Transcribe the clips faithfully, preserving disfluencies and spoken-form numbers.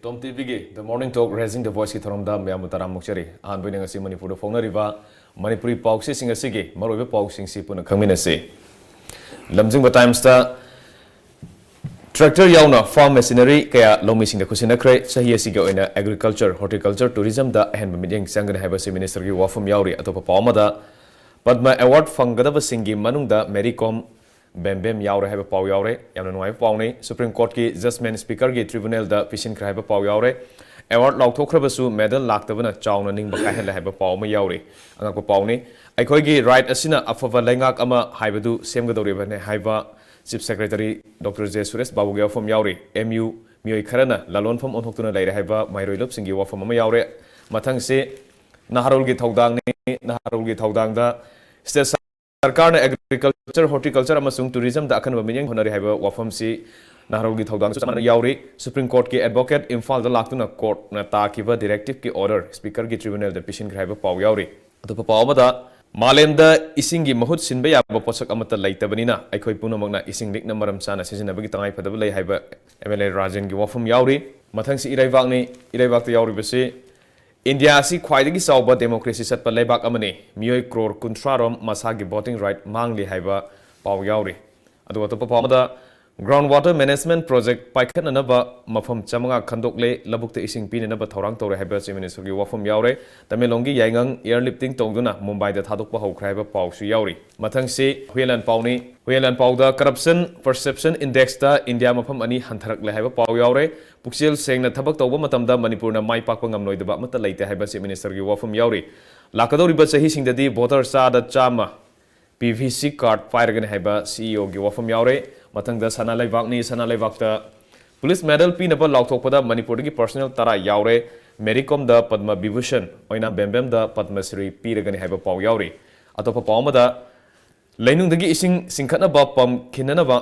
Tom ꯇꯤꯚꯤꯒꯤ The Morning Talk Raising the Voiceꯀꯤ ꯊꯧꯔꯝꯗ ꯃꯌꯥꯝꯕꯨ ꯇꯔꯥꯝ ꯑꯣꯛꯆꯔꯤ꯫ ꯑꯍꯥꯟꯕ ꯑꯣꯏꯅ ꯉꯁꯤ ꯃꯅꯤꯄꯨꯔꯗ ꯐꯣꯡꯅꯔꯤꯕ ꯃꯅꯤꯄꯨꯔꯤ ꯄꯥꯎꯆꯦꯁꯤꯡ ꯑꯁꯤꯒꯤ ꯃꯔꯨꯑꯣꯏꯕ ꯄꯥꯎꯁꯤꯡꯁꯤ ꯄꯨꯟꯅ ꯈꯪꯃꯤꯟꯅꯁꯤ꯫ ꯂꯝꯖꯤꯡꯕ ꯇꯥꯏꯝꯁꯇ ꯇ꯭ꯔꯦꯛꯇꯔ ꯌꯥꯎꯅ ꯐꯥꯔꯝ ꯃꯦꯁꯤꯅꯔꯤ ꯀꯌꯥ ꯂꯧꯃꯤꯁꯤꯡꯗ ꯈꯨꯠꯁꯤꯟꯅꯈ꯭ꯔꯦ꯫ ꯆꯍꯤ ꯑꯁꯤꯒꯤ ꯑꯣꯏꯅ ꯑꯦꯒ꯭ꯔꯤꯀꯜꯆꯔ, ꯍꯣꯔꯇꯤꯀꯜꯆꯔ, ꯇꯨꯔꯤꯖꯝꯗ ꯑꯍꯦꯟꯕ ꯃꯤꯠꯌꯦꯡ ꯆꯪꯒꯅꯤ ꯍꯥꯏꯕꯁꯤ ꯃꯤꯅꯤꯁꯇꯔꯒꯤ ꯋꯥꯐꯝ ꯌꯥꯎꯔꯤ꯫ ꯑꯇꯣꯞꯄ ꯄꯥꯎ ꯑꯃꯗ, ꯄꯗꯃ ꯑꯦꯋꯥꯔꯗ ꯐꯪꯒꯗꯕꯁꯤꯡꯒꯤ ꯃꯅꯨꯡꯗ ꯃꯦꯔꯤ ꯀꯣꯝ, ꯕꯦꯝ ꯕꯦꯝ ꯌꯥꯎꯔꯦ ꯍꯥꯏꯕ ꯄꯥꯎ ꯌꯥꯎꯔꯦ꯫ ꯌꯥꯝꯅ ꯅꯨꯡꯉꯥꯏꯕ ꯄꯥꯎꯅꯤ꯫ ꯁꯨꯄ꯭ꯔꯤꯝ ꯀꯣꯔꯠꯀꯤ ꯖꯖꯃꯦꯟ ꯁ꯭ꯄꯤꯀꯔꯒꯤ ꯇ꯭ꯔꯤꯕꯨꯅꯦꯜꯗ ꯄꯤꯁꯤꯟꯈ꯭ꯔꯦ ꯍꯥꯏꯕ ꯄꯥꯎ ꯌꯥꯎꯔꯦ꯫ ꯑꯦꯋꯥꯔꯗ ꯂꯥꯎꯊꯣꯛꯈ꯭ꯔꯕꯁꯨ ꯃꯦꯗꯜ ꯂꯥꯛꯇꯕꯅ ꯆꯥꯎꯅ ꯅꯤꯡꯕ ꯀꯥꯏꯍꯜꯂꯦ ꯍꯥꯏꯕ ꯄꯥꯎ ꯑꯃ ꯌꯥꯎꯔꯤ꯫ ꯑꯉꯛꯄ ꯄꯥꯎꯅꯤ꯫ ꯑꯩꯈꯣꯏꯒꯤ ꯔꯥꯏꯠ ꯑꯁꯤꯅ ꯑꯐꯕ ꯂꯩꯉꯥꯛ ꯑꯃ ꯍꯥꯏꯕꯗꯨ ꯁꯦꯝꯒꯗꯧꯔꯤꯕꯅꯤ ꯍꯥꯏꯕ chief secretary doctor J Suresh ꯕꯥꯕꯨꯒꯤ ꯋꯥꯐꯝ ꯌꯥꯎꯔꯤ꯫ ꯑꯦꯝ ꯌꯨ ꯃꯤꯑꯣꯏ ꯈꯔꯅ ꯂꯂꯣꯟꯐꯝ ꯑꯣꯟꯊꯣꯛꯇꯨꯅ ꯂꯩꯔꯦ ꯍꯥꯏꯕ ꯃꯍꯩꯔꯣꯏ ꯂꯨꯞꯁꯤꯡꯒꯤ ꯋꯥꯐꯝ ꯑꯃ ꯌꯥꯎꯔꯦ꯫ ꯃꯊꯪꯁꯤ ꯅꯍꯥꯔꯣꯜꯒꯤ ꯊꯧꯗꯥꯡꯅꯤ꯫ ꯅꯍꯥꯔꯣꯜꯒꯤ ꯊꯧꯗꯥꯡꯗ ꯁ꯭ꯇꯦꯠ ꯁꯔꯀꯥꯔꯅ ꯑꯦꯒ꯭ꯔꯤꯀꯜꯆꯔ, ꯍꯣꯔꯇꯤꯀꯜꯆꯔ ꯑꯃꯁꯨꯡ ꯇꯨꯔꯤꯖꯝꯗ ꯑꯈꯟꯅꯕ ꯃꯤꯠꯌꯦꯡ ꯍꯣꯠꯅꯔꯤ ꯍꯥꯏꯕ ꯋꯥꯐꯝꯁꯤ ꯅꯍꯥꯔꯣꯜꯒꯤ ꯊꯧꯗꯥꯡꯁꯨ ꯆꯞ ꯃꯥꯟꯅꯅ ꯌꯥꯎꯔꯤ꯫ ꯁꯨꯄ꯭ꯔꯤꯝ ꯀꯣꯔꯠꯀꯤ ꯑꯦꯗꯚꯣꯀꯦꯠ ꯏꯝꯐꯥꯜꯗ ꯂꯥꯛꯇꯨꯅ ꯀꯣꯔꯠꯅ ꯇꯥꯈꯤꯕ ꯗꯤꯔꯦꯛꯇꯤꯚꯀꯤ ꯑꯣꯔꯗꯔ ꯁ꯭ꯄꯤꯀꯔꯒꯤ ꯇ꯭ꯔꯤꯕꯨꯅꯦꯜꯗ ꯄꯤꯁꯤꯟꯈ꯭ꯔꯦ ꯍꯥꯏꯕ ꯄꯥꯎ ꯌꯥꯎꯔꯤ꯫ ꯑꯇꯣꯞꯄ ꯄꯥꯎ ꯑꯃꯗ, ꯃꯥꯂꯦꯝꯗ ꯏꯁꯤꯡꯒꯤ ꯃꯍꯨꯠ ꯁꯤꯟꯕ ꯌꯥꯕ ꯄꯣꯠꯁꯛ ꯑꯃꯠꯇ ꯂꯩꯇꯕꯅꯤꯅ ꯑꯩꯈꯣꯏ ꯄꯨꯝꯅꯃꯛꯅ ꯏꯁꯤꯡ ꯂꯤꯛꯅ ꯃꯔꯝ ꯆꯥꯅ ꯁꯤꯖꯤꯟꯅꯕꯒꯤ ꯇꯉꯥꯏꯐꯗꯕ ꯂꯩ ꯍꯥꯏꯕ ꯑꯦꯝ ꯑꯦꯜ ꯑꯦ ꯔꯥꯖꯦꯟꯒꯤ ꯋꯥꯐꯝ ꯌꯥꯎꯔꯤ꯫ ꯃꯊꯪꯁꯤ ꯏꯔꯩꯕꯥꯛꯅꯤ꯫ ꯏꯔꯩꯕꯥꯛꯇ ꯌꯥꯎꯔꯤꯕꯁꯤ ꯏꯟꯗꯤꯌꯥ ꯑꯁꯤ ꯈ꯭ꯋꯥꯏꯗꯒꯤ ꯆꯥꯎꯕ ꯗꯦꯃꯣꯀ꯭ꯔꯦꯁꯤ ꯆꯠꯄ ꯂꯩꯕꯥꯛ ꯑꯃꯅꯤ꯫ ꯃꯤꯑꯣꯏ ꯀ꯭ꯔꯣꯔ ꯀꯨꯟꯊ꯭ꯔꯥ ꯔꯣꯝ ꯃꯁꯥꯒꯤ ꯚꯣꯇꯤꯡ ꯔꯥꯏꯠ ꯃꯥꯡꯂꯤ ꯍꯥꯏꯕ ꯄꯥꯎ ꯌꯥꯎꯔꯤ꯫ ꯑꯗꯨꯒ ꯑꯇꯣꯞꯄ ꯄꯥꯎ ꯑꯃꯗ, ꯒ꯭ꯔꯥꯎꯟ ꯋꯥꯇꯔ ꯃꯦꯅꯦꯖꯃꯦꯟꯠ ꯄ꯭ꯔꯣꯖꯦꯛ ꯄꯥꯏꯈꯠꯅꯅꯕ ꯃꯐꯝ ꯆꯥꯃꯉꯥ ꯈꯟꯗꯣꯛꯂꯦ, ꯂꯧꯕꯨꯛꯇ ꯏꯁꯤꯡ ꯄꯤꯅꯅꯕ ꯊꯧꯔꯥꯡ ꯇꯧꯔꯦ ꯍꯥꯏꯕ ꯆꯤꯐ ꯃꯤꯅꯤꯁꯇꯔꯒꯤ ꯋꯥꯐꯝ ꯌꯥꯎꯔꯦ꯫ ꯇꯃꯦꯡꯂꯣꯡꯒꯤ ꯌꯥꯏꯉꯪ ꯑꯦꯌꯔ ꯂꯤꯐꯇꯤꯡ ꯇꯧꯗꯨꯅ ꯃꯨꯝꯕꯥꯏꯗ ꯊꯥꯗꯣꯛꯄ ꯍꯧꯈ꯭ꯔꯦ ꯍꯥꯏꯕ ꯄꯥꯎꯁꯨ ꯌꯥꯎꯔꯤ꯫ ꯃꯊꯪꯁꯤ ꯍꯨꯌꯦꯟꯂꯥꯟ ꯄꯥꯎꯅꯤ꯫ ꯍꯨꯌꯦꯟꯂꯥꯟ ꯄꯥꯎꯗ ꯀꯔꯞꯁꯟ ꯄꯔꯁꯦꯞꯁꯟ ꯏꯟꯗꯦꯛꯁꯇ ꯏꯟꯗꯤꯌꯥ ꯃꯐꯝ ꯑꯅꯤ ꯍꯟꯊꯔꯛꯂꯦ ꯍꯥꯏꯕ ꯄꯥꯎ ꯌꯥꯎꯔꯦ꯫ ꯄꯨꯛꯆꯦꯜ ꯁꯦꯡꯅ ꯊꯕꯛ ꯇꯧꯕ ꯃꯇꯝꯗ ꯃꯅꯤꯄꯨꯔꯅ ꯃꯥꯏ ꯄꯥꯛꯄ ꯉꯝꯂꯣꯏꯗꯕ ꯑꯃꯠꯇ ꯂꯩꯇꯦ ꯍꯥꯏꯕ ꯆꯤꯐ ꯃꯤꯅꯤꯁꯇꯔꯒꯤ ꯋꯥꯐꯝ ꯌꯥꯎꯔꯤ꯫ ꯂꯥꯛꯀꯗꯧꯔꯤꯕ ꯆꯍꯤꯁꯤꯡꯗꯗꯤ ꯚꯣꯇꯔ ꯆꯥꯗ ꯆꯥꯝꯃ ꯄꯤ ꯚꯤ ꯁꯤ ꯀꯥꯔꯗ ꯄꯥꯏꯔꯒꯅꯤ ꯍꯥꯏꯕ ꯁꯤ ꯏ ꯑꯣꯒꯤ ꯋꯥꯐꯝ ꯌꯥꯎꯔꯦ꯫ ꯃꯊꯪꯗ ꯁꯅꯥ ꯂꯩꯕꯥꯛꯅꯤ꯫ ꯁꯅꯥ ꯂꯩꯕꯥꯛꯇ ꯄꯨꯂꯤꯁ ꯃꯦꯗꯜ ꯄꯤꯅꯕ ꯂꯥꯎꯊꯣꯛꯄꯗ ꯃꯅꯤꯄꯨꯔꯗꯒꯤ ꯄꯔꯁꯅꯦꯜ ꯇꯔꯥ ꯌꯥꯎꯔꯦ꯫ ꯃꯦꯔꯤ ꯀꯣꯝꯗ ꯄꯗꯃ ꯕꯤꯚꯨꯁꯟ ꯑꯣꯏꯅ ꯕꯦꯝꯕꯦꯝꯗ ꯄꯗꯃ ꯁ꯭ꯔꯤ ꯄꯤꯔꯒꯅꯤ ꯍꯥꯏꯕ ꯄꯥꯎ ꯌꯥꯎꯔꯤ꯫ ꯑꯇꯣꯞꯄ ꯄꯥꯎ ꯑꯃꯗ, ꯂꯩꯅꯨꯡꯗꯒꯤ ꯏꯁꯤꯡ ꯆꯤꯡꯈꯠꯅꯕ ꯄꯝ ꯈꯤꯟꯅꯅꯕ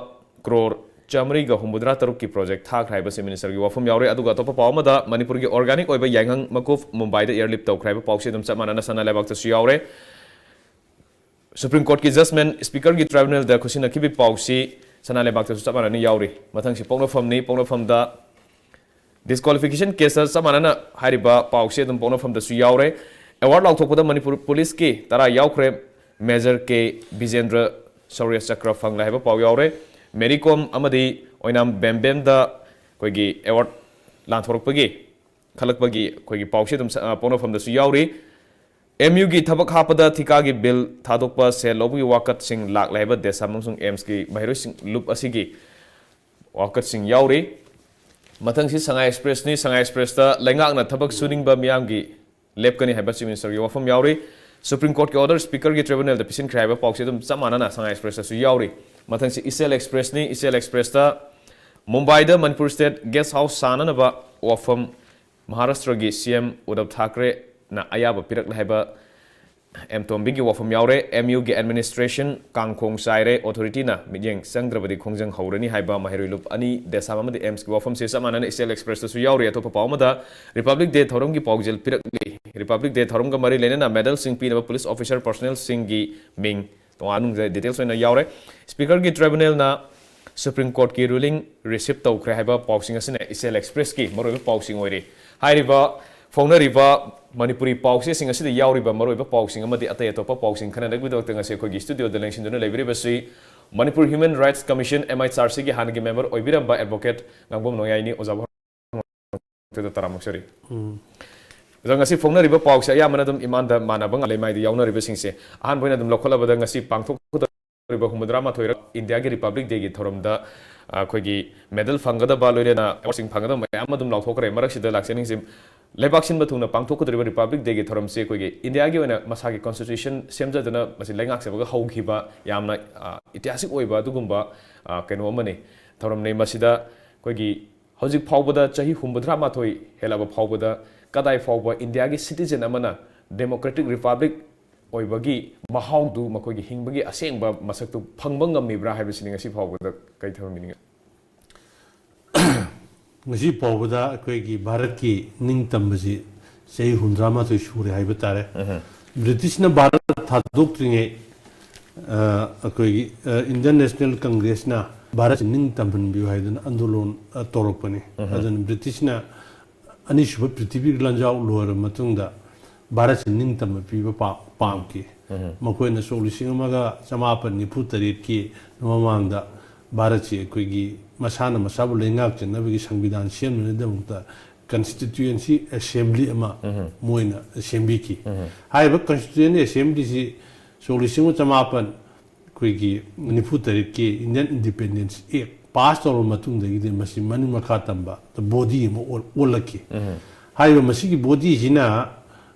ꯀ꯭ꯔꯣꯔ ꯆꯥꯃꯔꯤꯒ ꯍꯨꯝꯐꯨꯇꯔꯥ ꯇꯔꯨꯛꯀꯤ ꯄ꯭ꯔꯣꯖꯦꯛ ꯊꯥꯈ꯭ꯔꯦ ꯍꯥꯏꯕ ꯆꯤꯐ ꯃꯤꯅꯤꯁꯇꯔꯒꯤ ꯋꯥꯐꯝ ꯌꯥꯎꯔꯦ꯫ ꯑꯗꯨꯒ ꯑꯇꯣꯞꯄ ꯄꯥꯎ ꯑꯃꯗ, ꯃꯅꯤꯄꯨꯔꯒꯤ ꯑꯣꯔꯒꯥꯅꯤꯛ ꯑꯣꯏꯕ ꯌꯥꯏꯉꯪ ꯃꯀꯨꯞ ꯃꯨꯝꯕꯥꯏꯗ ꯑꯦꯌꯔ ꯂꯤꯐ ꯇꯧꯈ꯭ꯔꯦ ꯍꯥꯏꯕ ꯄꯥꯎꯁꯤ ꯑꯗꯨꯝ ꯆꯞ ꯃꯥꯟꯅꯅ ꯁꯅꯥ ꯂꯩꯕꯥꯛꯇꯁꯨ ꯌꯥꯎꯔꯦ꯫ ꯁꯨꯄ꯭ꯔꯤꯝ ꯀꯣꯔꯠꯀꯤ ꯖꯖꯃꯦꯟ ꯁ꯭ꯄꯤꯀꯔꯒꯤ ꯇ꯭ꯔꯥꯏꯕꯨꯅꯦꯜꯗ ꯈꯨꯠꯁꯤꯟꯅꯈꯤꯕ ꯄꯥꯎꯁꯤ ꯁꯅꯥ ꯂꯩꯕꯥꯛꯇꯁꯨ ꯆꯞ ꯃꯥꯟꯅꯅ ꯌꯥꯎꯔꯤ꯫ ꯃꯊꯪꯁꯤ ꯄꯣꯛꯅꯐꯝꯅꯤ꯫ ꯄꯣꯛꯅꯐꯝꯗ ꯗꯤꯁꯀ꯭ꯋꯥꯂꯤꯐꯤꯀꯦꯁꯟ ꯀꯦꯁꯇ ꯆꯞ ꯃꯥꯟꯅꯅ ꯍꯥꯏꯔꯤꯕ ꯄꯥꯎꯁꯦ ꯑꯗꯨꯝ ꯄꯣꯛꯅꯐꯝꯗꯁꯨ ꯌꯥꯎꯔꯦ꯫ ꯑꯦꯋꯥꯔꯗ ꯂꯥꯎꯊꯣꯛꯄꯗ ꯃꯅꯤꯄꯨꯔ ꯄꯨꯂꯤꯁꯀꯤ ꯇꯔꯥ ꯌꯥꯎꯈ꯭ꯔꯦ꯫ ꯃꯦꯖꯔ ꯀꯦ ꯕꯤꯖꯦꯟꯗ꯭ꯔ ꯁꯧꯔ꯭ꯌ ꯆꯀ꯭ꯔ ꯐꯪꯂꯦ ꯍꯥꯏꯕ ꯄꯥꯎ ꯌꯥꯎꯔꯦ꯫ ꯃꯦꯔꯤ ꯀꯣꯝ ꯑꯃꯗꯤ ꯑꯣꯏꯅꯥꯝ ꯕꯦꯝꯕꯦꯝꯗ ꯑꯩꯈꯣꯏꯒꯤ ꯑꯦꯋꯥꯔꯗ ꯂꯥꯟꯊꯣꯔꯛꯄꯒꯤ, ꯈꯜꯂꯛꯄꯒꯤ ꯑꯩꯈꯣꯏꯒꯤ ꯄꯥꯎꯁꯦ ꯑꯗꯨꯝ ꯁ-, ꯑ, ꯄꯣꯛꯅꯐꯝꯗꯁꯨ ꯌꯥꯎꯔꯤ꯫ ꯑꯦꯝ ꯌꯨꯒꯤ ꯊꯕꯛ ꯍꯥꯞꯄꯗ ꯊꯤꯀꯥꯒꯤ ꯕꯤꯜ ꯊꯥꯗꯣꯛꯄ ꯁꯦꯜ ꯂꯧꯕꯒꯤ ꯋꯥꯀꯠꯁꯤꯡ ꯂꯥꯛꯂꯦ ꯍꯥꯏꯕ ꯗꯦꯁꯥꯝ ꯑꯃꯁꯨꯡ ꯑꯦꯝꯁꯀꯤ ꯃꯍꯩꯔꯣꯏꯁꯤꯡ ꯂꯨꯞ ꯑꯁꯤꯒꯤ ꯋꯥꯀꯠꯁꯤꯡ ꯌꯥꯎꯔꯤ꯫ ꯃꯊꯪꯁꯤ ꯁꯉꯥꯏ ꯑꯦꯛꯁꯄ꯭ꯔꯦꯁꯅꯤ꯫ ꯁꯉꯥꯏ ꯑꯦꯛꯁꯄ꯭ꯔꯦꯁꯇ ꯂꯩꯉꯥꯛꯅ ꯊꯕꯛ ꯁꯨꯅꯤꯡꯕ ꯃꯤꯌꯥꯝꯒꯤ ꯂꯦꯞꯀꯅꯤ ꯍꯥꯏꯕ ꯆꯤꯐ ꯃꯤꯅꯤꯁꯇꯔꯒꯤ ꯋꯥꯐꯝ ꯌꯥꯎꯔꯤ꯫ ꯁꯨꯄ꯭ꯔꯤꯝ ꯀꯣꯔꯠꯀꯤ ꯑꯣꯔꯗꯔ ꯁ꯭ꯄꯤꯀꯔꯒꯤ ꯇ꯭ꯔꯤꯕꯨꯅꯦꯜꯗ ꯄꯤꯁꯤꯟꯈ꯭ꯔꯦ ꯍꯥꯏꯕ ꯄꯥꯎꯁꯦ ꯑꯗꯨꯝ ꯆꯞ ꯃꯥꯟꯅꯅ ꯁꯉꯥꯏ ꯑꯦꯛꯁꯄ꯭ꯔꯦꯁꯇꯁꯨ ꯌꯥꯎꯔꯤ꯫ ꯃꯊꯪꯁꯤ ꯏꯆꯦꯜ ꯑꯦꯛꯁꯄ꯭ꯔꯦꯁꯅꯤ꯫ ꯏꯆꯦꯜ ꯑꯦꯛꯁꯄ꯭ꯔꯦꯁꯇ ꯃꯨꯝꯕꯥꯏꯗ ꯃꯅꯤꯄꯨꯔ ꯁ꯭ꯇꯦꯠ ꯒꯦꯁ ꯍꯥꯎꯁ ꯁꯥꯅꯅꯕ ꯋꯥꯐꯝ ꯃꯍꯥꯔꯥꯁꯇ꯭ꯔꯒꯤ ꯁꯤ ꯑꯦꯝ ꯎꯗꯕ ꯊꯥꯀ꯭ꯔꯦꯅ ꯑꯌꯥꯕ ꯄꯤꯔꯛꯂꯦ ꯍꯥꯏꯕ ꯑꯦꯝ ꯇꯣꯝꯕꯤꯒꯤ ꯋꯥꯐꯝ ꯌꯥꯎꯔꯦ꯫ ꯑꯦꯝ ꯌꯨꯒꯤ ꯑꯦꯗꯃꯤꯅꯤꯁꯇ꯭ꯔꯦꯁꯟ ꯀꯥꯡꯈꯣꯡ ꯆꯥꯏꯔꯦ, ꯑꯣꯊꯣꯔꯤꯇꯤꯅ ꯃꯤꯠꯌꯦꯡ ꯆꯪꯗ꯭ꯔꯕꯗꯤ ꯈꯣꯡꯖꯪ ꯍꯧꯔꯅꯤ ꯍꯥꯏꯕ ꯃꯍꯩꯔꯣꯏ ꯂꯨꯞ ꯑꯅꯤ ꯗꯦꯁꯥꯝ ꯑꯃꯗꯤ ꯑꯦꯝꯁꯀꯤ ꯋꯥꯐꯝꯁꯦ ꯆꯞ ꯃꯥꯟꯅꯅ ꯏꯆꯦꯜ ꯑꯦꯛꯁꯄ꯭ꯔꯦꯁꯇꯁꯨ ꯌꯥꯎꯔꯤ꯫ ꯑꯇꯣꯞꯄ ꯄꯥꯎ ꯑꯃꯗ ꯔꯤꯄꯕ꯭ꯂꯤꯛ ꯗꯦ ꯊꯧꯔꯝꯒꯤ ꯄꯥꯎꯖꯦꯜ ꯄꯤꯔꯛꯂꯤ꯫ ꯔꯤꯄꯕ꯭ꯂꯤꯛ ꯗꯦ ꯊꯧꯔꯝꯒ ꯃꯔꯤ ꯂꯩꯅꯅ ꯃꯦꯗꯜꯁꯤꯡ ꯄꯤꯅꯕ ꯄꯨꯂꯤꯁ ꯑꯣꯐꯤꯁꯔ ꯄꯔꯁꯣꯅꯦꯜꯁꯤꯡꯒꯤ ꯃꯤꯡ ꯇꯣꯉꯥꯟꯅ ꯗꯤꯇꯦꯜꯁ ꯑꯣꯏꯅ ꯌꯥꯎꯔꯦ꯫ ꯁ꯭ꯄꯤꯀꯔꯒꯤ ꯇ꯭ꯔꯤꯕꯨꯅꯦꯜꯅ ꯁꯨꯄ꯭ꯔꯤꯝ ꯀꯣꯔꯠꯀꯤ ꯔꯨꯂꯤꯡ ꯔꯤꯁꯤꯞ ꯇꯧꯈ꯭ꯔꯦ ꯍꯥꯏꯕ ꯄꯥꯎꯁꯤꯡ ꯑꯁꯤꯅ ꯏꯆꯦꯜ ꯑꯦꯛꯁꯄ꯭ꯔꯦꯁꯀꯤ ꯃꯔꯨꯑꯣꯏꯕ ꯄꯥꯎꯁꯤꯡ ꯑꯣꯏꯔꯤ꯫ ꯍꯥꯏꯔꯤꯕ ꯐꯣꯡꯅꯔꯤꯕ ꯃꯅꯤꯄꯨꯔꯤ ꯄꯥꯎꯆꯦꯁꯤꯡ ꯑꯁꯤꯗ ꯌꯥꯎꯔꯤꯕ ꯃꯔꯨꯑꯣꯏꯕ ꯄꯥꯎꯁꯤꯡ ꯑꯃꯗꯤ ꯑꯇꯩ ꯑꯇꯣꯞꯄ ꯄꯥꯎꯁꯤꯡ ꯈꯟꯅꯅꯕꯒꯤꯗꯃꯛꯇ ꯉꯁꯤ ꯑꯩꯈꯣꯏꯒꯤ ꯁ꯭ꯇꯨꯗꯤꯑꯣꯗ ꯂꯦꯡꯁꯤꯟꯗꯨꯅ ꯂꯩꯕꯤꯔꯤꯕꯁꯤ Manipur human rights commission, M H R ꯁꯤꯒꯤ ꯍꯥꯟꯅꯒꯤ ꯃꯦꯝꯕꯔ ꯑꯣꯏꯕꯤꯔꯝꯕ ꯑꯦꯗꯚꯣꯀꯦꯠ ꯉꯥꯡꯕꯝ ꯅꯣꯡꯌꯥꯏꯅꯤ꯫ ꯑꯣꯖꯥꯕꯨ ꯍꯥꯏꯗ ꯇꯔꯥꯃꯨꯛ ꯁꯔꯤ꯫ ꯑꯣꯖꯥ, ꯉꯁꯤ ꯐꯣꯡꯅꯔꯤꯕ ꯄꯥꯎꯁꯦ ꯑꯌꯥꯝꯕꯅ ꯑꯗꯨꯝ ꯏꯃꯥꯟꯗ ꯃꯥꯟꯅꯕ ꯉꯥꯛ ꯂꯩꯃꯥꯏꯗ ꯌꯥꯎꯅꯔꯤꯕꯁꯤꯡꯁꯦ꯫ ꯑꯍꯥꯟꯕ ꯑꯣꯏꯅ ꯑꯗꯨꯝ ꯂꯧꯈꯠꯂꯕꯗ ꯉꯁꯤ ꯄꯥꯡꯊꯣꯛꯀꯗꯧꯔꯤꯕ ꯍꯨꯝꯐꯨꯇꯔꯥ ꯃꯥꯊꯣꯏ ꯏꯟꯗꯤꯌꯥꯒꯤ ꯔꯤꯄꯕ꯭ꯂꯤꯛ ꯗꯦꯒꯤ ꯊꯧꯔꯝꯗ, ꯑ, ꯑꯩꯈꯣꯏꯒꯤ ꯃꯦꯗꯜ ꯐꯪꯒꯗꯕ, ꯂꯣꯏꯅꯅ ꯑꯦꯋꯥꯔꯗꯁꯤꯡ ꯐꯪꯒꯗꯕ ꯃꯌꯥꯝ ꯑꯗꯨꯝ ꯂꯥꯎꯊꯣꯛꯈ꯭ꯔꯦ꯫ ꯃꯔꯛꯁꯤꯗ ꯂꯥꯛꯆꯅꯤꯡꯁꯤ, ꯂꯩꯕꯥꯛ ꯁꯤꯟꯕ ꯊꯨꯡꯅ ꯄꯥꯡꯊꯣꯛꯀꯗꯧꯔꯤꯕ ꯔꯤꯄꯕ꯭ꯂꯤꯛ ꯗꯦꯒꯤ ꯊꯧꯔꯝꯁꯦ ꯑꯩꯈꯣꯏꯒꯤ ꯏꯟꯗꯤꯌꯥꯒꯤ ꯑꯣꯏꯅ ꯃꯁꯥꯒꯤ ꯀꯣꯟꯁꯇꯤꯇ꯭ꯌꯨꯁꯟ ꯁꯦꯝꯖꯗꯨꯅ ꯃꯁꯤ ꯂꯩꯉꯥꯛꯆꯕꯒ ꯍꯧꯈꯤꯕ ꯌꯥꯝꯅ, ꯑ, ꯏꯇꯤꯍꯥꯁꯤꯛ ꯑꯣꯏꯕ ꯑꯗꯨꯒꯨꯝꯕ, ꯑ, ꯀꯩꯅꯣ ꯑꯃꯅꯤ, ꯊꯧꯔꯝꯅꯤ꯫ ꯃꯁꯤꯗ ꯑꯩꯈꯣꯏꯒꯤ ꯍꯧꯖꯤꯛ ꯐꯥꯎꯕꯗ ꯆꯍꯤ ꯍꯨꯝꯐꯨꯇꯔꯥ ꯃꯥꯊꯣꯏ ꯍꯦꯜꯂꯕ ꯐꯥꯎꯕꯗ ꯀꯗꯥꯏ ꯐꯥꯎꯕ ꯏꯟꯗꯤꯌꯥꯒꯤ ꯁꯤꯇꯤꯖꯦꯟ ꯑꯃꯅ ꯗꯦꯃꯣꯀ꯭ꯔꯦꯇꯤꯛ ꯔꯤꯄꯕ꯭ꯂꯤꯛ ꯑꯣꯏꯕꯒꯤ ꯃꯍꯥꯎꯗꯨ, ꯃꯈꯣꯏꯒꯤ ꯍꯤꯡꯕꯒꯤ ꯑꯁꯦꯡꯕ ꯃꯁꯛꯇꯨ ꯐꯪꯕ ꯉꯝꯃꯤꯕ꯭ꯔꯥ ꯍꯥꯏꯕꯁꯤꯅꯤ ꯉꯁꯤ ꯐꯥꯎꯕꯗ ꯀꯩ ꯊꯝꯕꯤꯅꯤꯡꯉꯤ? ꯉꯁꯤ ꯐꯥꯎꯕꯗ ꯑꯩꯈꯣꯏꯒꯤ ꯚꯥꯔꯠꯀꯤ ꯅꯤꯡꯇꯝꯕꯁꯤ ꯆꯍꯤ ꯍꯨꯝꯐꯨꯇꯔꯥ ꯃꯥꯊꯣꯏ ꯁꯨꯔꯦ ꯍꯥꯏꯕ ꯇꯥꯔꯦ꯫ ꯕ꯭ꯔꯤꯇꯤꯁꯅ ꯚꯥꯔꯠ ꯊꯥꯗꯣꯛꯇ꯭ꯔꯤꯉꯩ, ꯑ, ꯑꯩꯈꯣꯏꯒꯤ, ꯑ, ꯏꯟꯗꯤꯌꯟ ꯅꯦꯁꯅꯦꯜ ꯀꯪꯒ꯭ꯔꯦꯁꯅ ꯚꯥꯔꯠꯁꯤ ꯅꯤꯡꯇꯝꯍꯟꯕꯤꯌꯨ ꯍꯥꯏꯗꯨꯅ ꯑꯟꯗꯣꯂꯣꯟ ꯑ, ꯇꯧꯔꯛꯄꯅꯤ꯫ ꯑꯗꯨꯅ ꯕ꯭ꯔꯤꯇꯤꯁꯅ ꯑꯅꯤꯁꯨꯕ ꯄ꯭ꯔꯤꯊꯤꯕꯤ ꯂꯥꯟꯖꯥꯎ ꯂꯣꯏꯔꯕ ꯃꯇꯨꯡꯗ ꯚꯥꯔꯠꯁꯤ ꯅꯤꯡꯇꯝꯕ ꯄꯤꯕ ꯄꯥ- ꯄꯥꯝꯈꯤ꯫ ꯃꯈꯣꯏꯅ ꯁꯣꯛ ꯂꯤꯁꯤꯡ ꯑꯃꯒ ꯆꯃꯥꯄꯟ ꯅꯤꯐꯨ ꯇꯔꯦꯠꯀꯤ ꯃꯃꯥꯡꯗ ꯚꯥꯔꯠꯁꯤ ꯑꯩꯈꯣꯏꯒꯤ ꯃꯁꯥꯅ ꯃꯁꯥꯕꯨ ꯂꯩꯉꯥꯛꯆꯅꯕꯒꯤ ꯁꯪꯕꯤꯙꯥꯟ ꯁꯦꯝꯅꯕꯒꯤꯗꯃꯛꯇ ꯀꯟꯁꯇꯤꯇ꯭ꯌꯨꯌꯦꯟꯁꯤ ꯑꯦꯁꯦꯝꯕ꯭ꯂꯤ ꯑꯃ ꯃꯣꯏꯅ ꯁꯦꯝꯕꯤꯈꯤ꯫ ꯍꯥꯏꯔꯤꯕ ꯀꯟꯁꯇꯤꯇ꯭ꯌꯨꯌꯦꯟꯁꯤ ꯑꯦꯁꯦꯝꯕ꯭ꯂꯤꯁꯤ ꯁꯣꯛ ꯂꯤꯁꯤꯡ ꯑꯃ ꯆꯃꯥꯄꯟ ꯑꯩꯈꯣꯏꯒꯤ ꯅꯤꯐꯨ ꯇꯔꯦꯠꯀꯤ ꯏꯟꯗꯤꯌꯟ ꯏꯟꯗꯤꯄꯦꯟꯗꯦꯟꯁ ꯑꯦꯛ ꯄꯥꯁ ꯇꯧꯔꯕ ꯃꯇꯨꯡꯗꯒꯤꯗꯤ ꯃꯁꯤ ꯃꯅꯤꯡ ꯃꯈꯥ ꯇꯝꯕ ꯕꯣꯗꯤ ꯑꯃ ꯑꯣꯜ- ꯑꯣꯜꯂꯛꯈꯤ꯫ ꯍꯥꯏꯔꯤꯕ ꯃꯁꯤꯒꯤ ꯕꯣꯗꯤꯁꯤꯅ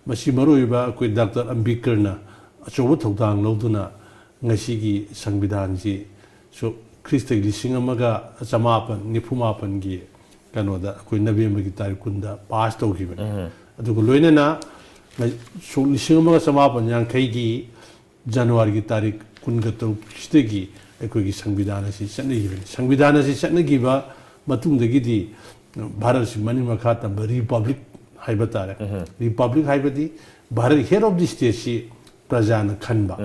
ꯃꯁꯤ ꯃꯔꯨꯑꯣꯏꯕ ꯑꯩꯈꯣꯏ ꯗꯥꯛꯇꯔ ꯑꯝꯕꯦꯗꯀꯔꯅ ꯑꯆꯧꯕ ꯊꯧꯗꯥꯡ ꯂꯧꯗꯨꯅ ꯉꯁꯤꯒꯤ ꯁꯪꯕꯤꯙꯥꯟꯁꯤ ꯁꯨ ꯈ꯭ꯔꯤꯁꯇꯒꯤ ꯂꯤꯁꯤꯡ ꯑꯃꯒ ꯆꯃꯥꯄꯟ ꯅꯤꯐꯨ ꯃꯥꯄꯟꯒꯤ ꯀꯩꯅꯣꯗ ꯑꯩꯈꯣꯏ ꯅꯕꯦꯝꯕꯔꯒꯤ ꯇꯥꯔꯤꯛ ꯀꯨꯟꯗ ꯄꯥꯁ ꯇꯧꯈꯤꯕꯅꯤ꯫ ꯑꯗꯨꯒ ꯂꯣꯏꯅꯅ ꯁꯣꯛ ꯂꯤꯁꯤꯡ ꯑꯃꯒ ꯆꯃꯥꯄꯟ ꯌꯥꯡꯈꯩꯒꯤ ꯖꯅꯋꯥꯔꯤꯒꯤ ꯇꯥꯔꯤꯛ ꯀꯨꯟꯒ ꯇꯔꯨꯛꯁꯤꯗꯒꯤ ꯑꯩꯈꯣꯏꯒꯤ ꯁꯪꯕꯤꯙꯥꯟ ꯑꯁꯤ ꯆꯠꯅꯈꯤꯕꯅꯤ꯫ ꯁꯪꯕꯤꯙꯥꯟ ꯑꯁꯤ ꯆꯠꯅꯈꯤꯕ ꯃꯇꯨꯡꯗꯒꯤꯗꯤ ꯚꯥꯔꯠꯁꯤ ꯃꯅꯤꯡ ꯃꯈꯥ ꯇꯝꯕ ꯔꯤꯄꯕ꯭ꯂꯤꯛ ꯍꯥꯏꯕ ꯇꯥꯔꯦ꯫ ꯔꯤꯄꯕ꯭ꯂꯤꯛ ꯍꯥꯏꯕꯗꯤ ꯚꯥꯔꯠ ꯍꯦꯠ ꯑꯣꯐ ꯗꯤ ꯁ꯭ꯇꯦꯠꯁꯤ ꯄ꯭ꯔꯖꯥꯅ ꯈꯟꯕ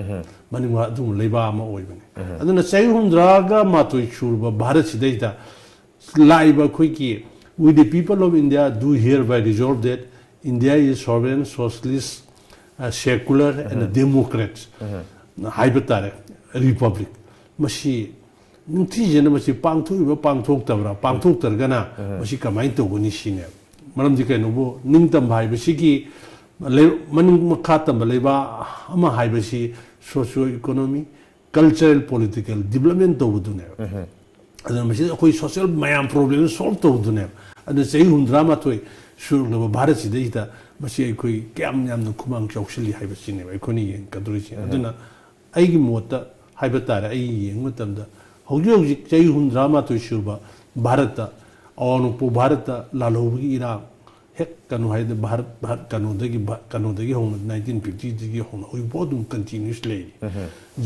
ꯃꯅꯤꯡ ꯃꯈꯥ ꯑꯗꯨꯒꯨꯝꯕ ꯂꯩꯕꯥꯛ ꯑꯃ ꯑꯣꯏꯕꯅꯤ꯫ ꯑꯗꯨꯅ ꯆꯍꯤ ꯍꯨꯝꯗ꯭ꯔꯥꯒ ꯃꯥꯊꯣꯏ ꯁꯨꯔꯕ ꯚꯥꯔꯠꯁꯤꯗꯩꯗ ꯂꯥꯛꯏꯕ ꯑꯩꯈꯣꯏꯒꯤ "We the people of India do hereby resolve that India is sovereign, socialist, uh, secular and democrat" ꯍꯥꯏꯕ ꯇꯥꯔꯦ, ꯔꯤꯄꯕ꯭ꯂꯤꯛ꯫ ꯃꯁꯤ ꯅꯤꯡꯊꯤꯖꯅ ꯃꯁꯤ ꯄꯥꯡꯊꯣꯛꯏꯕ꯭ꯔꯥ ꯄꯥꯡꯊꯣꯛꯇꯕ꯭ꯔꯥ, ꯄꯥꯡꯊꯣꯛꯇ꯭ꯔꯒꯅ ꯃꯁꯤ ꯀꯃꯥꯏꯅ ꯇꯧꯒꯅꯤ ꯁꯤꯅꯦꯕ꯫ ꯃꯔꯝꯗꯤ ꯀꯩꯅꯣꯕꯨ ꯅꯤꯡꯇꯝꯕ ꯍꯥꯏꯕꯁꯤꯒꯤ ꯂꯩ- ꯃꯅꯤꯡ ꯃꯈꯥ ꯇꯝꯕ ꯂꯩꯕꯥꯛ ꯑꯃ ꯍꯥꯏꯕꯁꯤ socio economy, cultural, political development ꯇꯧꯕꯗꯨꯅꯦꯕ꯫ ꯑꯗꯨꯅ ꯃꯁꯤꯗ ꯑꯩꯈꯣꯏ ꯁꯣꯁꯤꯌꯦꯜ ꯃꯌꯥꯝ ꯄ꯭ꯔꯣꯕ꯭ꯂꯦꯝ ꯁꯣꯜꯕ ꯇꯧꯗꯨꯅꯦꯕ꯫ ꯑꯗꯨꯅ ꯆꯍꯤ ꯍꯨꯝꯗ꯭ꯔꯥ ꯃꯥꯊꯣꯏ ꯁꯨꯔꯛꯂꯕ ꯚꯥꯔꯠꯁꯤꯗꯩꯁꯤꯗ ꯃꯁꯤ ꯑꯩꯈꯣꯏ ꯀꯌꯥꯝ ꯌꯥꯝꯅ ꯈꯨꯃꯥꯡ ꯆꯥꯎꯁꯤꯜꯂꯤ ꯍꯥꯏꯕꯁꯤꯅꯦꯕ ꯑꯩꯈꯣꯏꯅ ꯌꯦꯡꯒꯗꯧꯔꯤꯁꯤ꯫ ꯑꯗꯨꯅ ꯑꯩꯒꯤ ꯃꯣꯠꯇ ꯍꯥꯏꯕ ꯇꯥꯔꯦ, ꯑꯩ ꯌꯦꯡꯕ ꯃꯇꯝꯗ ꯍꯧꯖꯤꯛ ꯍꯧꯖꯤꯛ ꯆꯍꯤ ꯍꯨꯝꯗ꯭ꯔꯥ ꯃꯥꯊꯣꯏ ꯁꯨꯔꯕ ꯚꯥꯔꯠꯇ, ꯑꯋꯥꯡ ꯅꯣꯡꯄꯣꯛ ꯚꯥꯔꯠꯇ ꯂꯥꯜꯍꯧꯕꯒꯤ ꯏꯔꯥꯡ ꯍꯦꯛ ꯀꯩꯅꯣ ꯍꯥꯏꯗꯤ ꯚꯥꯔꯠ, ꯚꯥꯔꯠ ꯀꯩꯅꯣꯗꯒꯤ, ꯚꯥ- ꯀꯩꯅꯣꯗꯒꯤ ꯍꯧꯅ, ꯅꯥꯏꯟꯇꯤꯟ ꯐꯤꯐꯇꯤꯗꯒꯤ ꯍꯧꯅ ꯍꯧꯖꯤꯛꯐꯥꯎ ꯑꯗꯨꯝ ꯀꯟꯇꯤꯅ꯭ꯌꯨꯁ ꯂꯩꯔꯤ꯫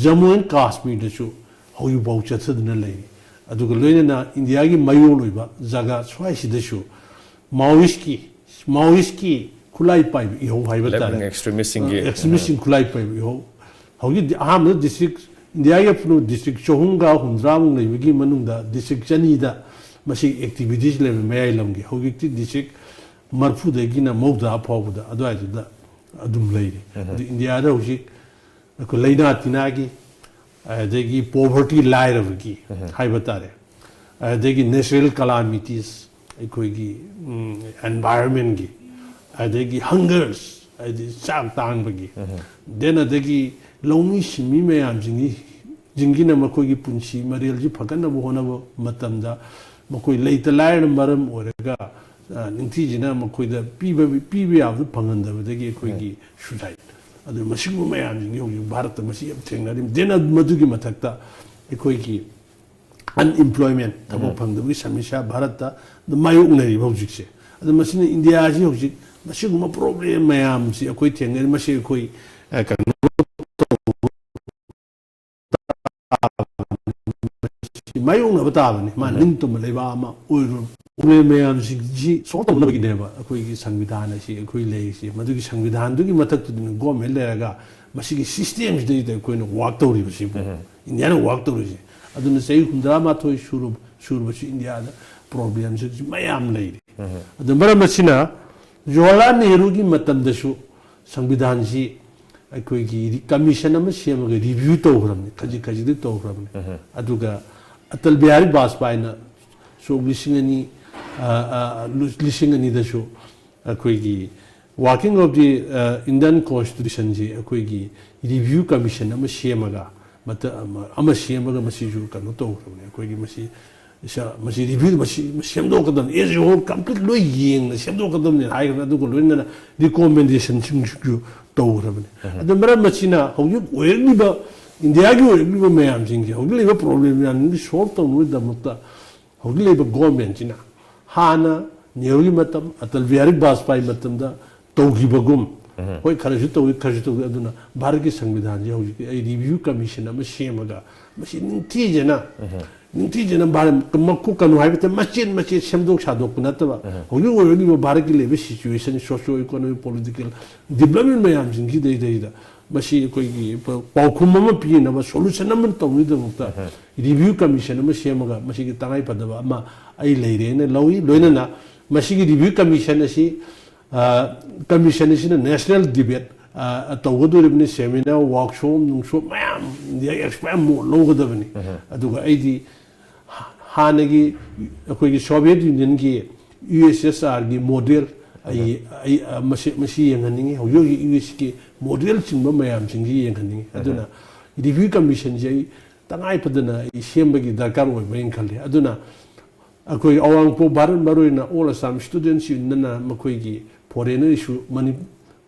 ꯖꯝꯃꯨ ꯑꯦꯟ ꯀꯥꯁꯃꯤꯔꯗꯁꯨ ꯍꯧꯖꯤꯛꯐꯥꯎ ꯆꯠꯊꯗꯨꯅ ꯂꯩꯔꯤ꯫ ꯑꯗꯨꯒ ꯂꯣꯏꯅꯅ ꯏꯟꯗꯤꯌꯥꯒꯤ ꯃꯌꯣꯜ ꯑꯣꯏꯕ ꯖꯒꯥ ꯁ꯭ꯋꯥꯏꯁꯤꯗꯁꯨ ꯃꯥꯑꯣꯏꯁꯀꯤ, ꯃꯥꯑꯣꯏꯁꯀꯤ ꯈꯨꯠꯂꯥꯏ ꯄꯥꯏꯕ ꯏꯍꯧ ꯍꯥꯏꯕ ꯇꯥꯔꯦ꯫ Left wing extremistꯁꯤꯡꯒꯤ ꯑꯦꯛꯁꯇ꯭ꯔꯤꯃꯤꯁꯁꯤꯡ ꯈꯨꯠꯂꯥꯏ ꯄꯥꯏꯕ ꯏꯍꯧ꯫ ꯍꯧꯖꯤꯛ ꯑꯍꯥꯟꯕꯗ ꯗꯤꯁꯇ꯭ꯔꯤꯛ ꯏꯟꯗꯤꯌꯥꯒꯤ ꯑꯄꯨꯟꯕ ꯗꯤꯁꯇ꯭ꯔꯤꯛ ꯆꯍꯨꯝꯒ ꯍꯨꯝꯗ꯭ꯔꯥꯃꯨꯛ ꯂꯩꯕꯒꯤ ꯃꯅꯨꯡꯗ ꯗꯤꯁꯇ꯭ꯔꯤꯛ ꯆꯅꯤꯗ ꯃꯁꯤꯒꯤ ꯑꯦꯛꯇꯤꯚꯤꯇꯤꯁ ꯂꯩꯕ, ꯃꯌꯥꯏ ꯂꯝꯒꯤ꯫ ꯍꯧꯖꯤꯛꯇꯤ ꯗꯤꯁꯇ꯭ꯔꯤꯛ ꯃꯔꯐꯨꯗꯒꯤꯅ ꯃꯧꯗ꯭ꯔꯥ ꯐꯥꯎꯕꯗ ꯑꯗꯨꯋꯥꯏꯗꯨꯗ ꯑꯗꯨꯝ ꯂꯩꯔꯤ꯫ ꯑꯗꯨ ꯏꯟꯗꯤꯌꯥꯗ ꯍꯧꯖꯤꯛ ꯑꯩꯈꯣꯏ ꯂꯩꯅꯥ ꯇꯤꯟꯅꯥꯒꯤ, ꯑꯗꯒꯤ ꯄꯣꯚꯔꯇꯤ, ꯂꯥꯏꯔꯕꯒꯤ ꯍꯥꯏꯕ ꯇꯥꯔꯦ, ꯑꯗꯒꯤ ꯅꯦꯆꯔꯦꯜ ꯀꯂꯥꯃꯤꯇꯤꯁ, ꯑꯩꯈꯣꯏꯒꯤ ꯑꯦꯟꯚꯥꯏꯔꯟꯃꯦꯟꯒꯤ, ꯑꯗꯒꯤ ꯍꯪꯒꯔꯁ, ꯍꯥꯏꯗꯤ ꯆꯥꯛ ꯇꯥꯡꯕꯒꯤ, ꯗꯦꯟ ꯑꯗꯒꯤ ꯂꯧꯃꯤ ꯁꯤꯟꯃꯤ ꯃꯌꯥꯝꯁꯤꯡꯒꯤ, ꯁꯤꯡꯒꯤꯅ ꯃꯈꯣꯏꯒꯤ ꯄꯨꯟꯁꯤ ꯃꯔꯦꯜꯁꯤ ꯐꯒꯠꯅꯕ ꯍꯣꯠꯅꯕ ꯃꯇꯝꯗ ꯃꯈꯣꯏ ꯂꯩꯇ ꯂꯥꯏꯔꯅ ꯃꯔꯝ ꯑꯣꯏꯔꯒ, ꯑ, ꯅꯤꯡꯊꯤꯖꯅ ꯃꯈꯣꯏꯗ ꯄꯤꯕ, ꯄꯤꯕ ꯌꯥꯕꯗꯨ ꯐꯪꯍꯟꯗꯕꯗꯒꯤ ꯑꯩꯈꯣꯏꯒꯤ ꯁꯨꯁꯥꯏꯠ꯫ ꯑꯗꯨ ꯃꯁꯤꯒꯨꯝꯕ ꯃꯌꯥꯝꯁꯤꯡꯁꯤ ꯍꯧꯖꯤꯛ ꯚꯥꯔꯠꯇ ꯃꯁꯤ ꯌꯥꯝ ꯊꯦꯡꯅꯔꯤ꯫ ꯗꯦꯟ ꯃꯗꯨꯒꯤ ꯃꯊꯛꯇ ꯑꯩꯈꯣꯏꯒꯤ ꯑꯟꯏꯝꯄ꯭ꯂꯣꯏꯃꯦꯟ, ꯊꯕꯛ ꯐꯪꯗꯕꯒꯤ ꯁꯃꯁ꯭ꯌꯥ ꯚꯥꯔꯠꯇ ꯑꯗꯨꯝ ꯃꯥꯌꯣꯛꯅꯔꯤꯕ ꯍꯧꯖꯤꯛꯁꯦ꯫ ꯑꯗꯨ ꯃꯁꯤꯅ ꯏꯟꯗꯤꯌꯥꯁꯤ ꯍꯧꯖꯤꯛ ꯃꯁꯤꯒꯨꯝꯕ ꯄ꯭ꯔꯣꯕ꯭ꯂꯦꯝ ꯃꯌꯥꯝꯁꯤ ꯑꯩꯈꯣꯏ ꯊꯦꯡꯅꯔꯤ꯫ ꯃꯁꯤ ꯑꯩꯈꯣꯏ, ꯑ, ꯀꯩꯅꯣ ꯃꯥꯌꯣꯛꯅꯕ ꯇꯥꯕꯅꯤ꯫ ꯃꯥ ꯅꯤꯡꯇꯝꯕ ꯂꯩꯕꯥꯛ ꯑꯃ ꯑꯣꯏꯔꯨ꯫ ꯄ꯭ꯔꯣꯕ꯭ꯂꯦꯝ ꯃꯌꯥꯝꯁꯤꯡꯁꯤ ꯁꯣꯜꯕ ꯇꯧꯅꯕꯒꯤꯅꯦꯕ ꯑꯩꯈꯣꯏꯒꯤ ꯁꯪꯕꯤꯙꯥꯟ ꯑꯁꯤ ꯑꯩꯈꯣꯏ ꯂꯩꯔꯤꯁꯤ꯫ ꯃꯗꯨꯒꯤ ꯁꯪꯕꯤꯙꯥꯟꯗꯨꯒꯤ ꯃꯊꯛꯇꯨꯗꯅ ꯒꯣꯔꯃꯦꯟ ꯂꯩꯔꯒ ꯃꯁꯤꯒꯤ ꯁꯤꯁꯇꯦꯝꯁꯤꯗꯩꯗ ꯑꯩꯈꯣꯏꯅ ꯋꯥꯛ ꯇꯧꯔꯤꯕꯁꯤꯕꯨ, ꯏꯟꯗꯤꯌꯥꯅ ꯋꯥꯛ ꯇꯧꯔꯤꯁꯦ꯫ ꯑꯗꯨꯅ ꯆꯍꯤ ꯍꯨꯝꯗ꯭ꯔꯥ ꯃꯥꯊꯣꯏ ꯁꯨꯔꯕ-, ꯁꯨꯔꯕꯁꯨ ꯏꯟꯗꯤꯌꯥꯗ ꯄ꯭ꯔꯣꯕ꯭ꯂꯦꯝꯁꯤ ꯃꯌꯥꯝ ꯂꯩꯔꯤ꯫ ꯑꯗꯨ ꯃꯔꯝ ꯑꯁꯤꯅ ꯖꯋꯥꯍꯔꯂꯥꯜ ꯅꯦꯍꯔꯨꯒꯤ ꯃꯇꯝꯗꯁꯨ ꯁꯪꯕꯤꯙꯥꯟꯁꯤ ꯑꯩꯈꯣꯏꯒꯤ ꯔꯤ-, ꯀꯃꯤꯁꯟ ꯑꯃ ꯁꯦꯝꯃꯒ ꯔꯤꯚ꯭ꯌꯨ ꯇꯧꯈ꯭ꯔꯕꯅꯤ, ꯈꯖꯤꯛ ꯈꯖꯤꯛꯇꯤ ꯇꯧꯈ꯭ꯔꯕꯅꯤ꯫ ꯑꯗꯨꯒ ꯑꯇꯜ ꯕꯤꯍꯥꯔꯤ ꯕꯥꯖꯄꯥꯏꯅ ꯁꯣꯛ ꯂꯤꯁꯤꯡ ꯑꯅꯤ, ꯑ, ꯑ, ꯂꯤꯁꯤꯡ ꯑꯅꯤꯗꯁꯨ ꯑꯩꯈꯣꯏꯒꯤ working of the, ꯑ, Indian Constitution ꯁꯤ ꯑꯩꯈꯣꯏꯒꯤ ꯔꯤꯚ꯭ꯌꯨ ꯀꯃꯤꯁꯟ ꯑꯃ ꯁꯦꯝꯃꯒ, ꯃꯇ-, ꯑꯃ, ꯑꯃ ꯁꯦꯝꯃꯒ ꯃꯁꯤꯁꯨ ꯀꯩꯅꯣ ꯇꯧꯈ꯭ꯔꯕꯅꯤ꯫ ꯑꯩꯈꯣꯏꯒꯤ ꯃꯁꯤ ꯏꯁꯥ-, ꯃꯁꯤ ꯔꯤꯚ꯭ꯌꯨ, ꯃꯁꯤ, ꯃꯁꯤ ꯁꯦꯝꯗꯣꯛꯀꯗꯕꯅꯤ, as a whole complete ꯂꯣꯏ ꯌꯦꯡꯅ ꯁꯦꯝꯗꯣꯛꯀꯗꯕꯅꯤ ꯍꯥꯏꯈ꯭ꯔꯕꯅꯤ꯫ ꯑꯗꯨꯒ ꯂꯣꯏꯅꯅ ꯔꯤꯀꯣꯃꯦꯟꯗꯦꯁꯟꯁꯤꯡꯁꯨ ꯇꯧꯈ꯭ꯔꯕꯅꯤ꯫ ꯑꯗꯨ ꯃꯔꯝ ꯑꯁꯤꯅ ꯍꯧꯖꯤꯛ ꯑꯣꯏꯔꯛꯂꯤꯕ, ꯏꯟꯗꯤꯌꯥꯒꯤ ꯑꯣꯏꯔꯛꯂꯤꯕ ꯃꯌꯥꯝꯁꯤꯡꯁꯦ, ꯍꯧꯖꯤꯛ ꯂꯩꯕ ꯄ꯭ꯔꯣꯕ꯭ꯂꯦꯝ ꯃꯌꯥꯝꯁꯤꯡꯁꯤ ꯁꯣꯜꯕ ꯇꯧꯅꯕꯒꯤꯗꯃꯛꯇ ꯍꯧꯖꯤꯛ ꯂꯩꯕ ꯒꯣꯔꯃꯦꯟꯁꯤꯅ ꯍꯥꯟꯅ ꯅꯦꯍꯔꯨꯒꯤ ꯃꯇꯝ, ꯑꯇꯜ ꯕꯤꯍꯥꯔꯤ ꯕꯥꯖꯄꯥꯏ ꯃꯇꯝꯗ ꯇꯧꯈꯤꯕꯒꯨꯝ, ꯍꯣꯏ, ꯈꯔꯁꯨ ꯇꯧꯏ, ꯈꯔꯁꯨ ꯇꯧꯗꯦ꯫ ꯑꯗꯨꯅ ꯚꯥꯔꯠꯀꯤ ꯁꯪꯕꯤꯙꯥꯟꯁꯤ ꯍꯧꯖꯤꯛꯇꯤ ꯑꯩ ꯔꯤꯚ꯭ꯌꯨ ꯀꯃꯤꯁꯟ ꯑꯃ ꯁꯦꯝꯃꯒ ꯃꯁꯤ ꯅꯤꯡꯊꯤꯖꯅ, ꯅꯤꯡꯊꯤꯖꯅ ꯚꯥꯔꯠ ꯃꯀꯨ ꯀꯩꯅꯣ ꯍꯥꯏꯕ ꯇꯥꯔꯦ, ꯃꯆꯦꯠ ꯃꯆꯦꯠ ꯁꯦꯝꯗꯣꯛ ꯁꯥꯗꯣꯛꯄ ꯅꯠꯇꯕ, ꯍꯧꯖꯤꯛ ꯑꯣꯏꯔꯛꯂꯤꯕ ꯚꯥꯔꯠꯀꯤ ꯂꯩꯔꯤꯕ situation, socio economic, political, development ꯃꯌꯥꯝꯁꯤꯡꯁꯤꯗꯩꯗꯩꯗ ꯃꯁꯤ ꯑꯩꯈꯣꯏꯒꯤ ꯄ-, ꯄꯥꯎꯈꯨꯝ ꯑꯃ ꯄꯤꯅꯕ, solution ꯑꯃ ꯇꯧꯅꯕꯒꯤꯗꯃꯛꯇ review commission ꯑꯃ ꯁꯦꯝꯃꯒ ꯃꯁꯤꯒꯤ ꯇꯉꯥꯏ ꯐꯗꯕ ꯑꯃ ꯑꯩ ꯂꯩꯔꯦꯅ ꯂꯧꯏ꯫ ꯂꯣꯏꯅꯅ ꯃꯁꯤꯒꯤ review commission ꯑꯁꯤ, ꯑ, commission ꯑꯁꯤꯅ national debate, ꯑ, ꯇꯧꯒꯗꯧꯔꯤꯕꯅꯤ, seminar, workshop, ꯅꯨꯡꯁꯣꯞ ꯃꯌꯥꯝ, expert ꯃꯌꯥꯝ ꯂꯧꯒꯗꯕꯅꯤ꯫ ꯑꯗꯨꯒ ꯑꯩꯗꯤ ꯍꯥꯟꯅꯒꯤ ꯑꯩꯈꯣꯏꯒꯤ Soviet Unionꯒꯤ USSRꯒꯤ model ꯑꯩ, ꯑꯩ, ꯑ, ꯃꯁꯤ, ꯃꯁꯤ ꯌꯦꯡꯍꯟꯅꯤꯡꯉꯤ꯫ ꯍꯧꯖꯤꯛ ꯍꯧꯖꯤꯛ USꯀꯤ model ꯆꯤꯡꯕ ꯃꯌꯥꯝꯁꯤꯡꯁꯤ ꯌꯦꯡꯍꯟꯅꯤꯡꯉꯤ꯫ ꯑꯗꯨꯅ review commissionꯁꯦ ꯑꯩ ꯇꯉꯥꯏ ꯐꯗꯅ ꯑꯩ ꯁꯦꯝꯕꯒꯤ ꯗꯔꯀꯥꯔ ꯑꯣꯏꯕ ꯑꯩꯅ ꯈꯜꯂꯤ꯫ ꯑꯗꯨꯅ ꯑꯩꯈꯣꯏ ꯑꯋꯥꯡ ꯅꯣꯡꯄꯣꯛ ꯚꯥꯔꯠ, ꯃꯔꯨꯑꯣꯏꯅ All Assam Students Unionꯅ ꯃꯈꯣꯏꯒꯤ foreigner issue ꯃꯅꯤ-,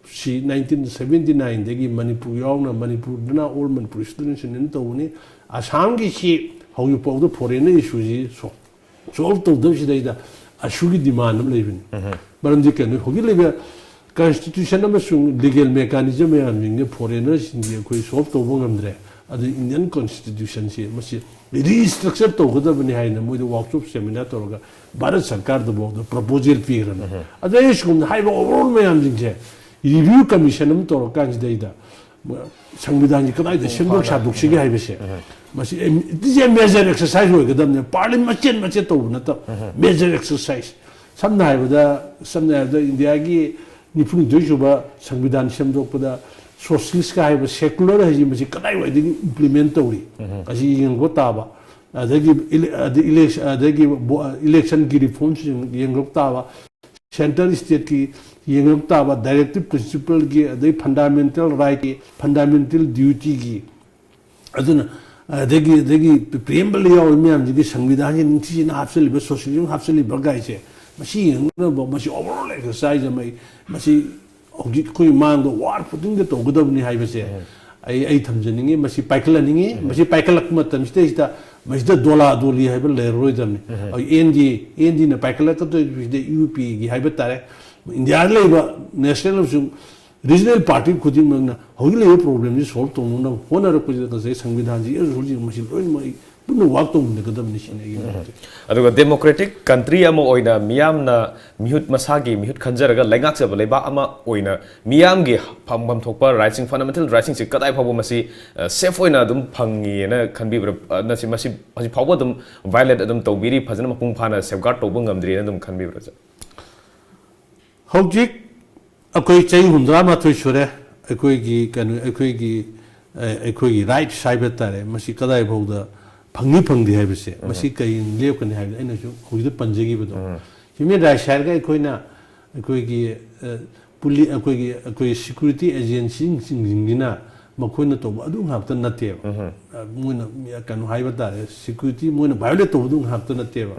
ꯁꯤ nineteen seventy nineꯗꯒꯤ ꯃꯅꯤꯄꯨꯔ ꯌꯥꯎꯅ, ꯃꯅꯤꯄꯨꯔꯗꯅ All Manipur Students Union ꯇꯧꯕꯅꯤ꯫ ꯑꯁꯥꯝꯒꯤꯁꯤ ꯍꯧꯖꯤꯛ ꯐꯥꯎꯗ foreigner issueꯁꯤ so-, solve ꯇꯧꯗꯕꯁꯤꯗꯩꯗ ꯑꯁꯨꯒꯤ demand ꯑꯃ ꯂꯩꯕꯅꯤ꯫ ꯃꯔꯝꯗꯤ ꯀꯩꯅꯣ, ꯍꯧꯖꯤꯛ ꯂꯩꯕ constitution ꯑꯃꯁꯨꯡ legal mechanism ꯃꯌꯥꯝꯁꯤꯡꯁꯦ foreigners ꯁꯤꯡꯁꯦ ꯑꯩꯈꯣꯏ solve ꯇꯧꯕ ꯉꯝꯗ꯭ꯔꯦ꯫ ꯑꯗꯨ Indian constitutionꯁꯤ ꯃꯁꯤ restructure ꯇꯧꯒꯗꯕꯅꯤ ꯍꯥꯏꯅ ꯃꯣꯏꯗ workshop seminar ꯇꯧꯔꯒ ꯚꯥꯔꯠ ꯁꯔꯀꯥꯔꯗꯐꯥꯎꯗ proposal ꯄꯤꯈ꯭ꯔꯕꯅꯤ꯫ ꯑꯗꯣ ꯑꯩ ꯁꯤꯒꯨꯝꯅ ꯍꯥꯏꯕ overall ꯃꯌꯥꯝꯁꯤꯡꯁꯦ review commission ꯑꯃ ꯇꯧꯔꯀꯥꯟꯁꯤꯗꯩꯗ ꯁꯪꯕꯤꯙꯥꯟꯁꯤ ꯀꯗꯥꯏꯗ ꯁꯦꯝꯗꯣꯛ ꯁꯥꯗꯣꯛꯁꯤꯒꯦ ꯍꯥꯏꯕꯁꯦ, ꯃꯁꯤ, it is a major exercise ꯑꯣꯏꯒꯗꯕꯅꯦ꯫ Parliament ꯃꯆꯦꯠ ꯃꯆꯦꯠ ꯇꯧꯕ ꯅꯠꯇꯕ, major exercise꯫ ꯁꯝꯅ ꯍꯥꯏꯔꯕꯗ, ꯁꯝꯅ ꯍꯥꯏꯔꯕꯗ ꯏꯟꯗꯤꯌꯥꯒꯤ ꯅꯤꯐꯨꯅꯤꯊꯣꯏ ꯁꯨꯕ ꯁꯪꯕꯤꯙꯥꯟ ꯁꯦꯝꯗꯣꯛꯄꯗ socialist ꯀ ꯍꯥꯏꯕ secular ꯍꯥꯏꯁꯤ ꯃꯁꯤ ꯀꯗꯥꯏꯋꯥꯏꯗꯒꯤ implement ꯇꯧꯔꯤ? ꯑꯁꯤ ꯌꯦꯡꯕ ꯇꯥꯕ꯫ ꯑꯗꯒꯤ ele-, ꯑꯗꯒꯤ election, ꯑꯗꯒꯤ ꯕꯣ-, election ꯒꯤ reforms ꯁꯤꯡ ꯌꯦꯡꯕ ꯇꯥꯕ꯫ Centre state ꯀꯤ ꯌꯦꯡꯕ ꯇꯥꯕ꯫ Directive principle ꯒꯤ, ꯑꯗꯩ fundamental right ꯀꯤ, fundamental duty ꯒꯤ꯫ ꯑꯗꯨꯅ ꯑꯗꯒꯤ, ꯑꯗꯒꯤ preamble ꯗ ꯌꯥꯎꯔꯤꯕ ꯃꯌꯥꯝꯁꯤꯒꯤ ꯁꯪꯕꯤꯙꯥꯟꯒꯤ ꯅꯤꯡꯊꯤꯖꯅ ꯍꯥꯞꯆꯜꯂꯤꯕ, socialism ꯍꯥꯞꯆꯜꯂꯤꯕ ꯀꯥꯏꯁꯦ, ꯃꯁꯤ ꯌꯦꯡꯅꯕ, ꯃꯁꯤ overall exercise ꯑꯃ ꯑꯩ, ꯃꯁꯤ ꯍꯧꯖꯤꯛ ꯑꯩꯈꯣꯏ ꯃꯥꯡꯗ war ꯈꯨꯗꯤꯡꯗ ꯇꯧꯒꯗꯕꯅꯤ ꯍꯥꯏꯕꯁꯦ ꯑꯩ, ꯑꯩ ꯊꯝꯖꯅꯤꯡꯉꯤ꯫ ꯃꯁꯤ ꯄꯥꯏꯈꯠꯍꯟꯅꯤꯡꯉꯤ꯫ ꯃꯁꯤ ꯄꯥꯏꯈꯠꯂꯛꯄ ꯃꯇꯝꯁꯤꯗꯩꯁꯤꯗ ꯃꯁꯤꯗ ꯗꯣꯂꯥ ꯗꯣꯂꯤ ꯍꯥꯏꯕ ꯂꯩꯔꯔꯣꯏꯗꯕꯅꯤ꯫ ꯑꯩ N D A, N D A ꯅ ꯄꯥꯏꯈꯠꯂꯛꯀꯗꯣꯏꯁꯤꯗ U P ꯒꯤ ꯍꯥꯏꯕ ꯇꯥꯔꯦ꯫ ꯏꯟꯗꯤꯌꯥꯗ ꯂꯩꯕ national ꯑꯃꯁꯨꯡ regional party ꯈꯨꯗꯤꯡꯃꯛꯅ ꯍꯧꯖꯤꯛ ꯂꯩꯔꯤꯕ problem ꯁꯤ solve ꯇꯧꯅꯅꯕ ꯍꯣꯠꯅꯔꯛꯄꯁꯤꯗ ꯉꯁꯥꯏ ꯁꯪꯕꯤꯙꯥꯟꯁꯤ ꯍꯧꯖꯤꯛ ꯃꯁꯤ ꯂꯣꯏꯅꯃꯛ ꯑꯩ ꯄꯨꯟꯅ ꯋꯥꯛ ꯇꯧꯃꯤꯟꯅꯒꯗꯕꯅꯤ ꯁꯤꯅꯤ ꯑꯩꯒꯤ ꯃꯣꯠꯇꯗꯤ꯫ ꯑꯗꯨꯒ democratic country ꯑꯃ ꯑꯣꯏꯅ ꯃꯤꯌꯥꯝꯅ ꯃꯤꯍꯨꯠ, ꯃꯁꯥꯒꯤ ꯃꯤꯍꯨꯠ ꯈꯟꯖꯔꯒ ꯂꯩꯉꯥꯛꯆꯕ ꯂꯩꯕꯥꯛ ꯑꯃ ꯑꯣꯏꯅ ꯃꯤꯌꯥꯝꯒꯤ ꯐꯪꯐꯝ ꯊꯣꯛꯄ rights ꯁꯤꯡ, fundamental rights ꯁꯤꯡꯁꯤ ꯀꯗꯥꯏ ꯐꯥꯎꯕ ꯃꯁꯤ safe ꯑꯣꯏꯅ ꯑꯗꯨꯝ ꯐꯪꯉꯤꯅ ꯈꯟꯕꯤꯕ꯭ꯔꯥ? ꯅꯠꯇ꯭ꯔꯒ ꯃꯁꯤ ꯍꯧꯖꯤꯛ ꯐꯥꯎꯕ ꯑꯗꯨꯝ violate ꯑꯗꯨꯝ ꯇꯧꯕꯤꯔꯤ, ꯐꯖꯅ ꯃꯄꯨꯡ ꯐꯥꯅ safeguard ꯇꯧꯕ ꯉꯝꯗ꯭ꯔꯤꯅ ꯑꯗꯨꯝ ꯈꯟꯕꯤꯕ꯭ꯔꯥ, sir? ꯍꯧꯖꯤꯛ ꯑꯩꯈꯣꯏ ꯆꯍꯤ ꯍꯨꯝꯗ꯭ꯔꯥ ꯃꯥꯊꯣꯏ ꯁꯨꯔꯦ꯫ ꯑꯩꯈꯣꯏꯒꯤ ꯀꯩꯅꯣ, ꯑꯩꯈꯣꯏꯒꯤ ꯑꯩꯈꯣꯏꯒꯤ rights ꯍꯥꯏꯕ ꯇꯥꯔꯦ, ꯃꯁꯤ ꯀꯗꯥꯏ ꯐꯥꯎꯗ ꯐꯪꯉꯤ ꯐꯪꯗꯦ ꯍꯥꯏꯕꯁꯦ, ꯃꯁꯤ ꯀꯩ ꯂꯦꯞꯀꯅꯤ ꯍꯥꯏꯕꯗ ꯑꯩꯅꯁꯨ ꯍꯧꯖꯤꯛꯇ ꯄꯟꯖꯈꯤꯕꯗꯣ, human rights ꯍꯥꯏꯔꯒ ꯑꯩꯈꯣꯏꯅ ꯑꯩꯈꯣꯏꯒꯤ ꯄꯨꯂꯤ ꯑꯩꯈꯣꯏꯒꯤ ꯑꯩꯈꯣꯏ security agency ꯁꯤꯡꯁꯤꯅ ꯃꯈꯣꯏꯅ ꯇꯧꯕ ꯑꯗꯨ ꯉꯥꯛꯇ ꯅꯠꯇꯦꯕ꯫ ꯃꯣꯏꯅ ꯀꯩꯅꯣ ꯍꯥꯏꯕ ꯇꯥꯔꯦ, security ꯃꯣꯏꯅ violate ꯇꯧꯕꯗꯨ ꯉꯥꯛꯇ ꯅꯠꯇꯦꯕ꯫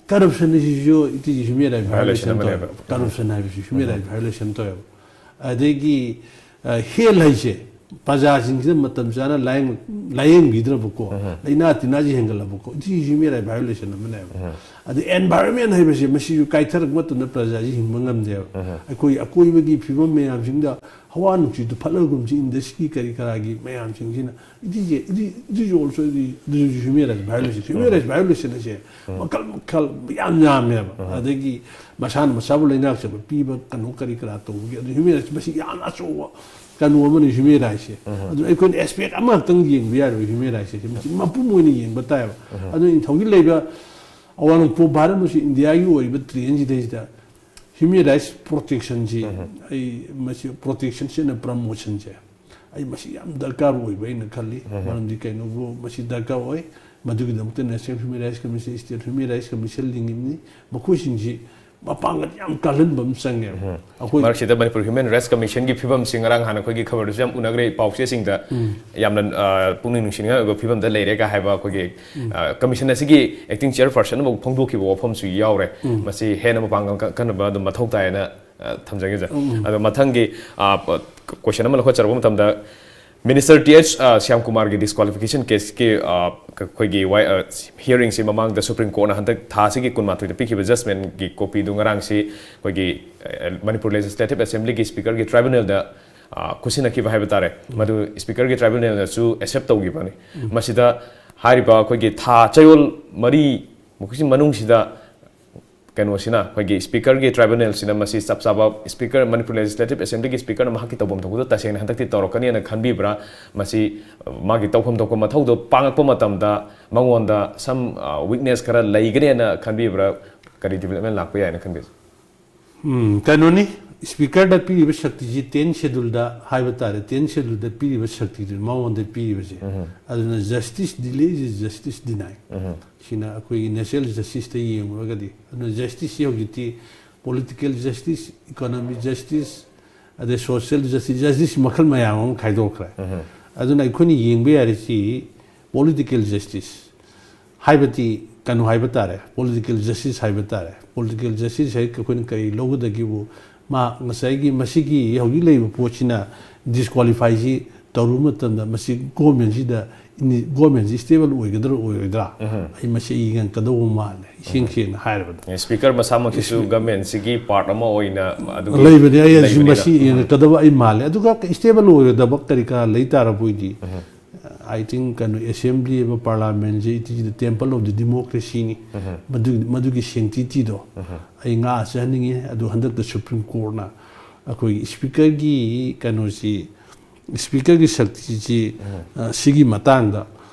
Corruption ꯑꯁꯤꯁꯨ it is human right violation ꯇꯧꯋꯦꯕ꯫ Corruption ꯍꯥꯏꯕꯁꯤ human right violation ꯇꯧꯋꯦꯕ꯫ ꯑꯗꯒꯤ health ꯍꯥꯏꯁꯦ, ꯄ꯭ꯔꯖꯥꯁꯤꯡꯁꯤꯗ ꯃꯇꯝ ꯆꯥꯅ ꯂꯥꯌꯦꯡ ꯂꯥꯌꯦꯡꯕꯤꯗ꯭ꯔꯕꯀꯣ, ꯂꯥꯏꯅꯥ ꯇꯤꯟꯅꯥꯁꯤ ꯍꯦꯟꯒꯠꯂꯛꯄꯀꯣ, it is human right violation ꯑꯃꯅꯦꯕ꯫ ꯑꯗꯩ environment ꯍꯥꯏꯕꯁꯦ, ꯃꯁꯤꯁꯨ ꯀꯥꯏꯊꯔꯛꯄ ꯃꯇꯝꯗ ꯄ꯭ꯔꯖꯥꯁꯤ ꯍꯤꯡꯕ ꯉꯝꯗꯦꯕ꯫ ꯑꯩꯈꯣꯏ ꯑꯀꯣꯏꯕꯒꯤ ꯐꯤꯕꯝ ꯃꯌꯥꯝꯁꯤꯡꯗ, ꯍꯋꯥ ꯅꯨꯡꯁꯤꯠꯇꯨ ꯐꯠꯂꯒꯨꯝꯁꯤ, industry ꯀꯔꯤ ꯀꯔꯥꯒꯤ ꯃꯌꯥꯝꯁꯤꯡꯁꯤꯅ, it is a, it is, it is also, ꯑꯗꯨꯁꯨ human rights violation꯫ Human rights violation ꯑꯁꯦ ꯃꯈꯜ ꯃꯈꯜ ꯌꯥꯝ ꯌꯥꯝꯃꯦꯕ꯫ ꯑꯗꯒꯤ ꯃꯁꯥꯅ ꯃꯁꯥꯕꯨ ꯂꯩꯉꯥꯛꯆꯕ ꯄꯤꯕ, ꯀꯩꯅꯣ ꯀꯔꯤ ꯀꯔꯥ ꯇꯧꯕꯒꯤ, ꯑꯗꯨ human rights ꯃꯁꯤ ꯌꯥꯝꯅ ꯑꯆꯧꯕ ꯀꯩꯅꯣ ꯑꯃꯅꯤ human rights ꯁꯦ꯫ ꯑꯗꯨ ꯑꯩꯈꯣꯏꯅ aspect ꯑꯃꯈꯛꯇꯪ ꯌꯦꯡꯕ ꯌꯥꯔꯣꯏ human rights ꯁꯦ꯫ ꯃꯁꯤ ꯃꯄꯨꯝ ꯑꯣꯏꯅ ꯌꯦꯡꯕ ꯇꯥꯏꯌꯦꯕ꯫ ꯑꯗꯨ ꯅꯤꯡꯊꯧꯒꯤ ꯂꯩꯕ ꯑꯋꯥꯡ ꯅꯣꯡꯄꯣꯛ ꯚꯥꯔꯠ ꯑꯃꯁꯨꯡ ꯏꯟꯗꯤꯌꯥꯒꯤ ꯑꯣꯏꯔꯤꯕ ꯇ꯭ꯔꯦꯟꯁꯤꯗꯩꯁꯤꯗ human rights protection ꯁꯤ ꯑꯩ ꯃꯁꯤ protection ꯁꯤ ꯅꯠꯇꯅ promotion ꯁꯦ ꯑꯩ ꯃꯁꯤ ꯌꯥꯝ ꯗꯔꯀꯥꯔ ꯑꯣꯏꯕ ꯑꯩꯅ ꯈꯜꯂꯤ꯫ ꯃꯔꯝꯗꯤ ꯀꯩꯅꯣꯕꯨ ꯃꯁꯤ ꯗꯔꯀꯥꯔ ꯑꯣꯏ, ꯃꯗꯨꯒꯤꯗꯃꯛꯇ National Human Rights Commission, State Human Rights Commission ꯂꯤꯡꯉꯤꯕꯅꯤ꯫ ꯃꯈꯣꯏꯁꯤꯡꯁꯤ ꯃꯄꯥꯡꯒꯜ ꯌꯥꯝ ꯀꯜꯍꯟꯕ ꯑꯃ ꯆꯪꯉꯦꯕ꯫ ꯑꯩꯈꯣꯏ ꯃꯔꯛꯁꯤꯗ ꯃꯅꯤꯄꯨꯔ Human Rights Commission ꯒꯤ ꯐꯤꯕꯝꯁꯤ ꯉꯔꯥꯡ ꯅꯍꯥꯟ ꯑꯩꯈꯣꯏꯒꯤ ꯈꯕꯔꯗꯁꯨ ꯌꯥꯝ ꯎꯅꯈ꯭ꯔꯦ, ꯄꯥꯎꯆꯦꯁꯤꯡꯗ ꯌꯥꯝꯅ, ꯑ, ꯄꯨꯛꯅꯤꯡ ꯅꯨꯡꯁꯤꯅꯤꯡꯉꯥꯏ ꯑꯣꯏꯕ ꯐꯤꯕꯝꯗ ꯂꯩꯔꯦꯒ ꯍꯥꯏꯕ ꯑꯩꯈꯣꯏꯒꯤ, ꯑ, commission ꯑꯁꯤꯒꯤ acting chairperson ꯑꯃ ꯐꯣꯡꯗꯣꯛꯈꯤꯕ ꯋꯥꯐꯝꯁꯨ ꯌꯥꯎꯔꯦ꯫ ꯃꯁꯤ ꯍꯦꯟꯅ ꯃꯄꯥꯡꯒꯜ ꯀ-, ꯀꯟꯅꯕ ꯑꯗꯨꯝ ꯃꯊꯧ ꯇꯥꯏꯅ, ꯑ, ꯊꯝꯖꯒꯦ, sir꯫ ꯑꯗꯣ ꯃꯊꯪꯒꯤ, ꯑ, ꯄ-, question ꯑꯃ ꯂꯧꯈꯠꯆꯔꯛꯄ ꯃꯇꯝꯗ, Minister ꯇꯤ ꯑꯩꯆ, ꯑ, ꯁ꯭ꯌꯥꯝꯀꯨꯃꯥꯔꯒꯤ disqualification case ꯀꯤ, ꯑ, ꯑꯩꯈꯣꯏꯒꯤ ꯋꯥꯏ-, ꯑ, hearing ꯁꯤ ꯃꯃꯥꯡꯗ Supreme Court ꯅ ꯍꯟꯗꯛ ꯊꯥꯁꯤꯒꯤ ꯀꯨꯟꯃꯥꯊꯣꯏꯗ ꯄꯤꯈꯤꯕ judgment ꯀꯤ copy ꯗꯨ ꯉꯔꯥꯡꯁꯤ ꯑꯩꯈꯣꯏꯒꯤ, ꯑ, ꯃꯅꯤꯄꯨꯔ Legislative Assembly ꯒꯤ Speaker ꯒꯤ tribunal ꯗ ꯑ, ꯈꯨꯠꯁꯤꯟꯅꯈꯤꯕ ꯍꯥꯏꯕ ꯇꯥꯔꯦ, ꯃꯗꯨ Speakerꯒꯤ tribunalꯅꯁꯨ accept ꯇꯧꯈꯤꯕꯅꯤ꯫ ꯃꯁꯤꯗ ꯍꯥꯏꯔꯤꯕ ꯑꯩꯈꯣꯏꯒꯤ ꯊꯥ ꯆꯌꯣꯜ ꯃꯔꯤꯃꯨꯛꯀꯤ ꯃꯅꯨꯡꯁꯤꯗ ꯀꯩꯅꯣꯁꯤꯅ, ꯑꯩꯈꯣꯏꯒꯤ Speakerꯒꯤ tribunalꯁꯤꯅ ꯃꯁꯤ ꯆꯞ ꯆꯥꯕ, Speaker, Manipur Legislative Assemblyꯒꯤ Speakerꯅ ꯃꯍꯥꯛꯀꯤ ꯇꯧꯐꯝ ꯊꯣꯛꯄꯗꯣ ꯇꯁꯦꯡꯅ ꯍꯟꯗꯛꯇꯤ ꯇꯧꯔꯛꯀꯅꯤꯅ ꯈꯟꯕꯤꯕ꯭ꯔꯥ? ꯃꯁꯤ, ꯑ, ꯃꯥꯒꯤ ꯇꯧꯐꯝ ꯊꯣꯛꯄ ꯃꯊꯧꯗꯣ ꯄꯥꯡꯉꯛꯄ ꯃꯇꯝꯗ ꯃꯉꯣꯟꯗ some, ꯑ, weakness ꯈꯔ ꯂꯩꯒꯅꯦꯅ ꯈꯟꯕꯤꯕ꯭ꯔꯥ? ꯀꯔꯤ development ꯂꯥꯛꯄ ꯌꯥꯏꯅ ꯈꯟꯕꯤꯕ꯭ꯔꯥ? ꯎꯝ, ꯀꯩꯅꯣꯅꯤ, Speakerꯗ ꯄꯤꯔꯤꯕ ꯁꯛꯇꯤꯁꯤ tenth Scheduleꯗ ꯍꯥꯏꯕ ꯇꯥꯔꯦ, tenth Scheduleꯗ ꯄꯤꯔꯤꯕ ꯁꯛꯇꯤꯗꯨ ꯃꯉꯣꯟꯗ ꯄꯤꯔꯤꯕꯁꯦ꯫ ꯑꯗꯨꯅ justice delay is justice deny꯫ ꯁꯤꯅ ꯑꯩꯈꯣꯏꯒꯤ natural justiceꯇ ꯌꯦꯡꯉꯨꯔꯒꯗꯤ꯫ ꯑꯗꯨꯅ justiceꯁꯤ ꯍꯧꯖꯤꯛꯇꯤ political justice, economic justice, ꯑꯗꯩ social justice, justice ꯃꯈꯜ ꯃꯌꯥꯝ ꯑꯃ ꯈꯥꯏꯗꯣꯛꯈ꯭ꯔꯦ꯫ ꯑꯗꯨꯅ ꯑꯩꯈꯣꯏꯅ ꯌꯦꯡꯕ ꯌꯥꯔꯤꯁꯤ political justice ꯍꯥꯏꯕꯗꯤ ꯀꯩꯅꯣ ꯍꯥꯏꯕ ꯇꯥꯔꯦ, political justice ꯍꯥꯏꯕ ꯇꯥꯔꯦ꯫ Political justice ꯍꯥꯏ ꯑꯩꯈꯣꯏꯅ ꯀꯔꯤ ꯂꯧꯒꯗꯒꯦꯕꯨ, ꯃꯥ ꯉꯁꯥꯏꯒꯤ ꯃꯁꯤꯒꯤ ꯍꯧꯖꯤꯛ ꯂꯩꯔꯤꯕ ꯄꯣꯠꯁꯤꯅ disqualifyꯁꯤ ꯇꯧꯔꯨꯕ ꯃꯇꯝꯗ ꯃꯁꯤ governmentꯁꯤꯗ, governmentꯁꯤ stable ꯑꯣꯏꯒꯗ꯭ꯔꯥ ꯑꯣꯏꯔꯣꯏꯗ꯭ꯔꯥ? ꯑꯩ ꯃꯁꯤ ꯑꯩ ꯌꯦꯡꯉꯛꯀꯗꯧꯕ ꯃꯥꯜꯂꯦ, ꯏꯁꯦꯡ ꯁꯦꯡꯅ ꯍꯥꯏꯔꯕꯗ꯫ Speaker ꯃꯁꯥꯃꯛꯁꯤꯁꯨ governmentꯁꯤꯒꯤ part ꯑꯃ ꯑꯣꯏꯅ ꯑꯗꯨꯒꯤ ꯂꯩꯕꯅꯦ꯫ ꯑꯩ ꯑꯩꯁꯨ ꯂꯩꯕꯅꯤꯅ꯫ ꯃꯁꯤ ꯌꯦꯡꯉꯛꯀꯗꯕ ꯑꯩ ꯃꯥꯜꯂꯦ꯫ ꯑꯗꯨꯒ stable ꯑꯣꯏꯒꯗꯕ ꯀꯔꯤ ꯀꯔꯥ ꯂꯩ ꯇꯥꯔꯕꯣꯏꯗꯤ, I think ꯀꯩꯅꯣ assembly ꯑꯃ parliamentꯁꯦ it is the temple of the democracyꯅꯤ꯫ ꯃꯗꯨꯒꯤ, ꯃꯗꯨꯒꯤ sanctityꯗꯣ ꯑꯩ ꯉꯥꯛꯑ ꯆꯠꯍꯟꯅꯤꯡꯉꯤ꯫ ꯑꯗꯨ ꯍꯟꯗꯛꯇ Supreme Courtꯅ ꯑꯩꯈꯣꯏꯒꯤ Speakerꯒꯤ ꯀꯩꯅꯣꯁꯤ, Speakerꯒꯤ ꯁꯛꯇꯤꯁꯤ, ꯑ, ꯁꯤꯒꯤ ꯃꯇꯥꯡꯗ,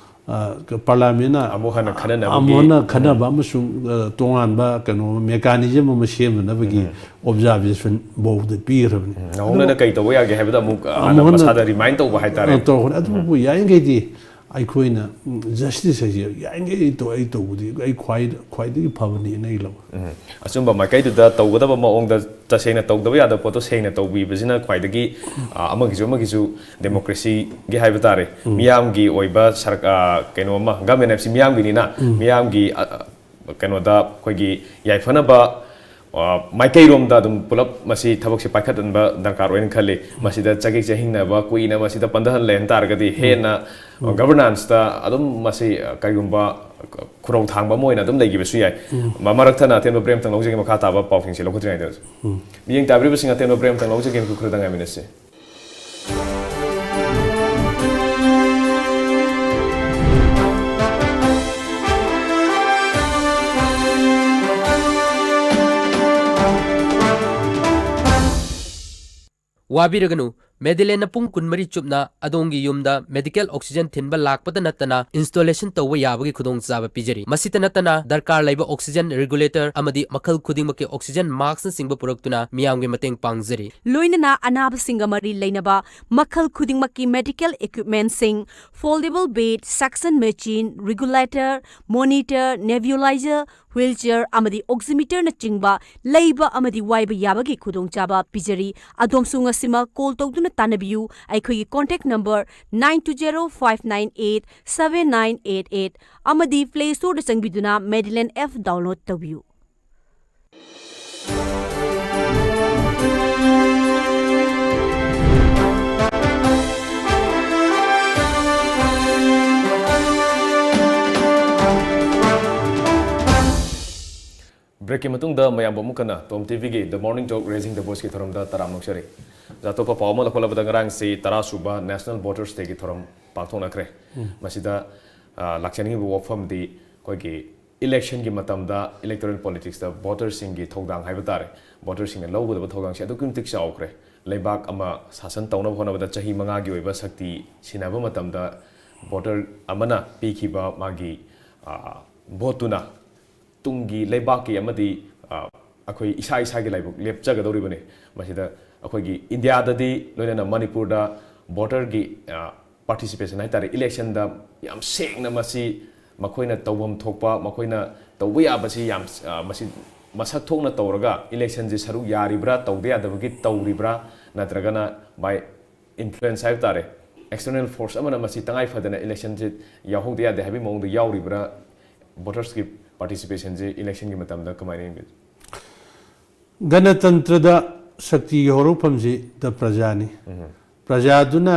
ꯑ, parliamentꯅ ꯑꯃꯨꯛ ꯍꯟꯅ ꯈꯟꯅꯅꯕꯒꯤ ꯑꯃꯨꯛ ꯍꯟꯅ ꯈꯟꯅꯕ ꯑꯃꯁꯨꯡ, ꯑ, ꯇꯣꯉꯥꯟꯕ ꯀꯩꯅꯣ mechanism ꯑꯃ ꯁꯦꯝꯅꯅꯕꯒꯤ observation ꯐꯥꯎꯕꯗ ꯄꯤꯈ꯭ꯔꯕꯅꯤ꯫ ꯅꯧꯍꯧꯅꯅ ꯀꯩ ꯇꯧꯕ ꯌꯥꯒꯦ ꯍꯥꯏꯕꯗ ꯑꯃꯨꯛ, ꯑ, ꯍꯥꯟꯅ ꯑꯃꯨꯛ ꯍꯟꯅ ꯃꯁꯥꯗ remind ꯇꯧꯕ ꯍꯥꯏꯇꯥꯔꯦ꯫ ꯑ, ꯇꯧꯔꯛꯄꯅꯤ꯫ ꯑꯗꯨꯕꯨ ꯌꯥꯔꯤꯈꯩꯗꯤ ꯑꯩꯈꯣꯏꯅ, ꯎꯝ, justice ꯍꯥꯏꯁꯦ ꯌꯥꯔꯤꯈꯩ ꯑꯩ ꯇꯧ-, ꯑꯩ ꯇꯧꯕꯗꯤ ꯑꯩ ꯈ꯭ꯋꯥꯏ-, ꯈ꯭ꯋꯥꯏꯗꯒꯤ ꯐꯕꯅꯦꯅ ꯑꯩ ꯂꯧꯋꯦ꯫ ꯑꯆꯨꯝꯕ ꯃꯥꯏꯀꯩꯗꯨꯗ ꯇꯧꯒꯗꯕ ꯃꯑꯣꯡꯗ, ꯇꯁꯦꯡꯅ ꯇꯧꯗꯕ ꯌꯥꯗꯕ ꯄꯣꯠꯇꯣ ꯁꯦꯡꯅ ꯇꯧꯕꯤꯕꯁꯤꯅ ꯈ꯭ꯋꯥꯏꯗꯒꯤ, ꯑ, ꯑꯃꯒꯤꯁꯨ ꯑꯃꯒꯤꯁꯨ democracyꯒꯤ ꯍꯥꯏꯕ ꯇꯥꯔꯦ, ꯃꯤꯌꯥꯝꯒꯤ ꯑꯣꯏꯕ ꯁꯔ-, ꯑ, ꯀꯩꯅꯣ ꯑꯃ, government ꯍꯥꯏꯕꯁꯤ ꯃꯤꯌꯥꯝꯒꯤꯅꯤꯅ, ꯃꯤꯌꯥꯝꯒꯤ, ꯑ, ꯑ, ꯀꯩꯅꯣꯗ ꯑꯩꯈꯣꯏꯒꯤ ꯌꯥꯏꯐꯅꯕ, ꯑ, ꯃꯥꯏꯀꯩꯔꯣꯝꯗ ꯑꯗꯨꯝ ꯄꯨꯂꯞ ꯃꯁꯤ ꯊꯕꯛꯁꯦ ꯄꯥꯏꯈꯠꯍꯟꯕ ꯗꯔꯀꯥꯔ ꯑꯣꯏꯅ ꯈꯜꯂꯤ꯫ ꯃꯁꯤꯗ ꯆꯒꯦꯛ ꯆꯍꯤꯡꯅꯕ ꯀꯨꯏꯅ ꯃꯁꯤꯗ ꯄꯟꯊꯍꯜ ꯂꯩꯍꯟ ꯇꯥꯔꯒꯗꯤ ꯍꯦꯟꯅ, ꯑ, governanceꯇ ꯑꯗꯨꯝ ꯃꯁꯤ, ꯑ, ꯀꯔꯤꯒꯨꯝꯕ ꯈꯨꯔꯧ ꯊꯥꯡꯕ ꯑꯃ ꯑꯣꯏꯅ ꯑꯗꯨꯝ ꯂꯩꯈꯤꯕꯁꯨ ꯌꯥꯏ꯫ ꯃ-, ꯃꯔꯛ ꯊꯠꯅ ꯑꯇꯦꯟꯕ break ꯑꯃꯇꯪ ꯂꯧꯖꯒꯦ, ꯃꯈꯥ ꯇꯥꯕ ꯄꯥꯎꯁꯤꯡꯁꯤ ꯂꯧꯈꯠꯇ꯭ꯔꯤꯉꯩꯗ꯫ ꯃꯤꯠꯌꯦꯡ ꯇꯥꯕꯤꯔꯤꯕꯁꯤꯡ, ꯑꯇꯦꯟꯕ break ꯑꯃꯇꯪ ꯂꯧꯖꯒꯦ, ꯈꯔꯗ ꯉꯥꯏꯃꯤꯟꯅꯁꯤ꯫ ꯋꯥꯕꯤꯔꯒꯅꯨ, ꯃꯦꯗꯤꯂꯦꯟꯅ ꯄꯨꯡ ꯀꯨꯟꯃꯔꯤ ꯆꯨꯞꯅ ꯑꯗꯣꯝꯒꯤ ꯌꯨꯝꯗ medical oxygen ꯊꯤꯟꯕ ꯂꯥꯛꯄꯗ ꯅꯠꯇꯅ installation ꯇꯧꯕ ꯌꯥꯕꯒꯤ ꯈꯨꯗꯣꯡꯆꯥꯕ ꯄꯤꯖꯔꯤ꯫ ꯃꯁꯤꯇ ꯅꯠꯇꯅ ꯗꯔꯀꯥꯔ ꯂꯩꯕ oxygen regulator ꯑꯃꯗꯤ ꯃꯈꯜ ꯈꯨꯗꯤꯡꯃꯛꯀꯤ oxygen maskꯅꯆꯤꯡꯕ ꯄꯨꯔꯛꯇꯨꯅ ꯃꯤꯌꯥꯝꯒꯤ ꯃꯇꯦꯡ ꯄꯥꯡꯖꯔꯤ꯫ ꯂꯣꯏꯅꯅ ꯑꯅꯥꯕꯁꯤꯡꯒ ꯃꯔꯤ ꯂꯩꯅꯕ ꯃꯈꯜ ꯈꯨꯗꯤꯡꯃꯛꯀꯤ medical equipmentꯁꯤꯡ, foldable bed, suction machine, regulator, monitor, nebulizer, wheelchair ꯑꯃꯗꯤ oximeterꯅꯆꯤꯡꯕ ꯂꯩꯕ ꯑꯃꯗꯤ ꯋꯥꯏꯕ ꯌꯥꯕꯒꯤ ꯈꯨꯗꯣꯡꯆꯥꯕ ꯄꯤꯖꯔꯤ꯫ ꯑꯗꯣꯝꯁꯨ ꯉꯁꯤꯃꯛ call ꯇꯧꯗꯨꯅ ꯇꯥꯟꯅꯕꯤꯌꯨ꯫ ꯑꯩꯈꯣꯏꯒꯤ contact number nine two zero five nine eight seven nine eight eight ꯑꯃꯗꯤ Play Storeꯗ ꯆꯪꯕꯤꯗꯨꯅ Medilane app download ꯇꯧꯕꯤꯌꯨ꯫ Breakꯀꯤ ꯃꯇꯨꯡꯗ ꯃꯌꯥꯝꯕꯨ ꯑꯃꯨꯛ ꯍꯟꯅ Tom TVꯒꯤ The Morning Talk Raising the Voiceꯀꯤ ꯊꯧꯔꯝꯗ ꯇꯔꯥꯝꯅ ꯑꯣꯛꯆꯔꯤ꯫ ꯑꯇꯣꯞꯄ ꯄꯥꯎ ꯑꯃ ꯂꯧꯈꯠꯂꯕꯗ, ꯉꯔꯥꯡꯁꯤ ꯇꯔꯥ ꯁꯨꯕ National Voters Dayꯒꯤ ꯊꯧꯔꯝ ꯄꯥꯡꯊꯣꯛꯅꯈ꯭ꯔꯦ꯫ ꯃꯁꯤꯗ, ꯑ, ꯂꯥꯛꯆꯅꯤꯡꯉꯤꯕ ꯋꯥꯐꯝꯗꯤ ꯑꯩꯈꯣꯏꯒꯤ electionꯒꯤ ꯃꯇꯝꯗ, electoral politicsꯇ voterꯁꯤꯡꯒꯤ ꯊꯧꯗꯥꯡ ꯍꯥꯏꯕ ꯇꯥꯔꯦ, voterꯁꯤꯡꯅ ꯂꯧꯒꯗꯕ ꯊꯧꯗꯥꯡꯁꯤ ꯑꯗꯨꯛꯀꯤ ꯃꯇꯤꯛ ꯆꯥꯎꯈ꯭ꯔꯦ꯫ ꯂꯩꯕꯥꯛ ꯑꯃ ꯁꯥꯁꯟ ꯇꯧꯅꯕ ꯍꯣꯠꯅꯕꯗ ꯆꯍꯤ ꯃꯉꯥꯒꯤ ꯑꯣꯏꯕ ꯁꯛꯇꯤ ꯁꯤꯟꯅꯕ ꯃꯇꯝꯗ voter ꯑꯃꯅ ꯄꯤꯈꯤꯕ ꯃꯥꯒꯤ, ꯑ, voteꯇꯨꯅ ꯇꯨꯡꯒꯤ ꯂꯩꯕꯥꯛꯀꯤ ꯑꯃꯗꯤ, ꯑ, ꯑꯩꯈꯣꯏ ꯏꯁꯥ ꯏꯁꯥꯒꯤ ꯂꯥꯏꯕꯛ ꯂꯦꯞꯆꯒꯗꯧꯔꯤꯕꯅꯤ꯫ ꯃꯁꯤꯗ ꯑꯩꯈꯣꯏꯒꯤ ꯏꯟꯗꯤꯌꯥꯗꯗꯤ, ꯂꯣꯏꯅꯅ ꯃꯅꯤꯄꯨꯔꯗ voterꯒꯤ, ꯑ, participation ꯍꯥꯏ ꯇꯥꯔꯦ, electionꯗ ꯌꯥꯝ ꯁꯦꯡꯅ ꯃꯁꯤ ꯃꯈꯣꯏꯅ ꯇꯧꯐꯝ ꯊꯣꯛꯄ, ꯃꯈꯣꯏꯅ ꯇꯧꯕ ꯌꯥꯕꯁꯤ ꯌꯥꯝ, ꯑ, ꯃꯁꯤ ꯃꯁꯛ ꯊꯣꯛꯅ ꯇꯧꯔꯒ electionꯁꯤ ꯁꯔꯨꯛ ꯌꯥꯔꯤꯕ꯭ꯔꯥ, ꯇꯧꯗ ꯌꯥꯗꯕꯒꯤ ꯇꯧꯔꯤꯕ꯭ꯔꯥ, ꯅꯠꯇ꯭ꯔꯒꯅ by influence ꯍꯥꯏꯕ ꯇꯥꯔꯦ, external force ꯑꯃꯅ ꯃꯁꯤ ꯇꯉꯥꯏ ꯐꯗꯅ electionꯁꯤ ꯌꯥꯎꯍꯧꯗ ꯌꯥꯗꯦ ꯍꯥꯏꯕꯒꯤ ꯃꯑꯣꯡꯗ ꯌꯥꯎꯔꯤꯕ꯭ꯔꯥ? Votersꯀꯤ participationꯁꯤ electionꯒꯤ ꯃꯇꯝꯗ ꯀꯃꯥꯏꯅ ꯌꯦꯡꯕꯤꯒꯦ? ꯒꯅꯇꯟꯇ꯭ꯔꯗ ꯁꯛꯇꯤꯒꯤ ꯍꯧꯔꯛꯐꯝꯁꯤ the ꯄ꯭ꯔꯖꯥꯅꯤ꯫ ꯄ꯭ꯔꯖꯥꯗꯨꯅ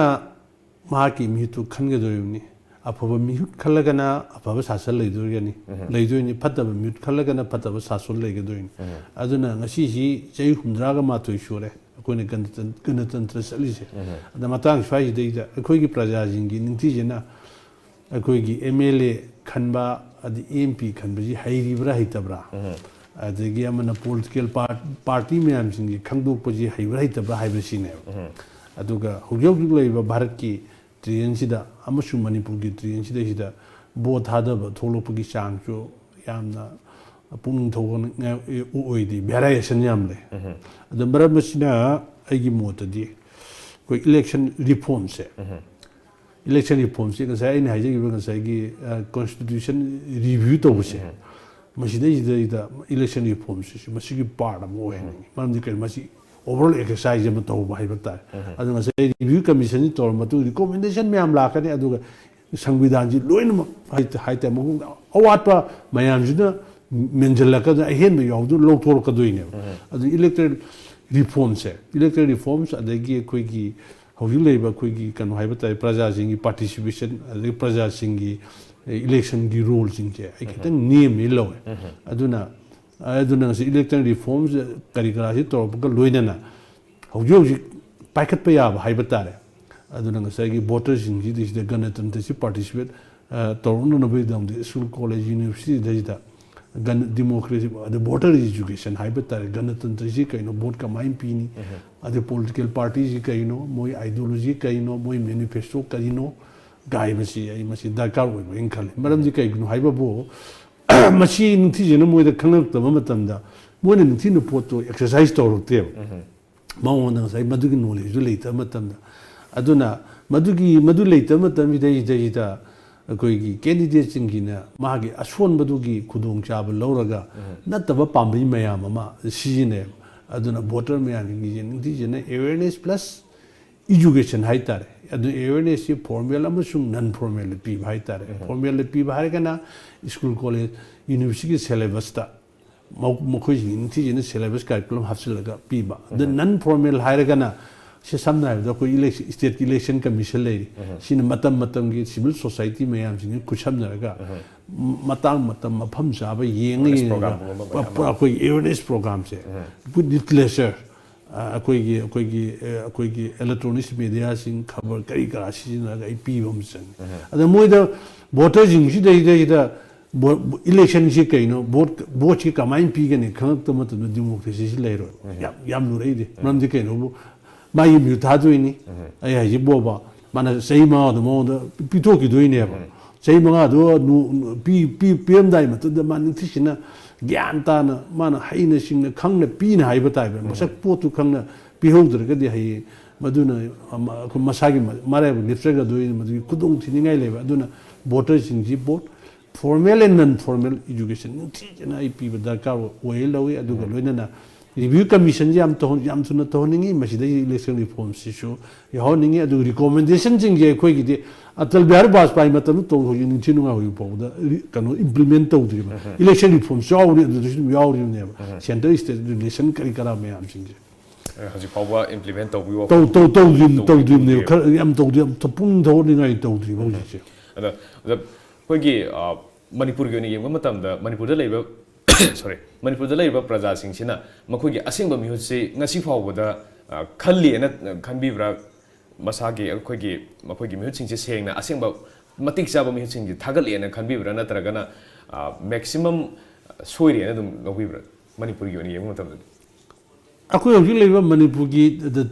ꯃꯍꯥꯛꯀꯤ ꯃꯤꯍꯨꯠꯇꯨ ꯈꯟꯒꯗꯧꯔꯤꯕꯅꯤ꯫ ꯑꯐꯕ ꯃꯤꯍꯨꯠ ꯈꯜꯂꯒꯅ ꯑꯐꯕ ꯁꯥꯁꯟ ꯂꯩꯗꯣꯔꯤꯒꯅꯤ, ꯂꯩꯗꯣꯏꯅꯤ꯫ ꯐꯠꯇꯕ ꯃꯤꯍꯨꯠ ꯈꯜꯂꯒꯅ ꯐꯠꯇꯕ ꯁꯥꯁꯟ ꯂꯩꯒꯗꯣꯏꯅꯤ꯫ ꯑꯗꯨꯅ ꯉꯁꯤꯁꯤ ꯆꯍꯤ ꯍꯨꯝꯗ꯭ꯔꯥꯒ ꯃꯥꯊꯣꯏ ꯁꯨꯔꯦ ꯑꯩꯈꯣꯏꯅ ꯒꯅꯇꯟ-, ꯒꯅꯇꯟꯇ꯭ꯔ ꯆꯠꯂꯤꯁꯦ꯫ ꯑꯗ ꯃꯇꯥꯡ ꯁ꯭ꯋꯥꯏꯁꯤꯗꯩꯗ ꯑꯩꯈꯣꯏꯒꯤ ꯄ꯭ꯔꯖꯥꯁꯤꯡꯒꯤ ꯅꯤꯡꯊꯤꯖꯅ ꯑꯩꯈꯣꯏꯒꯤ MLA ꯈꯟꯕ, ꯑꯗꯩ MP ꯈꯟꯕꯁꯤ ꯍꯩꯔꯤꯕ꯭ꯔꯥ ꯍꯩꯇꯕ꯭ꯔꯥ? ꯑꯗꯒꯤ ꯑꯃꯅ ꯄꯣꯂꯤꯇꯤꯀꯦꯜ ꯄꯥꯔꯇꯤ ꯃꯌꯥꯝꯁꯤꯡꯒꯤ ꯈꯪꯗꯣꯛꯄꯁꯤ ꯍꯩꯕ꯭ꯔꯥ ꯍꯩꯇꯕ꯭ꯔꯥ ꯍꯥꯏꯕꯁꯤꯅꯦꯕ꯫ ꯑꯗꯨꯒ ꯍꯧꯖꯤꯛ ꯍꯧꯖꯤꯛ ꯂꯩꯔꯤꯕ ꯚꯥꯔꯠꯀꯤ ꯇ꯭ꯔꯦꯟꯁꯤꯗ ꯑꯃꯁꯨꯡ ꯃꯅꯤꯄꯨꯔꯒꯤ ꯇ꯭ꯔꯦꯟꯁꯤꯗꯩꯁꯤꯗ ꯚꯣꯠ ꯊꯥꯗꯕ ꯊꯣꯛꯂꯛꯄꯒꯤ ꯆꯥꯡꯁꯨ ꯌꯥꯝꯅ ꯄꯨꯛꯅꯤꯡ ꯊꯧꯒꯠꯅꯤꯡꯉꯥꯏ ꯑꯣꯏꯗꯦ, ꯚꯦꯔꯥꯏꯌꯦꯁꯟ ꯌꯥꯝ ꯂꯩ꯫ ꯑꯗꯣ ꯃꯔꯝ ꯑꯁꯤꯅ ꯑꯩꯒꯤ ꯃꯣꯠꯇꯗꯤ ꯑꯩꯈꯣꯏ ꯏꯂꯦꯛꯁꯟ ꯔꯤꯐꯣꯔꯝꯁꯦ, ꯏꯂꯦꯛꯁꯟ ꯔꯤꯐꯣꯔꯝꯁꯦ ꯉꯁꯥꯏ ꯑꯩꯅ ꯍꯥꯏꯖꯈꯤꯕ ꯉꯁꯥꯏꯒꯤ ꯀꯣꯟꯁꯇꯤꯇ꯭ꯌꯨꯁꯟ ꯔꯤꯚ꯭ꯌꯨ ꯇꯧꯕꯁꯦ, ꯃꯁꯤꯗꯩꯁꯤꯗꯩꯗ ꯏꯂꯦꯛꯁꯟ ꯔꯤꯐꯣꯔꯝꯁꯤꯁꯨ ꯃꯁꯤꯒꯤ ꯄꯥꯔꯠ ꯑꯃ ꯑꯣꯏꯍꯟꯅꯤꯡꯉꯤ꯫ ꯃꯔꯝꯗꯤ ꯀꯔꯤ, ꯃꯁꯤ ꯑꯣꯚꯔꯑꯣꯜ ꯑꯦꯛꯁꯔꯁꯥꯏꯁ ꯑꯃ ꯇꯧꯕ ꯍꯥꯏꯕ ꯇꯥꯔꯦ꯫ ꯑꯗꯣ ꯉꯁꯥꯏ ꯔꯤꯚ꯭ꯌꯨ ꯀꯃꯤꯁꯟꯁꯤ ꯇꯧꯔꯕ ꯃꯇꯨꯡꯗ ꯔꯤꯀꯣꯃꯦꯟꯗꯦꯁꯟ ꯃꯌꯥꯝ ꯂꯥꯛꯀꯅꯤ, ꯑꯗꯨꯒ ꯁꯪꯕꯤꯙꯥꯟꯁꯤ ꯂꯣꯏꯅꯃꯛ ꯍꯥꯏ-, ꯍꯥꯏꯇꯥꯔꯦ, ꯃꯈꯣꯡꯗ ꯑꯋꯥꯠꯄ ꯃꯌꯥꯝꯁꯤꯅ ꯃꯦꯟꯁꯤꯜꯂꯛꯀꯗ-, ꯑꯍꯦꯟꯕ ꯌꯥꯎꯗꯨꯅ ꯂꯧꯊꯣꯔꯛꯀꯗꯣꯏꯅꯦꯕ꯫ ꯑꯗꯨ ꯏꯂꯦꯛꯇꯔꯦꯜ ꯔꯤꯐꯣꯔꯝꯁꯦ, ꯏꯂꯦꯛꯇꯔꯦꯜ ꯔꯤꯐꯣꯔꯝꯁ, ꯑꯗꯒꯤ ꯑꯩꯈꯣꯏꯒꯤ ꯍꯧꯖꯤꯛ ꯂꯩꯔꯤꯕ ꯑꯩꯈꯣꯏꯒꯤ ꯀꯩꯅꯣ ꯍꯥꯏꯕ ꯇꯥꯔꯦ, ꯄ꯭ꯔꯖꯥꯁꯤꯡꯒꯤ ꯄꯥꯔꯇꯤꯁꯤꯄꯦꯁꯟ, ꯑꯗꯒꯤ ꯄ꯭ꯔꯖꯥꯁꯤꯡꯒꯤ ꯏꯂꯦꯛꯁꯟꯒꯤ ꯔꯣꯜꯁꯤꯡꯁꯦ ꯑꯩ ꯈꯤꯇꯪ ꯅꯦꯝꯃꯦ ꯂꯧꯋꯦ꯫ ꯑꯗꯨꯅ, ꯑꯗꯨꯅ ꯉꯁꯤ ꯏꯂꯦꯛꯇꯔꯦꯜ ꯔꯤꯐꯣꯔꯝꯁ ꯀꯔꯤ ꯀꯔꯥꯁꯤ ꯇꯧꯔꯛꯄꯒ ꯂꯣꯏꯅꯅ ꯍꯧꯖꯤꯛ ꯍꯧꯖꯤꯛ ꯄꯥꯏꯈꯠꯄ ꯌꯥꯕ ꯍꯥꯏꯕ ꯇꯥꯔꯦ꯫ ꯑꯗꯨꯅ ꯉꯁꯥꯏꯒꯤ ꯚꯣꯇꯔꯁꯤꯡꯁꯤꯗ, ꯁꯤꯗ ꯒꯅꯇꯟꯇ꯭ꯔꯁꯤ ꯄꯥꯔꯇꯤꯁꯤꯄꯦꯠ, ꯑ, ꯇꯧꯔꯛꯅꯅꯕꯒꯤꯗꯃꯛꯇ ꯁ꯭ꯀꯨꯜ, ꯀꯣꯂꯦꯖ, ꯌꯨꯅꯤꯚꯔꯁꯤꯇꯤꯗ, ꯁꯤꯗ ꯒꯅ-, ꯗꯤꯃꯣꯀ꯭ꯔꯦꯁꯤ, ꯑꯗꯩ ꯚꯣꯇꯔ ꯑꯦꯖꯨꯀꯦꯁꯟ ꯍꯥꯏꯕ ꯇꯥꯔꯦ, ꯒꯅꯇꯟꯇ꯭ꯔꯁꯤ ꯀꯩꯅꯣ, ꯚꯣꯠ ꯀꯃꯥꯏꯅ ꯄꯤꯅꯤ, ꯑꯗꯩ ꯄꯣꯂꯤꯇꯤꯀꯦꯜ ꯄꯥꯔꯇꯤꯁꯤ ꯀꯩꯅꯣ, ꯃꯣꯏ ꯑꯥꯏꯗꯤꯌꯣꯂꯣꯖꯤ ꯀꯩꯅꯣ, ꯃꯣꯏ ꯃꯦꯅꯤꯐꯦꯁꯇꯣ ꯀꯔꯤꯅꯣ, ꯀꯥꯏꯕꯁꯤ ꯑꯩ ꯃꯁꯤ ꯗꯔꯀꯥꯔ ꯑꯣꯏꯕ ꯑꯩꯅ ꯈꯜꯂꯤ꯫ ꯃꯔꯝꯗꯤ ꯀꯩꯒꯤꯅꯣ ꯍꯥꯏꯕꯕꯨ, ꯃꯁꯤ ꯅꯤꯡꯊꯤꯖꯅ ꯃꯣꯏꯗ ꯈꯪꯍꯜꯂꯛꯇꯕ ꯃꯇꯝꯗ, ꯃꯣꯏꯅ ꯅꯤꯡꯊꯤꯅ ꯄꯣꯠꯇꯣ ꯑꯦꯛꯁꯔꯁꯥꯏꯁ ꯇꯧꯔꯛꯇꯦꯕ꯫ ꯃꯉꯣꯟꯗ ꯉꯁꯥꯏ ꯃꯗꯨꯒꯤ ꯅꯣꯂꯦꯖꯇꯨ ꯂꯩꯇꯕ ꯃꯇꯝꯗ, ꯑꯗꯨꯅ ꯃꯗꯨꯒꯤ, ꯃꯗꯨ ꯂꯩꯇꯕ ꯃꯇꯝꯁꯤꯗꯩꯗꯩꯗ ꯑꯩꯈꯣꯏꯒꯤ ꯀꯦꯟꯗꯤꯗꯦꯠꯁꯤꯡꯒꯤꯅ ꯃꯥꯒꯤ ꯑꯁꯣꯟꯕꯗꯨꯒꯤ ꯈꯨꯗꯣꯡꯆꯥꯕ ꯂꯧꯔꯒ ꯅꯠꯇꯕ ꯄꯥꯝꯕꯩ ꯃꯌꯥꯝ ꯑꯃ ꯁꯤꯖꯤꯟꯅꯩ꯫ ꯑꯗꯨꯅ ꯚꯣꯇꯔ ꯃꯌꯥꯝꯁꯤꯡꯒꯤꯁꯦ ꯅꯤꯡꯊꯤꯖꯅ ꯑꯦꯋꯦꯔꯅꯦꯁ ꯄ꯭ꯂꯁ ꯏꯖꯨꯀꯦꯁꯟ ꯍꯥꯏꯇꯥꯔꯦ꯫ ꯑꯗꯨ ꯑꯦꯋꯦꯔꯅꯦꯁꯁꯤ ꯐꯣꯔꯃꯦꯜ ꯑꯃꯁꯨꯡ ꯅꯟ ꯐꯣꯔꯃꯦꯜꯗ ꯄꯤꯕ ꯍꯥꯏꯇꯥꯔꯦ꯫ ꯐꯣꯔꯃꯦꯜꯗ ꯄꯤꯕ ꯍꯥꯏꯔꯒꯅ ꯁ꯭ꯀꯨꯜ, ꯀꯣꯂꯦꯖ, ꯌꯨꯅꯤꯚꯔꯁꯤꯇꯤꯒꯤ ꯁꯦꯂꯦꯕꯁꯇ ꯃꯈꯣꯏꯁꯤꯡ ꯅꯤꯡꯊꯤꯖꯅ ꯁꯦꯂꯦꯕꯁ ꯀꯔꯤꯀꯨꯂꯝ ꯍꯥꯞꯆꯤꯜꯂꯒ ꯄꯤꯕ꯫ ꯑꯗ ꯅꯟ ꯐꯣꯔꯃꯦꯜ ꯍꯥꯏꯔꯒꯅ, ꯁꯤ ꯁꯝꯅ ꯍꯥꯏꯔꯕꯗ ꯑꯩꯈꯣꯏ ꯏꯂꯦꯛꯁꯟ, ꯁ꯭ꯇꯦꯠꯀꯤ ꯏꯂꯦꯛꯁꯟ ꯀꯃꯤꯁꯟ ꯂꯩꯔꯤ, ꯁꯤꯅ ꯃꯇꯝ ꯃꯇꯝꯒꯤ ꯁꯤꯚꯤꯜ ꯁꯣꯁꯥꯏꯇꯤ ꯃꯌꯥꯝꯁꯤꯡꯒ ꯈꯨꯠꯁꯝꯅꯔꯒ ꯃꯇꯥꯡ ꯃꯇꯝ ꯃꯐꯝ ꯆꯥꯕ ꯌꯦꯡꯉ ꯌꯦꯡꯉꯒ ꯑꯩꯈꯣꯏꯒꯤ ꯑꯦꯋꯦꯔꯅꯦꯁ ꯄ꯭ꯔꯣꯒ꯭ꯔꯥꯝꯁꯦ, ꯋꯤꯠ ꯂꯤꯇꯔꯦꯆꯔ, ꯑꯩꯈꯣꯏꯒꯤ, ꯑꯩꯈꯣꯏꯒꯤ, ꯑꯩꯈꯣꯏꯒꯤ ꯏꯂꯦꯛꯇ꯭ꯔꯣꯅꯤꯛꯁ ꯃꯦꯗꯤꯌꯥꯁꯤꯡ, ꯈꯕꯔ ꯀꯔꯤ ꯀꯔꯥ ꯁꯤꯖꯤꯟꯅꯔꯒ ꯑꯩ ꯄꯤꯕ ꯑꯃ ꯆꯪꯉꯤ꯫ ꯑꯗ ꯃꯣꯏꯗ ꯚꯣꯇꯔꯁꯤꯡꯁꯤꯗꯩꯗꯩꯗ ꯏꯂꯦꯛꯁꯟꯁꯤ ꯀꯩꯅꯣ, ꯚꯣꯠ ꯚꯣꯠꯁꯤ ꯀꯃꯥꯏꯅ ꯄꯤꯒꯅꯤ ꯈꯪꯉꯛꯇꯕ ꯃꯇꯝꯗ ꯗꯤꯃꯣꯀ꯭ꯔꯦꯁꯤꯁꯤ ꯂꯩꯔꯣꯏ꯫ ꯌꯥꯝ ꯌꯥꯝ ꯂꯨꯔꯛꯏꯗꯤ ꯃꯔꯝꯗꯤ ꯀꯩꯅꯣꯕꯨ ꯃꯥꯒꯤ ꯃꯤꯍꯨꯠ ꯊꯥꯗꯣꯏꯅꯤ꯫ ꯑꯩ ꯍꯥꯏꯁꯤ ꯕꯣꯕ, ꯃꯥꯅ ꯆꯍꯤ ꯃꯉꯥꯗꯣ ꯃꯉꯣꯟꯗ ꯄꯤꯊꯣꯛꯈꯤꯗꯣꯏꯅꯦꯕ꯫ ꯆꯍꯤ ꯃꯉꯥꯗꯣ ꯅꯨ- ꯅꯨ- ꯄꯤ- ꯄꯤ- ꯄꯤꯔꯝꯗꯥꯏ ꯃꯇꯝꯗ ꯃꯥ ꯅꯤꯡꯊꯤꯁꯤꯅ ꯒ꯭ꯌꯥꯟ ꯇꯥꯅ ꯃꯥꯅ ꯍꯩꯅ ꯁꯤꯡꯅ ꯈꯪꯅ ꯄꯤꯅ ꯍꯥꯏꯕ ꯇꯥꯏꯕ꯫ ꯃꯁꯛ ꯄꯣꯠꯇꯨ ꯈꯪꯅ ꯄꯤꯍꯧꯗ꯭ꯔꯒꯗꯤ ꯍꯌꯦꯡ ꯃꯗꯨꯅ ꯑꯃ- ꯑꯩꯈꯣꯏ ꯃꯁꯥꯒꯤ ꯃ- ꯃꯔꯥꯏꯕꯛ ꯂꯦꯞꯆꯒꯗꯣꯏꯅꯤ꯫ ꯃꯗꯨꯒꯤ ꯈꯨꯗꯣꯡ ꯊꯤꯅꯤꯡꯉꯥꯏ ꯂꯩꯕ꯫ ꯑꯗꯨꯅ ꯚꯣꯇꯔꯁꯤꯡꯁꯤ vote formal and non formal education ꯅꯤꯡꯊꯤꯖꯅ ꯑꯩ ꯄꯤꯕ ꯗꯔꯀꯥꯔ ꯑꯣꯏ ꯂꯧꯏ꯫ ꯑꯗꯨꯒ ꯂꯣꯏꯅꯅ ꯔꯤꯚꯤꯌꯨ ꯀꯃꯤꯁꯟꯁꯤ ꯌꯥꯝ ꯇꯧꯍꯟ- ꯌꯥꯝ ꯊꯨꯅ ꯇꯧꯍꯟꯅꯤꯡꯉꯤ꯫ ꯃꯁꯤꯗꯩ ꯏꯂꯦꯛꯁꯟ ꯔꯤꯐꯣꯔꯝꯁꯤꯁꯨ ꯌꯥꯎꯍꯟꯅꯤꯡꯉꯤ꯫ ꯑꯗꯨꯒ ꯔꯤꯀꯣꯃꯦꯟꯗꯦꯁꯟꯁꯤꯡꯁꯦ ꯑꯩꯈꯣꯏꯒꯤꯗꯤ ꯑꯇꯜ ꯕꯤꯍꯥꯔꯤ ꯕꯥꯖꯄꯥꯏ ꯃꯇꯝꯗ ꯇꯧ ꯍꯧꯖꯤꯛ ꯅꯤꯡꯊꯤ ꯅꯨꯡꯉꯥꯏ ꯍꯧꯖꯤꯛ ꯐꯥꯎꯕꯗ ꯔꯤ- ꯀꯩꯅꯣ ꯏꯝꯄ꯭ꯂꯤꯃꯦꯟ ꯇꯧꯗ꯭ꯔꯤꯕ꯫ ꯏꯂꯦꯛꯁꯟ ꯔꯤꯐꯣꯔꯝꯁꯨ ꯌꯥꯎꯔꯤ, ꯑꯗꯨꯗꯁꯨ ꯑꯗꯨꯝ ꯌꯥꯎꯔꯤꯕꯅꯦꯕ꯫ ꯁꯦꯟꯇꯔ ꯁ꯭ꯇꯦꯠ ꯔꯤꯂꯦꯁꯟ ꯀꯔꯤ ꯀꯔꯥ ꯃꯌꯥꯝꯁꯤꯡꯁꯦ ꯍꯧꯖꯤꯛ ꯐꯥꯎꯕ ꯏꯝꯄ꯭ꯂꯤꯃꯦꯟ ꯇꯧꯕꯤꯌꯨ ꯇꯧ ꯇꯧ ꯇꯧꯗ꯭ꯔꯤꯕ ꯇꯧꯗ꯭ꯔꯤꯕ ꯇꯧꯗ꯭ꯔꯤꯕꯅꯦꯕ꯫ ꯇꯧꯗ꯭ꯔꯤꯕ꯫ ꯈꯔ ꯌꯥꯝ ꯇꯧꯗ꯭ꯔꯤ, ꯌꯥꯝ ꯄꯨꯛꯅꯤꯡ ꯊꯧꯒꯠꯅꯤꯡꯉꯥꯏ ꯇꯧꯗ꯭ꯔꯤꯕ ꯍꯧꯖꯤꯛꯁꯦ꯫ ꯑꯗ ꯑꯗ ꯑꯩꯈꯣꯏꯒꯤ ꯑ, ꯃꯅꯤꯄꯨꯔꯒꯤ ꯑꯣꯏꯅ ꯌꯦꯡꯕ ꯃꯇꯝꯗ ꯃꯅꯤꯄꯨꯔꯗ ꯂꯩꯔꯤꯕ ꯁꯣꯔꯤ ꯃꯅꯤꯄꯨꯔꯗ ꯂꯩꯔꯤꯕ ꯄ꯭ꯔꯖꯥꯁꯤꯡꯁꯤꯅ ꯃꯈꯣꯏꯒꯤ ꯑꯁꯦꯡꯕ ꯃꯤꯍꯨꯠꯁꯤ ꯉꯁꯤ ꯐꯥꯎꯕꯗ ꯑ, ꯈꯜꯂꯤꯅ ꯈꯟꯕꯤꯕ꯭ꯔꯥ? ꯃꯁꯥꯒꯤ ꯑꯩꯈꯣꯏꯒꯤ ꯃꯈꯣꯏꯒꯤ ꯃꯤꯍꯨꯠꯁꯤꯡꯁꯦ ꯁꯦꯡꯅ ꯑꯁꯦꯡꯕ ꯃꯇꯤꯛ ꯆꯥꯕ ꯃꯤꯍꯨꯠꯁꯤꯡꯁꯦ ꯊꯥꯒꯠꯂꯦꯅ ꯈꯟꯕꯤꯕ꯭ꯔꯥ? ꯅꯠꯇ꯭ꯔꯒꯅ ꯃꯦꯛꯁꯤꯃꯝ ꯁꯣꯏꯔꯦꯅ ꯑꯗꯨꯝ ꯂꯧꯕꯤꯕ꯭ꯔꯥ? ꯃꯅꯤꯄꯨꯔꯒꯤ ꯑꯣꯏꯅ ꯌꯦꯡꯕ ꯃꯇꯝꯗꯗꯤ ꯑꯩꯈꯣꯏ ꯍꯧꯖꯤꯛ ꯂꯩꯔꯤꯕ ꯃꯅꯤꯄꯨꯔꯒꯤ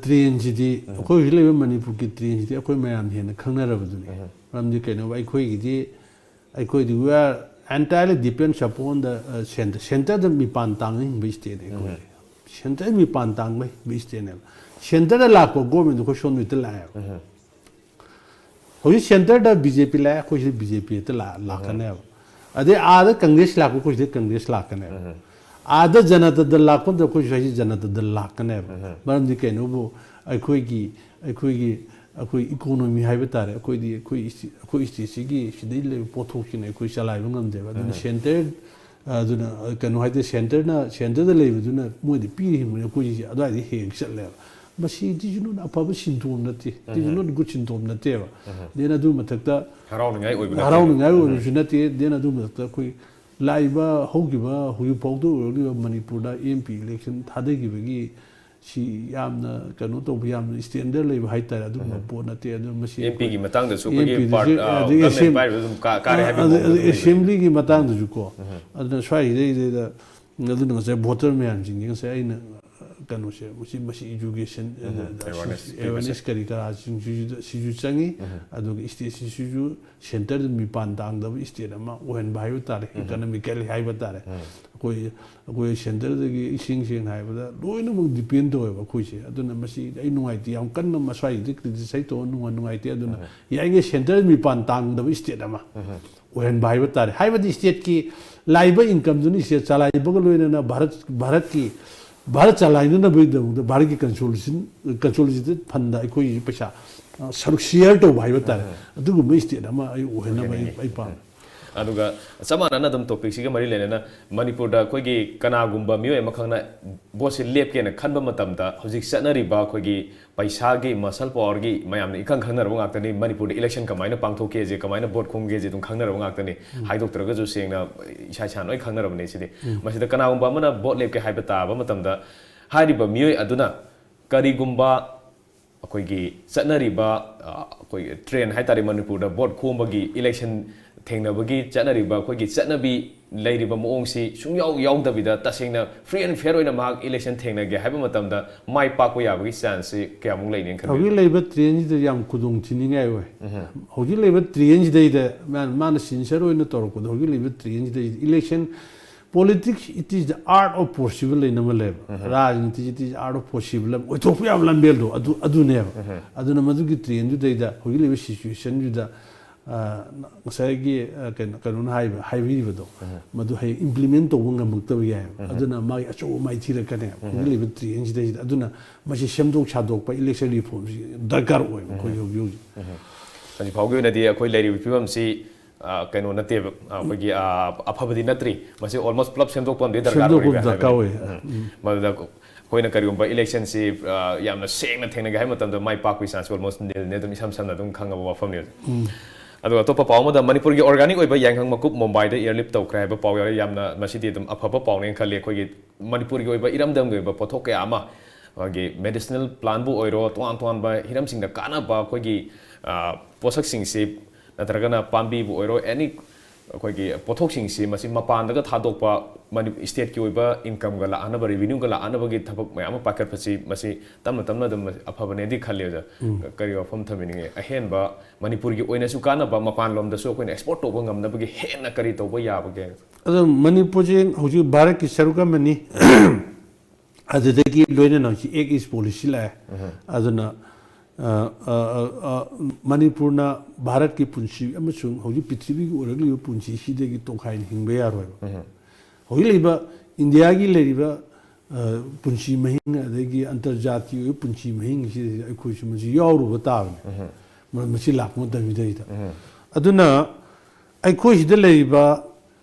ꯇ꯭ꯔꯦꯟꯁꯤꯗꯤ ꯑꯩꯈꯣꯏ ꯍꯧꯖꯤꯛ ꯂꯩꯔꯤꯕ ꯃꯅꯤꯄꯨꯔꯒꯤ ꯇ꯭ꯔꯦꯟꯁꯤꯗꯤ ꯑꯩꯈꯣꯏ ꯃꯌꯥꯝ ꯍꯦꯟꯅ ꯈꯪꯅꯔꯕꯗꯨꯅꯤ꯫ ꯃꯔꯝꯗꯤ ꯀꯩꯅꯣ, ꯑꯩꯈꯣꯏꯒꯤꯗꯤ ꯑꯩꯈꯣꯏꯗꯤ we are entirely depends upon the centre. ꯁꯦꯟꯇꯔꯗ ꯃꯤꯄꯥꯟ ꯇꯥꯡꯅ ꯍꯤꯡꯕ ꯏꯁꯇꯦꯠꯅꯤ ꯑꯩꯈꯣꯏꯁꯦ꯫ ꯁꯦꯟꯇꯔ ꯃꯤꯄꯥꯟ ꯇꯥꯡꯕ ꯍꯤꯡꯕ ꯏꯁꯇꯦꯠꯅꯦꯕ꯫ ꯁꯦꯟꯇꯔꯗ ꯂꯥꯛꯄ ꯒꯣꯔꯃꯦꯟꯗꯣ ꯑꯩꯈꯣꯏ ꯁꯣꯝꯗ ꯍꯦꯛꯇ ꯂꯥꯛꯑꯦꯕ꯫ ꯍꯧꯖꯤꯛ ꯁꯦꯟꯇꯔꯗ ꯕꯤ ꯖꯦ ꯄꯤ ꯂꯥꯛꯑꯦ, ꯑꯩꯈꯣꯏ ꯁꯤꯗ ꯕꯤ ꯖꯦ ꯄꯤ ꯍꯦꯛꯇ ꯂꯥꯛ- ꯂꯥꯛꯀꯅꯦꯕ꯫ ꯑꯗꯩ ꯑꯥꯗ ꯀꯪꯒ꯭ꯔꯦꯁ ꯂꯥꯛꯄ, ꯑꯩꯈꯣꯏ ꯁꯤꯗ ꯀꯪꯒ꯭ꯔꯦꯁ ꯂꯥꯛꯀꯅꯦꯕ꯫ ꯑꯥꯗ ꯖꯅꯇꯥ ꯗꯜ ꯂꯥꯛꯄ ꯃꯇꯝꯗ ꯑꯩꯈꯣꯏ ꯁ꯭ꯋꯥꯏꯁꯤ ꯖꯅꯇꯥ ꯗꯜ ꯂꯥꯛꯀꯅꯦꯕ꯫ ꯃꯔꯝꯗꯤ ꯀꯩꯅꯣꯕꯨ ꯑꯩꯈꯣꯏꯒꯤ ꯑꯩꯈꯣꯏꯒꯤ ꯑꯩꯈꯣꯏ ꯏꯀꯣꯅꯣꯃꯤ ꯍꯥꯏꯕ ꯇꯥꯔꯦ, ꯑꯩꯈꯣꯏꯗꯤ ꯑꯩꯈꯣꯏ ꯏꯁꯇꯦ- ꯑꯩꯈꯣꯏ ꯏꯁꯇꯦꯠꯁꯤꯒꯤ ꯁꯤꯗꯩ ꯂꯩꯕ ꯄꯣꯠꯊꯣꯛꯁꯤꯅ ꯑꯩꯈꯣꯏ ꯆꯂꯥꯏꯕ ꯉꯝꯗꯦꯕ꯫ ꯑꯗꯨꯅ ꯁꯦꯟꯇꯔ ꯑꯗꯨꯅ ꯀꯩꯅꯣ ꯍꯥꯏꯇꯥꯔꯦ, ꯁꯦꯟꯇꯔꯅ ꯁꯦꯟꯇꯔꯗ ꯂꯩꯕꯗꯨꯅ ꯃꯣꯏꯗ ꯄꯤꯔꯤꯕꯅꯤꯅ ꯑꯩꯈꯣꯏꯁꯤ ꯑꯗꯨꯋꯥꯏꯗ ꯍꯦꯛ ꯆꯠꯂꯦꯕ꯫ ꯃꯁꯤ this is not ꯑꯐꯕ ꯁꯤꯟꯊꯣꯝ ꯅꯠꯇꯦ, this is not good ꯁꯤꯟꯊꯣꯝ ꯅꯠꯇꯦꯕ꯫ Then ꯑꯗꯨ ꯃꯊꯛꯇ ꯍꯔꯥꯎꯅꯤꯡꯉꯥꯏ ꯑꯣꯏꯕ ꯅꯠꯇꯦ꯫ ꯍꯔꯥꯎꯅꯤꯡꯉꯥꯏ ꯑꯣꯏꯕꯁꯨ ꯅꯠꯇꯦ꯫ Then ꯑꯗꯨ ꯃꯊꯛꯇ ꯑꯩꯈꯣꯏ ꯂꯥꯛꯏꯕ ꯍꯧꯈꯤꯕ ꯍꯧꯖꯤꯛ ꯐꯥꯎꯗ ꯑꯣꯏꯔꯛꯂꯤꯕ ꯃꯅꯤꯄꯨꯔꯗ M P election ꯊꯥꯗꯈꯤꯕꯒꯤ ꯁꯤ ꯌꯥꯝꯅ ꯀꯩꯅꯣ ꯇꯧꯕ, ꯌꯥꯝꯅ ꯁ꯭ꯇꯦꯟꯗꯔꯗ ꯂꯩꯕ ꯍꯥꯏꯇꯥꯔꯦ, ꯑꯗꯨꯒꯨꯝꯕ ꯄꯣꯠ ꯅꯠꯇꯦ꯫ ꯑꯗꯨ ꯃꯁꯤ ꯑꯦꯝ ꯄꯤꯒꯤ ꯑꯩꯈꯣꯏ ꯃꯇꯥꯡꯗꯁꯨ ꯑꯩꯈꯣꯏꯒꯤ ꯑꯦꯝ ꯄꯤꯗꯁꯨ, ꯄꯥꯔꯠ ꯑꯗꯒꯤ ꯒꯃꯦꯟ ꯑꯦꯁꯦꯝ- ꯄꯥꯏꯔꯤꯕ ꯑꯗꯨꯝ ꯀꯥ- ꯀꯥꯔꯦ ꯑ- ꯍꯥꯏꯕꯒꯤ ꯑꯗ- ꯃꯑꯣꯡꯗ ꯑꯗ- ꯑꯗꯨꯝ ꯂꯩꯕ꯫ ꯑꯦꯁꯦꯝꯕ꯭ꯂꯤꯒꯤ ꯃꯇꯥꯡꯗꯁꯨꯀꯣ, ꯑꯗꯨꯅ ꯁ꯭ꯋꯥꯏꯁꯤꯗꯩꯗ ꯑꯗꯨꯅ ꯉꯁꯥꯏ ꯚꯣꯇꯔ ꯃꯌꯥꯝꯁꯤꯡꯁꯤ ꯉꯁꯥꯏ ꯑꯩꯅ ꯀꯩꯅꯣꯁꯦ, ꯃꯁꯤ ꯃꯁꯤ ꯏꯖꯨꯀꯦꯁꯟ ꯑꯦꯋꯥꯔꯅꯦꯁ ꯄꯤꯕꯁꯦ꯫ ꯑꯦꯋꯥꯔꯅꯦꯁ ꯀꯔꯤ ꯀꯔꯥꯁꯤꯡꯁꯤꯁꯨ ꯁꯤꯁꯨ ꯆꯪꯉꯤ꯫ ꯑꯗꯨꯒ ꯁ꯭ꯇꯦꯠꯁꯤꯁꯨ ꯁꯦꯟꯇꯔꯗ ꯃꯤꯄꯥꯟ ꯇꯥꯡꯗꯕ ꯁ꯭ꯇꯦꯠ ꯑꯃ ꯑꯣꯏꯍꯟꯕ ꯍꯥꯏꯕ ꯇꯥꯔꯦ, ꯏꯀꯅꯣꯃꯤꯀꯦꯜꯂꯤ ꯍꯥꯏꯕ ꯇꯥꯔꯦ꯫ ꯑꯩꯈꯣꯏ ꯑꯩꯈꯣꯏ ꯁꯦꯟꯇꯔꯗꯒꯤ ꯏꯁꯦꯡ ꯁꯦꯡꯅ ꯍꯥꯏꯕꯗ ꯂꯣꯏꯅꯃꯛ ꯗꯤꯄꯦꯟ ꯇꯧꯋꯦꯕ ꯑꯩꯈꯣꯏꯁꯦ꯫ ꯑꯗꯨꯅ ꯃꯁꯤ ꯑꯩ ꯅꯨꯡꯉꯥꯏꯇꯦ, ꯌꯥꯝ ꯀꯟꯅ ꯃꯁ꯭ꯋꯥꯏꯁꯤꯗ ꯀ꯭ꯔꯤꯇꯤꯁꯥꯏꯖ ꯇꯧꯕ ꯅꯨꯡꯉꯥꯏ ꯅꯨꯡꯉꯥꯏꯇꯦ꯫ ꯑꯗꯨꯅ ꯌꯥꯔꯤꯉꯩ ꯁꯦꯟꯇꯔ ꯃꯤꯄꯥꯟ ꯇꯥꯡꯗꯕ ꯁ꯭ꯇꯦꯠ ꯑꯃ ꯑꯣꯏꯍꯟꯕ ꯍꯥꯏꯕ ꯇꯥꯔꯦ꯫ ꯍꯥꯏꯕꯗꯤ ꯁ꯭ꯇꯦꯠꯀꯤ ꯂꯥꯛꯏꯕ ꯏꯟꯀꯝꯗꯨꯅ ꯁ꯭ꯇꯦꯠ ꯆꯂꯥꯏꯕꯒ ꯂꯣꯏꯅꯅ ꯚꯥꯔꯠ ꯚꯥꯔꯠꯀꯤ ꯚꯥꯔꯠ ꯆꯂꯥꯏꯅꯅꯕꯒꯤꯗꯃꯛꯇ ꯚꯥꯔꯠꯀꯤ ꯀꯟꯁꯣꯂꯤꯁꯟ ꯀꯟꯁꯣꯂꯤꯗꯦꯇꯦꯠ ꯐꯟꯗ ꯑꯩꯈꯣꯏꯒꯤ ꯄꯩꯁꯥ ꯑ, ꯁꯔꯨꯛ ꯁꯤꯌꯔ ꯇꯧꯕ ꯍꯥꯏꯕ ꯇꯥꯔꯦ꯫ ꯑꯗꯨꯒꯨꯝꯕ ꯁ꯭ꯇꯦꯠ ꯑꯃ ꯑꯩ ꯑꯣꯏꯍꯟꯅꯕ ꯑꯩ ꯑꯩ ꯄꯥꯝꯃꯤ꯫ ꯑꯗꯨꯒ ꯆꯞ ꯃꯥꯟꯅꯅ ꯑꯗꯨꯝ ꯇꯣꯄꯤꯛꯁꯤꯒ ꯃꯔꯤ ꯂꯩꯅꯅ, ꯃꯅꯤꯄꯨꯔꯗ ꯑꯩꯈꯣꯏꯒꯤ ꯀꯅꯥꯒꯨꯝꯕ ꯃꯤꯑꯣꯏ ꯑꯃꯈꯛꯅ ꯚꯣꯠꯁꯦ ꯂꯦꯞꯀꯦꯅ ꯈꯟꯕ ꯃꯇꯝꯗ ꯍꯧꯖꯤꯛ ꯆꯠꯅꯔꯤꯕ ꯑꯩꯈꯣꯏꯒꯤ ꯄꯩꯁꯥꯒꯤ ꯃꯁꯜ ꯄꯥꯋꯔꯒꯤ ꯃꯌꯥꯝꯅ ꯏꯈꯪ ꯈꯪꯅꯔꯕ ꯉꯥꯛꯇꯅꯤ꯫ ꯃꯅꯤꯄꯨꯔꯗ ꯏꯂꯦꯛꯁꯟ ꯀꯃꯥꯏꯅ ꯄꯥꯡꯊꯣꯛꯀꯦꯁꯦ, ꯀꯃꯥꯏꯅ ꯚꯣꯠ ꯈꯣꯝꯒꯦꯁꯦ ꯑꯗꯨꯝ ꯈꯪꯅꯔꯕ ꯉꯥꯛꯇꯅꯤ꯫ ꯍꯥꯏꯗꯣꯛꯇ꯭ꯔꯒꯁꯨ ꯁꯦꯡꯅ ꯏꯁꯥ ꯏꯁꯥꯅ ꯂꯣꯏ ꯈꯪꯅꯔꯕꯅꯤ꯫ ꯁꯤꯗꯤ ꯃꯁꯤꯗ ꯀꯅꯥꯒꯨꯝꯕ ꯑꯃꯅ ꯚꯣꯠ ꯂꯦꯞꯀꯦ ꯍꯥꯏꯕ ꯇꯥꯕ ꯃꯇꯝꯗ ꯍꯥꯏꯔꯤꯕ ꯃꯤꯑꯣꯏ ꯑꯗꯨꯅ ꯀꯔꯤꯒꯨꯝꯕ ꯑꯩꯈꯣꯏꯒꯤ ꯆꯠꯅꯔꯤꯕ, ꯑ, ꯑꯩꯈꯣꯏꯒꯤ ꯇ꯭ꯔꯦꯟ ꯍꯥꯏꯇꯥꯔꯦ, ꯃꯅꯤꯄꯨꯔꯗ ꯚꯣꯠ ꯈꯣꯝꯕꯒꯤ, ꯏꯂꯦꯛꯁꯟ ꯊꯦꯡꯅꯕꯒꯤ ꯆꯠꯅꯔꯤꯕ ꯑꯩꯈꯣꯏꯒꯤ ꯆꯠꯅꯕꯤ ꯂꯩꯔꯤꯕ ꯃꯑꯣꯡꯁꯤ ꯁꯨꯡꯌꯥꯎ ꯌꯥꯎꯗꯕꯤꯗ ꯇꯁꯦꯡꯅ ꯐ꯭ꯔꯤ ꯑꯦꯟ ꯐꯤꯌꯔ ꯑꯣꯏꯅ ꯃꯍꯥꯛ ꯏꯂꯦꯛꯁꯟ ꯊꯦꯡꯅꯒꯦ ꯍꯥꯏꯕ ꯃꯇꯝꯗ ꯃꯥꯏ ꯄꯥꯛꯄ ꯌꯥꯕꯒꯤ ꯆꯥꯟꯁꯁꯤ ꯀꯌꯥꯃꯨꯛ ꯂꯩꯅꯦꯅ ꯈꯟꯕꯤꯕꯒꯦ? ꯍꯧꯖꯤꯛ ꯂꯩꯕ ꯇ꯭ꯔꯦꯟꯁꯤꯗ ꯌꯥꯝ ꯈꯨꯗꯣꯡ ꯊꯤꯅꯤꯡꯉꯥꯏ ꯑꯣꯏ꯫ ꯍꯧꯖꯤꯛ ꯂꯩꯕ ꯇ꯭ꯔꯦꯟꯁꯤꯗꯩꯗ ꯃꯥꯅ, ꯃꯥꯅ ꯁꯤꯟꯁꯤꯌꯔ ꯑꯣꯏꯅ ꯇꯧꯔꯛꯄꯗꯣ, ꯍꯧꯖꯤꯛ ꯂꯩꯕ ꯇ꯭ꯔꯦꯟꯁꯤꯗꯩꯗ election, politics it is the art of possible ꯍꯥꯏꯅ ꯑꯃ ꯂꯩꯕ꯫ ꯔꯥꯖꯅꯤꯇꯤ it is art of possible ꯑꯃ ꯑꯣꯏꯊꯣꯛꯄ ꯌꯥꯕ ꯂꯝꯕꯦꯜꯗꯣ ꯑꯗꯨ, ꯑꯗꯨꯅꯦꯕ꯫ ꯑꯗꯨꯅ ꯃꯗꯨꯒꯤ ꯇ꯭ꯔꯦꯟꯗꯨꯗꯩꯗ ꯍꯧꯖꯤꯛ ꯂꯩꯕ ꯁꯤꯆꯨꯋꯦꯁꯟꯗꯨꯗ, ꯑ, ꯉꯁꯥꯏꯒꯤ, ꯑ, ꯀꯩꯅꯣ, ꯀꯩꯅꯣꯅ ꯍꯥꯏꯕ, ꯍꯥꯏꯕꯤꯔꯤꯕꯗꯣ, ꯃꯗꯨ ꯍꯌꯦꯡ ꯏꯝꯄ꯭ꯂꯤꯃꯦꯟ ꯇꯧꯕ ꯉꯝꯃꯛꯇꯕ ꯌꯥꯏꯑꯕ꯫ ꯑꯗꯨꯅ ꯃꯥꯒꯤ ꯑꯆꯧꯕ ꯃꯥꯏꯊꯤꯔꯛꯀꯅꯦꯕ ꯍꯧꯖꯤꯛ ꯂꯩꯕ ꯇ꯭ꯔꯦꯟꯁꯤꯗꯩꯁꯤꯗ꯫ ꯑꯗꯨꯅ ꯃꯁꯤ ꯁꯦꯝꯗꯣꯛ ꯁꯥꯗꯣꯛꯄ, ꯏꯂꯦꯛꯁꯟ ꯔꯤꯐꯣꯔꯝꯁꯤ ꯗꯔꯀꯥꯔ ꯑꯣꯏꯕ ꯑꯩꯈꯣꯏ ꯍꯧꯖꯤꯛ ꯍꯧꯖꯤꯛ꯫ ꯍꯧꯖꯤꯛ ꯐꯥꯎꯒꯤ ꯑꯣꯏꯅꯗꯤ ꯑꯩꯈꯣꯏ ꯂꯩꯔꯤꯕ ꯐꯤꯕꯝꯁꯤ, ꯑ, ꯀꯩꯅꯣ ꯅꯠꯇꯦꯕ, ꯑ, ꯑꯩꯈꯣꯏꯒꯤ, ꯑ, ꯑꯐꯕꯗꯤ ꯅꯠꯇ꯭ꯔꯤ꯫ ꯃꯁꯤ ꯑꯣꯜꯃꯣꯁ ꯄꯨꯂꯞ ꯁꯦꯝꯗꯣꯛꯄ ꯑꯃꯗꯤ ꯗꯔꯀꯥꯔ ꯁꯦꯝꯗꯣꯛꯄ ꯑꯣꯏꯔꯤꯕ꯭ꯔꯥ ꯗꯔꯀꯥꯔ ꯍꯥꯏꯕꯅꯤ꯫ ꯑꯣꯏ꯫ ꯎꯝ꯫ ꯃꯗꯨꯗ ꯑꯩꯈꯣꯏꯅ ꯀꯔꯤꯒꯨꯝꯕ ꯏꯂꯦꯛꯁꯟꯁꯤ, ꯑ, ꯌꯥꯝꯅ ꯁꯦꯡꯅ ꯊꯦꯡꯅꯒꯦ ꯍꯥꯏꯕ ꯃꯇꯝꯗ ꯃꯥꯏ ꯄꯥꯛꯄꯒꯤ ꯆꯥꯟꯁ ꯑꯣꯜꯃꯣꯁ ꯅꯤꯜꯅꯦ, ꯑꯗꯨꯝ ꯏꯁꯝ ꯁꯝꯅ ꯑꯗꯨꯝ ꯈꯪꯉꯕ ꯋꯥꯐꯝꯅꯤ꯫ ꯑꯗꯨꯒ ꯑꯇꯣꯞꯄ ꯄꯥꯎ ꯑꯃꯗ, ꯃꯅꯤꯄꯨꯔꯒꯤ ꯑꯣꯔꯒꯥꯅꯤꯛ ꯑꯣꯏꯕ ꯌꯥꯏꯉꯪ ꯃꯀꯨꯞ ꯃꯨꯝꯕꯥꯏꯗ ꯏꯌꯔꯂꯤꯐ ꯇꯧꯈ꯭ꯔꯦ ꯍꯥꯏꯕ ꯄꯥꯎ ꯌꯥꯎꯔꯦ꯫ ꯌꯥꯝꯅ ꯃꯁꯤꯗꯤ ꯑꯗꯨꯝ ꯑꯐꯕ ꯄꯥꯎꯅꯦꯅ ꯈꯜꯂꯤ꯫ ꯑꯩꯈꯣꯏꯒꯤ ꯃꯅꯤꯄꯨꯔꯒꯤ ꯑꯣꯏꯕ ꯏꯔꯝꯗꯝꯒꯤ ꯑꯣꯏꯕ ꯄꯣꯠꯊꯣꯛ ꯀꯌꯥ ꯑꯃ ꯃꯥꯒꯤ ꯃꯦꯗꯤꯁꯤꯅꯦꯜ ꯄ꯭ꯂꯥꯟꯕꯨ ꯑꯣꯏꯔꯣ, ꯇꯣꯉꯥꯟ ꯇꯣꯉꯥꯟꯕ ꯍꯤꯔꯝꯁꯤꯡꯗ ꯀꯥꯟꯅꯕ ꯑꯩꯈꯣꯏꯒꯤ, ꯑ, ꯄꯣꯠꯁꯛꯁꯤꯡꯁꯤ, ꯅꯠꯇ꯭ꯔꯒꯅ ꯄꯥꯝꯕꯤꯕꯨ ꯑꯣꯏꯔꯣ, ꯑꯦꯅꯤ ꯑꯩꯈꯣꯏꯒꯤ ꯄꯣꯠꯊꯣꯛꯁꯤꯡꯁꯤ ꯃꯁꯤ ꯃꯄꯥꯟꯗꯒ ꯊꯥꯗꯣꯛꯄ, ꯃꯅꯤ-, ꯁ꯭ꯇꯦꯠꯀꯤ ꯑꯣꯏꯕ ꯏꯟꯀꯝꯒ ꯂꯥꯛꯍꯟꯅꯕ, ꯔꯦꯚꯤꯅ꯭ꯌꯨꯒ ꯂꯥꯛꯍꯟꯅꯕꯒꯤ ꯊꯕꯛ ꯃꯌꯥꯝ ꯑꯃ ꯄꯥꯏꯈꯠꯄꯁꯤ, ꯃꯁꯤ ꯇꯞꯅ ꯇꯞꯅ ꯑꯗꯨꯝ ꯑꯐꯕꯅꯦꯗꯤ ꯈꯜꯂꯤ ꯑꯣꯖꯥ꯫ ꯀꯔꯤ ꯋꯥꯐꯝ ꯊꯝꯕꯤꯅꯤꯡꯉꯤ? ꯑꯍꯦꯟꯕ ꯃꯅꯤꯄꯨꯔꯒꯤ ꯑꯣꯏꯅꯁꯨ ꯀꯥꯟꯅꯕ, ꯃꯄꯥꯟꯂꯣꯝꯗꯁꯨ ꯑꯩꯈꯣꯏꯅ ꯑꯦꯛꯁꯄꯣꯔꯠ ꯇꯧꯕ ꯉꯝꯅꯕꯒꯤ ꯍꯦꯟꯅ ꯀꯔꯤ ꯇꯧꯕ ꯌꯥꯕꯒꯦ? ꯑꯗꯣ ꯃꯅꯤꯄꯨꯔꯁꯦ ꯍꯧꯖꯤꯛ ꯚꯥꯔꯠꯀꯤ ꯁꯔꯨꯛ ꯑꯃꯅꯤ꯫ ꯑꯗꯨꯗꯒꯤ ꯂꯣꯏꯅꯅ ꯍꯧꯖꯤꯛ ꯑꯦꯛ ꯏꯁ ꯄꯣꯂꯤꯁꯤ ꯂꯥꯛꯑꯦ꯫ ꯑꯗꯨꯅ, ꯑ, ꯑ, ꯑ, ꯑ, ꯃꯅꯤꯄꯨꯔꯅ ꯚꯥꯔꯠꯀꯤ ꯄꯨꯟꯁꯤ ꯑꯃꯁꯨꯡ ꯍꯧꯖꯤꯛ ꯄ꯭ꯔꯤꯊꯤꯕꯤꯒꯤ ꯑꯣꯏꯔꯛꯂꯤꯕ ꯄꯨꯟꯁꯤꯁꯤꯗꯒꯤ ꯇꯣꯈꯥꯏꯅ ꯍꯤꯡꯕ ꯌꯥꯔꯣꯏꯕ꯫ ꯍꯧꯖꯤꯛ ꯂꯩꯔꯤꯕ ꯏꯟꯗꯤꯌꯥꯒꯤ ꯂꯩꯔꯤꯕ, ꯑ, ꯄꯨꯟꯁꯤ ꯃꯍꯤꯡ, ꯑꯗꯒꯤ ꯑꯟꯇꯔꯖꯥꯇꯤꯒꯤ ꯑꯣꯏꯕ ꯄꯨꯟꯁꯤ ꯃꯍꯤꯡꯁꯤꯗ ꯑꯩꯈꯣꯏꯁꯨ ꯃꯁꯤ ꯌꯥꯎꯔꯨꯕ ꯇꯥꯕꯅꯤ꯫ ꯃ-, ꯃꯁꯤ ꯂꯥꯛꯄ ꯃꯇꯝꯁꯤꯗꯩꯗ꯫ ꯑꯗꯨꯅ ꯑꯩꯈꯣꯏ ꯁꯤꯗ ꯂꯩꯔꯤꯕ,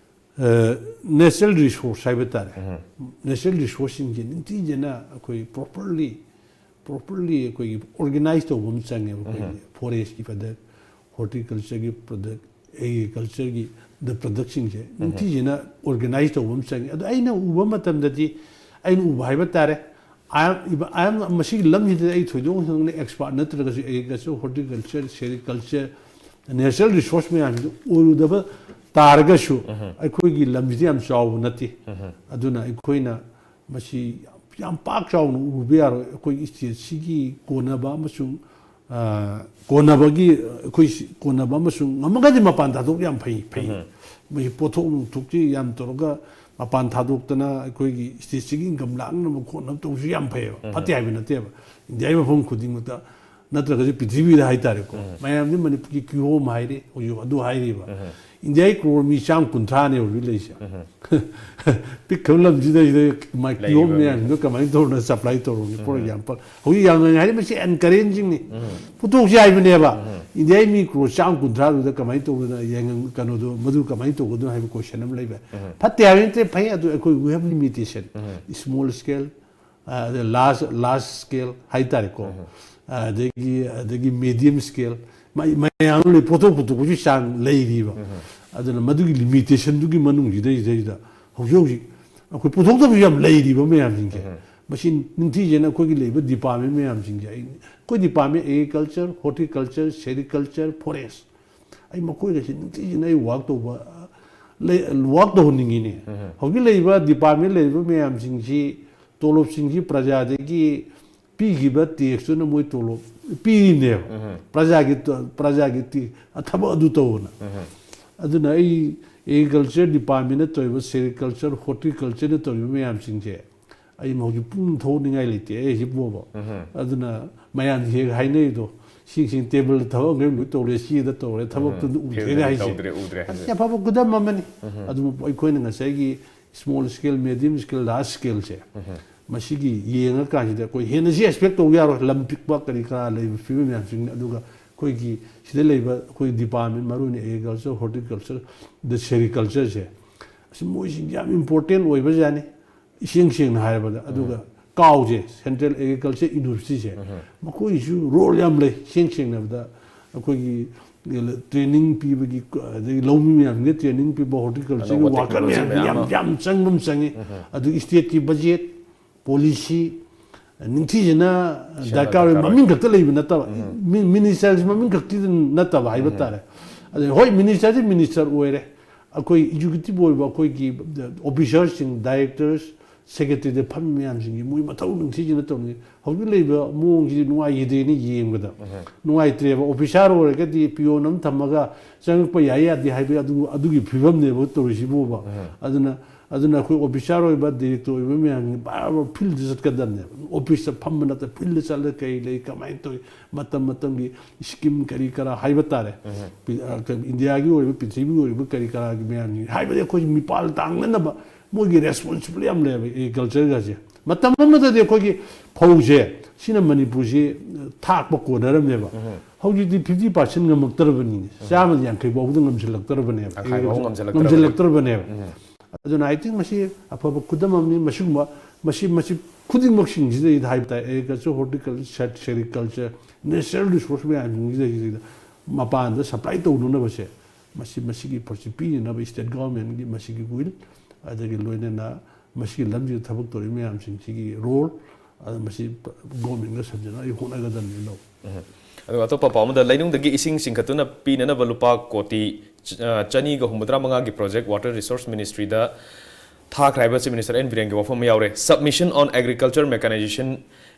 ꯑ, ꯅꯦꯆꯔꯦꯜ ꯔꯤꯁꯣꯔꯁ ꯍꯥꯏꯕ ꯇꯥꯔꯦ꯫ ꯅꯦꯆꯔꯦꯜ ꯔꯤꯁꯣꯔꯁꯁꯤꯡꯁꯦ ꯅꯤꯡꯊꯤꯖꯅ ꯑꯩꯈꯣꯏ ꯄ꯭ꯔꯣꯄꯔꯂꯤ, ꯄ꯭ꯔꯣꯄꯔꯂꯤ ꯑꯩꯈꯣꯏꯒꯤ ꯑꯣꯔꯒꯅꯥꯏꯖ ꯇꯧꯕ ꯑꯃ ꯆꯪꯉꯦꯕ꯫ ꯑꯩꯈꯣꯏꯒꯤ ꯐꯣꯔꯦꯁꯀꯤ ꯄ꯭ꯔꯗꯛ, ꯍꯣꯔꯇꯤꯀꯜꯆꯔꯒꯤ ꯄ꯭ꯔꯗꯛ, ꯑꯦꯒ꯭ꯔꯤꯀꯜꯆꯔꯒꯤ ꯗ ꯄ꯭ꯔꯗꯛꯁꯤꯡꯁꯦ ꯅꯤꯡꯊꯤꯖꯅ ꯑꯣꯔꯒꯅꯥꯏꯖ ꯇꯧꯕ ꯑꯃ ꯆꯪꯉꯦ꯫ ꯑꯗꯣ ꯑꯩꯅ ꯎꯕ ꯃꯇꯝꯗꯗꯤ, ꯑꯩꯅ ꯎꯕ ꯍꯥꯏꯕ ꯇꯥꯔꯦ, I am, I am, ꯃꯁꯤꯒꯤ ꯂꯝꯁꯤꯗ ꯑꯩ ꯊꯣꯏꯗꯣꯛ ꯍꯦꯟꯗꯣꯛꯅ ꯑꯦꯛꯁꯄꯥꯔꯠ ꯅꯠꯇ꯭ꯔꯒꯁꯨ, agriculture, horticulture, sericulture, natural resources ꯃꯌꯥꯝꯁꯤꯗ ꯑꯣꯏꯔꯨꯗꯕ ꯇꯥꯔꯒꯁꯨ, ꯑꯩꯈꯣꯏꯒꯤ ꯂꯝꯁꯤꯗꯤ ꯌꯥꯝ ꯆꯥꯎꯕ ꯅꯠꯇꯦ꯫ ꯑꯗꯨꯅ ꯑꯩꯈꯣꯏꯅ ꯃꯁꯤ ꯌꯥꯝ ꯄꯥꯛ ꯆꯥꯎꯅ ꯎꯔꯨꯕ ꯌꯥꯔꯣꯏ꯫ ꯑꯩꯈꯣꯏꯒꯤ ꯁ꯭ꯇꯦꯠꯁꯤꯒꯤ ꯀꯣꯟꯅꯕ ꯑꯃꯁꯨꯡ, ꯑ, ꯀꯣꯟꯅꯕꯒꯤ, ꯑꯩꯈꯣꯏ ꯁꯤ-, ꯀꯣꯟꯅꯕ ꯑꯃꯁꯨꯡ ꯉꯝꯃꯒꯗꯤ ꯃꯄꯥꯟ ꯊꯥꯗꯣꯛ ꯌꯥꯝ ꯐꯩ, ꯐꯩ꯫ ꯃꯁꯤ ꯄꯣꯠꯊꯣꯛ ꯅꯨꯡꯊꯣꯛꯁꯤ ꯌꯥꯝ ꯇꯧꯔꯒ ꯃꯄꯥꯟ ꯊꯥꯗꯣꯛꯇꯅ ꯑꯩꯈꯣꯏꯒꯤ ꯁ꯭ꯇꯦꯠꯁꯤꯒꯤ ꯏꯟꯀꯝ ꯂꯥꯛꯅꯕ ꯈꯣꯠꯅꯕ ꯇꯧꯕꯁꯨ ꯌꯥꯝ ꯐꯩꯌꯦꯕ꯫ ꯐꯠꯇꯦ ꯍꯥꯏꯕ ꯅꯠꯇꯦꯕ꯫ ꯏꯟꯗꯤꯌꯥꯒꯤ ꯃꯐꯝ ꯈꯨꯗꯤꯡꯃꯛꯇ ꯅꯠꯇ꯭ꯔꯒꯁꯨ ꯄ꯭ꯔꯤꯊꯤꯕꯤꯗ ꯍꯥꯏꯇꯥꯔꯦꯀꯣ꯫ ꯃꯌꯥꯝꯗꯤ ꯃꯅꯤꯄꯨꯔꯒꯤ ꯀꯤꯍꯣꯝ ꯍꯥꯏꯔꯤ, ꯍꯧꯖꯤꯛ ꯑꯗꯨ ꯍꯥꯏꯔꯤꯕ꯫ ꯏꯟꯗꯤꯌꯥꯒꯤ ꯀ꯭ꯔꯣꯔ ꯃꯤ ꯆꯥꯝ ꯀꯨꯟꯊ꯭ꯔꯥꯅꯦ ꯍꯧꯖꯤꯛ ꯂꯩꯔꯤꯁꯦ꯫ ꯄꯤꯛꯈ꯭ꯔꯕ ꯂꯝꯁꯤꯗ ꯁꯤꯗ ꯃꯥ-, ꯀꯤꯍꯣꯝ ꯂꯩꯔꯤꯕ ꯃꯌꯥꯝꯁꯤꯗꯣ ꯀꯃꯥꯏꯅ ꯇꯧꯔꯒ ꯁꯄ꯭ꯂꯥꯏ ꯇꯧꯔꯨꯅꯤ? ꯐꯣꯔ ꯑꯦꯛꯖꯥꯝꯄꯜ, ꯍꯧꯖꯤꯛ ꯌꯥꯝꯅ ꯍꯥꯏꯔꯤ, ꯃꯁꯤ ꯑꯦꯟꯀꯔꯦꯖꯤꯡꯅꯤ꯫ ꯄꯨꯊꯣꯛꯁꯤ ꯍꯥꯏꯕꯅꯦꯕ꯫ ꯏꯟꯗꯤꯌꯥꯒꯤ ꯃꯤ ꯀ꯭ꯔꯣꯔ ꯆꯥꯝ ꯀꯨꯟꯊ꯭ꯔꯥꯗꯨꯗ ꯀꯃꯥꯏꯅ ꯇꯧꯗꯅ ꯌꯥꯏꯉꯪ ꯀꯩꯅꯣꯗꯣ, ꯃꯗꯨ ꯀꯃꯥꯏꯅ ꯇꯧꯒꯗꯣꯏꯅꯣ ꯍꯥꯏꯕ ꯀꯣꯏꯁꯟ ꯑꯃ ꯂꯩꯕ꯫ ꯐꯠꯇꯦ ꯍꯥꯏꯕ ꯅꯠꯇꯦ, ꯐꯩ꯫ ꯑꯗꯨ ꯑꯩꯈꯣꯏ, we have limitation, small scale, ꯑ, ꯑꯗ large, large scale ꯍꯥꯏꯇꯥꯔꯦꯀꯣ꯫ ꯑꯗꯒꯤ, ꯑꯗꯒꯤ medium scale, ꯃ-, ꯃꯌꯥꯝ ꯑꯃ ꯂꯩ, ꯄꯣꯠꯊꯣꯛ ꯄꯨꯊꯣꯛꯄꯒꯤ ꯆꯥꯡ ꯂꯩꯔꯤꯕ꯫ ꯑꯗꯨꯅ ꯃꯗꯨꯒꯤ ꯂꯤꯃꯤꯇꯦꯁꯟꯗꯨꯒꯤ ꯃꯅꯨꯡꯁꯤꯗꯩꯗꯩꯗ ꯍꯧꯖꯤꯛ ꯍꯧꯖꯤꯛ ꯑꯩꯈꯣꯏ ꯄꯨꯊꯣꯛꯇꯕꯁꯨ ꯌꯥꯝ ꯂꯩꯔꯤꯕ ꯃꯌꯥꯝꯁꯤꯡꯁꯦ꯫ ꯃꯁꯤ ꯅꯤꯡꯊꯤꯖꯅ ꯑꯩꯈꯣꯏꯒꯤ ꯂꯩꯔꯤꯕ department ꯃꯌꯥꯝꯁꯤꯡꯁꯦ, ꯑꯩ, ꯑꯩꯈꯣꯏ department agriculture, horticulture, sericulture, forest, ꯑꯩ ꯃꯈꯣꯏꯒꯁꯤ ꯅꯤꯡꯊꯤꯖꯅ ꯑꯩ work ꯇꯧꯕ ꯂꯩ, work ꯇꯧꯍꯟꯅꯤꯡꯉꯤꯅꯦ꯫ ꯍꯧꯖꯤꯛ ꯂꯩꯔꯤꯕ department ꯂꯩꯔꯤꯕ ꯃꯌꯥꯝꯁꯤꯡꯁꯤ, ꯇꯣꯂꯣꯞꯁꯤꯡꯁꯤ ꯄ꯭ꯔꯖꯥꯗꯒꯤ ꯄꯤꯈꯤꯕ taxꯇꯨꯅ ꯃꯣꯏ ꯇꯣꯂꯣꯞ ꯄꯤꯔꯤꯅꯦꯕ꯫ ꯄ꯭ꯔꯖꯥꯒꯤ ꯇ-, ꯄ꯭ꯔꯖꯥꯒꯤ ꯇꯤ-, ꯊꯕꯛ ꯑꯗꯨ ꯇꯧꯕꯅ꯫ ꯑꯗꯨꯅ ꯑꯩ agriculture departmentꯅ ꯇꯧꯔꯤꯕ, sericulture, horticultureꯅ ꯇꯧꯔꯤꯕ ꯃꯌꯥꯝꯁꯤꯡꯁꯦ, ꯑꯩ ꯍꯧꯖꯤꯛ ꯄꯨꯡ ꯊꯣꯛꯅꯤꯡꯉꯥꯏ ꯂꯩꯇꯦ ꯑꯩ ꯍꯧꯖꯤꯛ ꯐꯥꯎꯕ꯫ ꯑꯗꯨꯅ ꯃꯌꯥꯝ ꯍꯦꯛ ꯍꯥꯏꯅꯩꯗꯣ, ꯁꯤꯁꯤꯡ tableꯗ ꯊꯕꯛ ꯑꯃ ꯂꯣꯏ ꯇꯧꯔꯦ, ꯁꯤꯗ ꯇꯧꯔꯦ, ꯊꯕꯛꯇꯨꯗꯤ ꯎꯗ꯭ꯔꯦꯅ ꯍꯥꯏꯁꯦ꯫ ꯇꯧꯗ꯭ꯔꯦ, ꯎꯗ꯭ꯔꯦ ꯍꯥꯏꯁꯦ꯫ ꯑꯁꯤ ꯑꯐꯕ ꯈꯨꯗꯝ ꯑꯃꯅꯤ꯫ ꯑꯗꯨꯕꯨ ꯑꯩꯈꯣꯏꯅ ꯉꯁꯥꯏꯒꯤ small scale, medium scale, large scaleꯁꯦ, ꯃꯁꯤꯒꯤ ꯌꯦꯡꯉꯀꯥꯟꯁꯤꯗ ꯑꯩꯈꯣꯏ ꯍꯦꯟꯅ ꯁꯤ expect ꯇꯧꯕ ꯌꯥꯔꯣꯏ꯫ ꯂꯝ ꯄꯤꯛꯄ ꯀꯔꯤ ꯀꯔꯥ ꯂꯩꯕ ꯐꯤꯕꯝ ꯃꯌꯥꯝꯁꯤꯡ, ꯑꯗꯨꯒ ꯑꯩꯈꯣꯏꯒꯤ ꯁꯤꯗ ꯂꯩꯕ ꯑꯩꯈꯣꯏ department, ꯃꯔꯨꯑꯣꯏꯅ agriculture, horticulture, the sericultureꯁꯦ, ꯑꯁꯤ ꯃꯣꯏꯁꯤꯡ ꯌꯥꯝ important ꯑꯣꯏꯕꯖꯥꯠꯅꯤ, ꯏꯁꯦꯡ ꯁꯦꯡꯅ ꯍꯥꯏꯔꯕꯗ꯫ ꯑꯗꯨꯒ ꯀꯥꯎꯁꯦ, Central Agriculture Universityꯁꯦ, ꯃꯈꯣꯏꯒꯤꯁꯨ role ꯌꯥꯝ ꯂꯩ꯫ ꯏꯁꯦꯡ ꯁꯦꯡꯅ ꯍꯥꯏꯕꯗ, ꯑꯩꯈꯣꯏꯒꯤ training ꯄꯤꯕꯒꯤ, ꯑꯗꯒꯤ ꯂꯧꯃꯤ ꯃꯌꯥꯝꯁꯤꯡꯗ training ꯄꯤꯕ, horticultureꯒꯤ ꯑꯅꯧꯕ worker technology ꯃꯌꯥꯝꯁꯤꯡ ꯃꯌꯥꯝ ꯌꯥꯝ, ꯑꯃ꯫ ꯌꯥꯝ ꯆꯪꯕ ꯑꯃ ꯆꯪꯉꯤ꯫ ꯑꯗꯨꯒꯤ stateꯀꯤ budget, policy, ꯅꯤꯡꯊꯤꯖꯅ ꯁꯦꯝꯕ ꯗꯔꯀꯥꯔ ꯑꯣꯏ꯫ ꯗꯔꯀꯥꯔ ꯑꯣꯏ꯫ ꯃꯃꯤꯡ ꯈꯛꯇ ꯂꯩꯕ ꯅꯠꯇꯕ, ꯃꯤ-, ministerꯁꯤ ꯃꯃꯤꯡ ꯈꯛꯇꯤ ꯅꯠꯇꯕ ꯍꯥꯏꯕ ꯇꯥꯔꯦ꯫ ꯑꯗꯩ ꯍꯣꯏ, ministerꯗꯤ minister ꯑꯣꯏꯔꯦ, ꯑꯩꯈꯣꯏ executive ꯑꯣꯏꯕ ꯑꯩꯈꯣꯏꯒꯤ officerꯁꯤꯡ, directors, secretaryꯗ ꯐꯝꯃꯤ ꯃꯌꯥꯝꯁꯤꯡꯒꯤ ꯃꯣꯏ ꯃꯊꯧ ꯅꯤꯡꯊꯤꯖꯅ ꯇꯧꯅꯤ꯫ ꯍꯧꯖꯤꯛ ꯂꯩꯕ ꯃꯑꯣꯡꯁꯤꯗꯤ ꯅꯨꯡꯉꯥꯏꯈꯤꯗꯦꯅ ꯌꯦꯡꯕꯗ꯫ ꯅꯨꯡꯉꯥꯏꯇ꯭ꯔꯦꯕ꯫ Officer ꯑꯣꯏꯔꯒꯗꯤ peon ꯑꯃ ꯊꯝꯃꯒ ꯆꯪꯉꯛꯄ ꯌꯥꯏ ꯌꯥꯗꯦ ꯍꯥꯏꯕ ꯑꯗꯨ-, ꯑꯗꯨꯒꯤ ꯐꯤꯕꯝꯅꯦꯕ ꯇꯧꯔꯤꯁꯤꯕꯨꯕ꯫ ꯑꯗꯨꯅ, ꯑꯗꯨꯅ ꯑꯩꯈꯣꯏ officer ꯑꯣꯏꯕ, director ꯑꯣꯏꯕ ꯃꯌꯥꯝꯁꯤ ꯕꯥꯔ ꯕꯥꯔ fieldꯗ ꯆꯠꯀꯗꯕꯅꯦꯕ꯫ Officeꯇ ꯐꯝꯕ ꯅꯠꯇ, fieldꯗ ꯆꯠꯂꯒ ꯀꯔꯤ ꯂꯩ, ꯀꯃꯥꯏꯅ ꯇꯧꯏ, ꯃꯇꯝ ꯃꯇꯝꯒꯤ scheme ꯀꯔꯤ ꯀꯔꯥ ꯍꯥꯏꯕ ꯇꯥꯔꯦ꯫ ꯄꯤ-, ꯑ, ꯀ-, ꯏꯟꯗꯤꯌꯥꯒꯤ ꯑꯣꯏꯕ, ꯄ꯭ꯔꯤꯊꯤꯕꯤꯒꯤ ꯑꯣꯏꯕ ꯀꯔꯤ ꯀꯔꯥꯒꯤ ꯃꯌꯥꯝꯁꯤ ꯍꯥꯏꯕꯗꯤ ꯑꯩꯈꯣꯏ ꯃꯤꯄꯥꯜ ꯇꯥꯡꯅꯅꯕ ꯃꯣꯏꯒꯤ responsible ꯌꯥꯝ ꯂꯩꯌꯦꯕ agricultureꯒꯁꯦ꯫ ꯃꯇꯝ ꯑꯃꯗꯗꯤ ꯑꯩꯈꯣꯏꯒꯤ ꯐꯧꯁꯦ, ꯁꯤꯅ ꯃꯅꯤꯄꯨꯔꯁꯤ ꯊꯥꯛꯄ ꯀꯣꯟꯅꯔꯝꯃꯦꯕ꯫ ꯍꯧꯖꯤꯛꯇꯤ fifty percent ꯉꯝꯃꯛꯇ꯭ꯔꯕꯅꯤꯅꯦ꯫ ꯆꯥꯝꯃꯗ ꯌꯥꯡꯈꯩ ꯐꯥꯎꯕꯗ ꯉꯝꯁꯤꯜꯂꯛꯇ꯭ꯔꯕꯅꯦꯕ꯫ ꯇꯪꯈꯥꯏ ꯐꯥꯎꯕ ꯉꯝꯁꯤꯜꯂꯛꯇ꯭ꯔꯕꯅꯦꯕ꯫ ꯉꯝꯁꯤꯜꯂꯛꯇ꯭ꯔꯕꯅꯦꯕ꯫ ꯑꯗꯨꯅ I think ꯃꯁꯤ ꯑꯐꯕ ꯈꯨꯗꯝ ꯑꯃꯅꯤ꯫ ꯃꯁꯤꯒꯨꯝꯕ, ꯃꯁꯤ, ꯃꯁꯤ ꯈꯨꯗꯤꯡꯃꯛꯁꯤꯡꯁꯤꯗꯩꯗ ꯍꯥꯏꯕ ꯇꯥꯏ, agriculture, horticulture, sericulture, natural resource ꯃꯌꯥꯝꯁꯤꯡꯁꯤꯗꯩꯁꯤꯗ ꯃꯄꯥꯟꯗ supply ꯇꯧꯅꯅꯕꯁꯦ, ꯃꯁꯤ, ꯃꯁꯤꯒꯤ ꯄꯣꯠꯁꯤ ꯄꯤꯅꯅꯕ state governmentꯀꯤ ꯃꯁꯤꯒꯤ will, ꯑꯗꯒꯤ ꯂꯣꯏꯅꯅ ꯃꯁꯤꯒꯤ ꯂꯝꯁꯤꯗ ꯊꯕꯛ ꯇꯧꯔꯤꯕ ꯃꯌꯥꯝꯁꯤꯡꯁꯤꯒꯤ ꯔꯣꯜ, ꯑꯗꯨ ꯃꯁꯤ ꯒꯣꯔꯃꯦꯟꯒ ꯁꯝꯖꯤꯟꯅ ꯑꯩ ꯍꯣꯠꯅꯒꯗꯕꯅꯤ ꯂꯧ꯫ ꯑꯗꯨꯒ ꯑꯇꯣꯞꯄ ꯄꯥꯎ ꯑꯃꯗ, ꯂꯩꯅꯨꯡꯗꯒꯤ ꯏꯁꯤꯡ ꯆꯤꯡꯈꯠꯇꯨꯅ ꯄꯤꯅꯅꯕ ꯂꯨꯄꯥ ꯀꯣꯇꯤ ꯆ-, ꯑ, ꯆꯅꯤꯒ ꯍꯨꯝꯐꯨꯇꯔꯥ ꯃꯉꯥꯒꯤ ꯄ꯭ꯔꯣꯖꯦꯛ Water Resource Ministry ꯗ ꯊꯥꯈ꯭ꯔꯦ ꯍꯥꯏꯕ Chief Minister ꯑꯦꯟ ꯕꯤꯔꯦꯟꯒꯤ ꯋꯥꯐꯝ ꯑꯃ ꯌꯥꯎꯔꯦ꯫ Submission on Agriculture Mechanization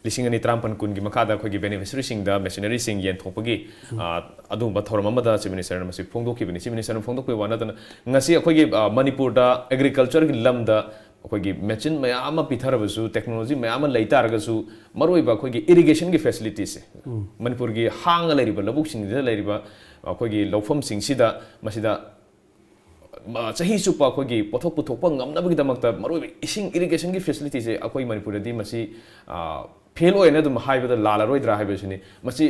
ꯂꯤꯁꯤꯡ ꯑꯅꯤ ꯇꯔꯥꯃꯥꯄꯟ ꯀꯨꯟꯒꯤ ꯃꯈꯥꯗ ꯑꯩꯈꯣꯏꯒꯤ ꯕꯦꯅꯤꯐꯤꯁꯔꯤꯁꯤꯡꯗ ꯃꯦꯆꯤꯅꯔꯤꯁꯤꯡ ꯌꯦꯟꯊꯣꯛꯄꯒꯤ, ꯑ, ꯑꯗꯨꯒꯨꯝꯕ ꯊꯧꯔꯝ ꯑꯃꯗ Chief Ministerꯅ ꯃꯁꯤ ꯐꯣꯡꯗꯣꯛꯈꯤꯕꯅꯤ꯫ Chief Ministerꯅ ꯐꯣꯡꯗꯣꯛꯄꯒꯤ ꯋꯥ ꯅꯠꯇꯅ ꯉꯁꯤ ꯑꯩꯈꯣꯏꯒꯤ, ꯑ, ꯃꯅꯤꯄꯨꯔꯗ Agricultureꯒꯤ ꯂꯝꯗ ꯑꯩꯈꯣꯏꯒꯤ ꯃꯦꯆꯤꯟ ꯃꯌꯥꯝ ꯑꯃ ꯄꯤꯊꯔꯕꯁꯨ, technology ꯃꯌꯥꯝ ꯑꯃ ꯂꯩ ꯇꯥꯔꯒꯁꯨ, ꯃꯔꯨꯑꯣꯏꯕ ꯑꯩꯈꯣꯏꯒꯤ irrigationꯒꯤ facilitiesꯁꯦ, ꯃꯅꯤꯄꯨꯔꯒꯤ ꯍꯥꯡꯉ ꯂꯩꯔꯤꯕ ꯂꯧꯕꯨꯛꯁꯤꯡꯁꯤꯗ ꯂꯩꯔꯤꯕ ꯑꯩꯈꯣꯏꯒꯤ ꯂꯧꯐꯝꯁꯤꯡꯁꯤꯗ ꯃꯁꯤꯗ, ꯑ, ꯆꯍꯤ ꯆꯨꯞꯄ ꯑꯩꯈꯣꯏꯒꯤ ꯄꯣꯠꯊꯣꯛ ꯄꯨꯊꯣꯛꯄ ꯉꯝꯅꯕꯒꯤꯗꯃꯛꯇ ꯃꯔꯨꯑꯣꯏꯕ ꯏꯁꯤꯡ irrigationꯒꯤ facilitiesꯁꯦ ꯑꯩꯈꯣꯏ ꯃꯅꯤꯄꯨꯔꯗꯗꯤ ꯃꯁꯤ, ꯑ, fail ꯑꯣꯏꯅ ꯑꯗꯨꯝ ꯍꯥꯏꯕꯗ ꯂꯥꯜꯂꯔꯣꯏꯗ꯭ꯔꯥ ꯍꯥꯏꯕꯁꯤꯅꯤ꯫ ꯃꯁꯤ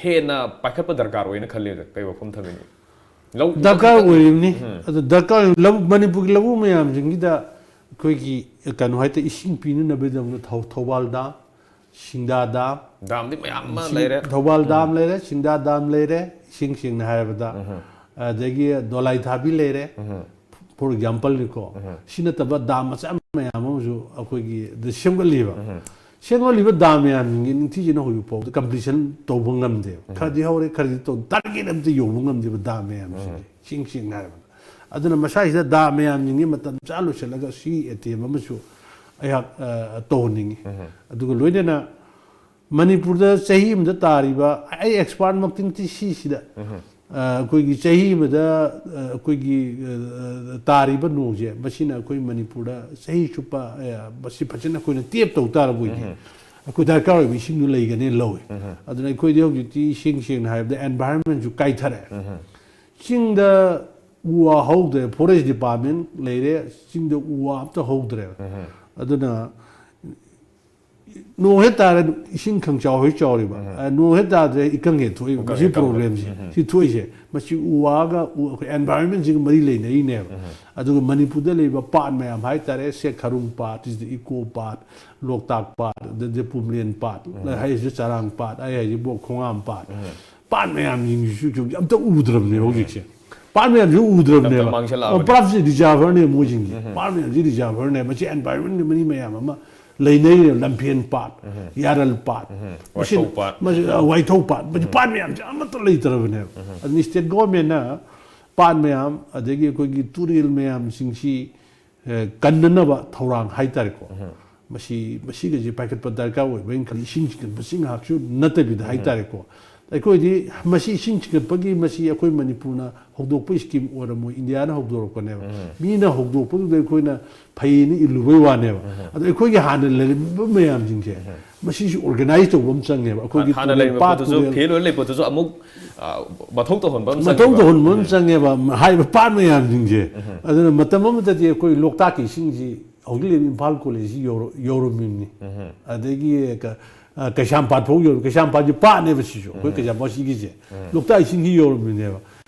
ꯍꯦꯟꯅ ꯄꯥꯏꯈꯠꯄ ꯗꯔꯀꯥꯔ ꯑꯣꯏꯅ ꯈꯜꯂꯤ꯫ ꯀꯩ ꯋꯥꯐꯝ ꯊꯝꯕꯤꯅꯤꯡꯉꯤ? ꯂꯧ ꯎꯕ ꯗꯔꯀꯥꯔ ꯈꯛꯇꯪ ꯑꯣꯏꯔꯤꯕꯅꯤ꯫ ꯑꯗꯨ ꯗꯔꯀꯥꯔ ꯑꯣꯏ-, ꯂꯧ-, ꯃꯅꯤꯄꯨꯔꯒꯤ ꯂꯧꯕꯨꯛ ꯃꯌꯥꯝꯁꯤꯡꯁꯤꯗ ꯑꯩꯈꯣꯏꯒꯤ ꯀꯩꯅꯣ ꯍꯥꯏꯇꯥꯔꯦ, ꯏꯁꯤꯡ ꯄꯤꯅꯅꯕꯒꯤꯗꯃꯛꯇ ꯊꯧ-, ꯊꯧꯕꯥꯜ ꯗꯥꯝ, ꯁꯤꯡꯗꯥ ꯗꯥꯝ, ꯗꯥꯝꯗꯤ ꯃꯌꯥꯝ ꯑꯃ ꯁꯤꯡ-, ꯂꯩꯔꯦ꯫ ꯊꯧꯕꯥꯜ ꯗꯥꯝ ꯂꯩꯔꯦ, ꯁꯤꯡꯗꯥ ꯗꯥꯝ ꯂꯩꯔꯦ, ꯏꯁꯤꯡ ꯁꯦꯡꯅ ꯍꯥꯏꯔꯕꯗ꯫ ꯑꯗꯒꯤ ꯗꯣꯂꯥꯏ ꯊꯥꯕꯤ ꯂꯩꯔꯦ, for exampleꯅꯤꯀꯣ꯫ ꯁꯤ ꯅꯠꯇꯕ ꯗꯥꯝ ꯃꯆꯥ ꯃꯌꯥꯝ ꯑꯃꯁꯨ ꯑꯩꯈꯣꯏꯒꯤ ꯗ ꯁꯦꯝꯒꯠꯂꯤꯕ꯫ ꯁꯦꯝꯒꯠꯂꯤꯕ ꯗꯥꯝ ꯃꯌꯥꯝꯁꯤꯡꯁꯤ ꯅꯤꯡꯊꯤꯖꯅ ꯍꯧꯖꯤꯛ ꯐꯥꯎꯕꯗ completion ꯇꯧꯕ ꯉꯝꯗꯦꯕ꯫ ꯈꯔꯗꯤ ꯍꯧꯔꯦ, ꯈꯔꯗꯤ ꯇꯧ-, target ꯑꯝꯇ ꯌꯧꯕ ꯉꯝꯗꯦꯕ ꯗꯥꯝ ꯃꯌꯥꯝꯁꯤꯡꯁꯦ, ꯏꯁꯤꯡ ꯁꯦꯡꯅ ꯍꯥꯏꯔꯕꯗ꯫ ꯑꯗꯨꯅ ꯃꯁꯥꯁꯤꯗ ꯗꯥꯝ ꯃꯌꯥꯝꯁꯤꯡꯁꯤ ꯃꯇꯝ ꯆꯥ ꯂꯣꯏꯁꯤꯜꯂꯒ ꯁꯤ attempt ꯑꯃꯁꯨ ꯑꯩꯍꯥꯛ, ꯑ, ꯇꯧꯍꯟꯅꯤꯡꯉꯤ꯫ ꯑꯗꯨꯒ ꯂꯣꯏꯅꯅ ꯃꯅꯤꯄꯨꯔꯗ ꯆꯍꯤ ꯑꯃꯗ ꯇꯥꯔꯤꯕ, ꯑꯩ expertꯃꯛꯇꯤ ꯅꯠꯇꯦ ꯁꯤꯁꯤꯗ, ꯑ, ꯑꯩꯈꯣꯏꯒꯤ ꯆꯍꯤ ꯑꯃꯗ, ꯑ, ꯑꯩꯈꯣꯏꯒꯤ, ꯑ, ꯑ, ꯇꯥꯔꯤꯕ ꯅꯣꯡꯁꯦ, ꯃꯁꯤꯅ ꯑꯩꯈꯣꯏ ꯃꯅꯤꯄꯨꯔꯗ ꯆꯍꯤ ꯆꯨꯞꯄ, ꯑ, ꯃꯁꯤ ꯐꯖꯅ ꯑꯩꯈꯣꯏꯅ tap ꯇꯧ ꯇꯥꯔꯕ ꯑꯣꯏꯗꯤ, ꯑꯩꯈꯣꯏ ꯗꯔꯀꯥꯔ ꯑꯣꯏꯕ ꯏꯁꯤꯡꯗꯨ ꯂꯩꯒꯅꯦꯅ ꯂꯧꯋꯤ꯫ ꯑꯗꯨꯅ ꯑꯩꯈꯣꯏꯗꯤ ꯍꯧꯖꯤꯛꯇꯤ ꯏꯁꯤꯡ ꯁꯦꯡꯅ ꯍꯥꯏꯔꯕꯗ environmentꯁꯨ ꯀꯥꯏꯊꯔꯦ꯫ ꯆꯤꯡꯗ ꯎ ꯋꯥ ꯍꯧꯗ꯭ꯔꯦ, forest department ꯂꯩꯔꯦ, ꯆꯤꯡꯗ ꯎ ꯋꯥ ꯑꯝꯇ ꯍꯧꯗ꯭ꯔꯦꯕ꯫ ꯑꯗꯨꯅ ꯅꯣꯡ ꯍꯦꯛ ꯇꯥꯔꯦ, ꯏꯁꯤꯡ ꯈꯪꯆꯥꯎ ꯍꯦꯛ ꯆꯥꯎꯔꯤꯕ꯫ ꯑ, ꯅꯣꯡ ꯍꯦꯛ ꯇꯥꯗ꯭ꯔꯦ, ꯏꯀꯪ ꯍꯦꯛ ꯊꯣꯛꯏꯕ꯫ ꯃꯁꯤ problemꯁꯦ, ꯁꯤ ꯊꯣꯛꯏꯁꯦ꯫ ꯃꯁꯤ ꯎ ꯋꯥꯒ, ꯎ-, ꯑꯩꯈꯣꯏ environmentꯁꯤꯒ ꯃꯔꯤ ꯂꯩꯅꯔꯤꯅꯦꯕ꯫ ꯑꯗꯨꯒ ꯃꯅꯤꯄꯨꯔꯗ ꯂꯩꯕ ꯄꯥꯠ ꯃꯌꯥꯝ ꯍꯥꯏꯇꯥꯔꯦ, ꯁꯦ ꯈꯔꯨꯡ ꯄꯥꯠ, ꯁꯤꯗ ꯏꯀꯣ ꯄꯥꯠ, ꯂꯣꯛꯇꯥꯛ ꯄꯥꯠ, ꯑꯗꯩ ꯄꯨꯝꯂꯦꯟ ꯄꯥꯠ, ꯍꯥꯏꯔꯤꯁꯦ ꯆꯔꯥꯡ ꯄꯥꯠ, ꯑꯩ ꯍꯥꯏꯁꯤꯕꯨ ꯈꯣꯡꯉꯥꯝ ꯄꯥꯠ꯫ ꯄꯥꯠ ꯃꯌꯥꯝꯁꯤꯡꯁꯤꯁꯨ ꯑꯝꯇ ꯎꯗ꯭ꯔꯕꯅꯦ ꯍꯧꯖꯤꯛꯁꯦ꯫ ꯄꯥꯠ ꯃꯌꯥꯝꯁꯤ ꯎꯗ꯭ꯔꯕꯅꯦꯕ꯫ ꯃꯥꯡꯁꯤꯜꯂꯛꯑꯕꯅꯦ꯫ ꯄꯥꯠꯁꯤ ꯔꯤꯖꯥꯔꯚꯔꯅꯦ ꯃꯣꯏꯁꯤꯡꯁꯦ꯫ ꯄꯥꯠ ꯃꯌꯥꯝꯁꯤ ꯔꯤꯖꯥꯔꯚꯔꯅꯦ꯫ ꯃꯁꯤ ꯑꯦꯟꯚꯥꯏꯔꯣꯟꯃꯦꯟꯒꯤ ꯃꯔꯤ ꯃꯌꯥꯝ ꯑꯃ ꯂꯩꯅꯩꯅꯦꯕ꯫ ꯂꯝꯐꯦꯟ ꯄꯥꯠ, ꯌꯥꯔꯜ ꯄꯥꯠ, ꯋꯥꯏꯊꯧ ꯄꯥꯠ꯫ ꯃꯁꯤ, ꯑ, ꯋꯥꯏꯊꯧ ꯄꯥꯠ, ꯃꯁꯤ ꯄꯥꯠ ꯃꯌꯥꯝꯁꯦ ꯑꯃꯠꯇ ꯂꯩꯇ꯭ꯔꯕꯅꯦꯕ꯫ ꯑꯗꯨꯅ ꯁ꯭ꯇꯦꯠ ꯒꯣꯔꯃꯦꯟꯅ ꯄꯥꯠ ꯃꯌꯥꯝ, ꯑꯗꯒꯤ ꯑꯩꯈꯣꯏꯒꯤ ꯇꯨꯔꯦꯜ ꯃꯌꯥꯝꯁꯤꯡꯁꯤ, ꯑ, ꯀꯟꯅꯅꯕ ꯊꯧꯔꯥꯡ ꯍꯥꯏꯇꯥꯔꯦꯀꯣ꯫ ꯃꯁꯤ, ꯃꯁꯤꯒꯁꯦ ꯄꯥꯏꯈꯠꯄ ꯗꯔꯀꯥꯔ ꯑꯣꯏꯕ ꯑꯩꯅ ꯈꯜꯂꯤ, ꯏꯁꯤꯡ ꯆꯤꯡꯈꯠꯄꯁꯤ ꯉꯥꯏꯍꯥꯛꯁꯨ ꯅꯠꯇꯕꯤꯗ ꯍꯥꯏꯇꯥꯔꯦꯀꯣ꯫ ꯑꯩꯈꯣꯏꯗꯤ ꯃꯁꯤ ꯏꯁꯤꯡ ꯆꯤꯡꯈꯠꯄꯒꯤ, ꯃꯁꯤ ꯑꯩꯈꯣꯏ ꯃꯅꯤꯄꯨꯔꯅ ꯍꯧꯗꯣꯛꯄ ꯁ꯭ꯀꯤꯝ ꯑꯣꯏꯔꯝꯃꯣꯏ, ꯏꯟꯗꯤꯌꯥꯅ ꯍꯧꯗꯣꯔꯛꯄꯅꯦꯕ꯫ ꯃꯤꯅ ꯍꯧꯗꯣꯛꯄꯗꯨꯗ ꯑꯩꯈꯣꯏꯅ ꯐꯩꯌꯦꯅ ꯏꯜꯂꯨꯕꯩ ꯋꯥꯅꯦꯕ꯫ ꯑꯗꯣ ꯑꯩꯈꯣꯏꯒꯤ ꯍꯥꯟꯅ ꯂꯩꯔꯝꯃꯤꯕ ꯃꯌꯥꯝꯁꯤꯡꯁꯦ, ꯃꯁꯤꯁꯨ ꯑꯣꯔꯒꯅꯥꯏꯖ ꯇꯧꯕ ꯑꯃ ꯆꯪꯉꯦꯕ꯫ ꯑꯩꯈꯣꯏꯒꯤ ꯍꯥꯟꯅ ꯇꯨꯔꯦꯜ, ꯂꯩꯔꯤꯕ ꯄꯥꯠ, ꯄꯣꯠꯇꯨꯁꯨ, ꯇꯨꯔꯦꯜ ꯐꯦꯜ ꯑꯣꯏꯔ ꯂꯩꯕ ꯄꯣꯠꯇꯨꯁꯨ ꯑꯃꯨꯛ, ꯑ, ꯃꯊꯧ ꯇꯧꯍꯟꯕ ꯑꯃ ꯃꯊꯧ ꯆꯪꯉꯦꯕ꯫ ꯇꯧꯍꯟꯕ ꯑꯃ ꯆꯪꯉꯦꯕ, ꯍꯥꯏꯔꯤꯕ ꯄꯥꯠ ꯃꯌꯥꯝꯁꯤꯡꯁꯦ꯫ ꯑꯗꯨꯅ ꯃꯇꯝ ꯑꯃꯗꯗꯤ ꯑꯩꯈꯣꯏ ꯂꯣꯛꯇꯥꯛꯀꯤ ꯏꯁꯤꯡꯁꯤ ꯍꯧꯖꯤꯛ ꯂꯩꯔꯤꯕ ꯏꯝꯐꯥꯜ ꯀꯣꯂꯦꯖꯁꯤ ꯌꯧꯔ-, ꯌꯧꯔꯝꯃꯤꯕꯅꯤ꯫ ꯑꯗꯒꯤ ꯀ-, ꯑ, ꯀꯩꯁꯥꯝꯄꯥꯠ ꯐꯥꯎ ꯌꯧꯔ-, ꯀꯩꯁꯥꯝꯄꯥꯠꯁꯤ ꯄꯥꯠꯅꯦꯕ ꯁꯤꯁꯨ, ꯑꯩꯈꯣꯏ ꯀꯩꯁꯥꯝꯄꯥꯠ ꯁꯤꯒꯤꯁꯦ꯫ ꯂꯣꯛꯇꯥꯛ ꯏꯁꯤꯡꯁꯤ ꯌꯧꯔꯝꯃꯤꯅꯦꯕ꯫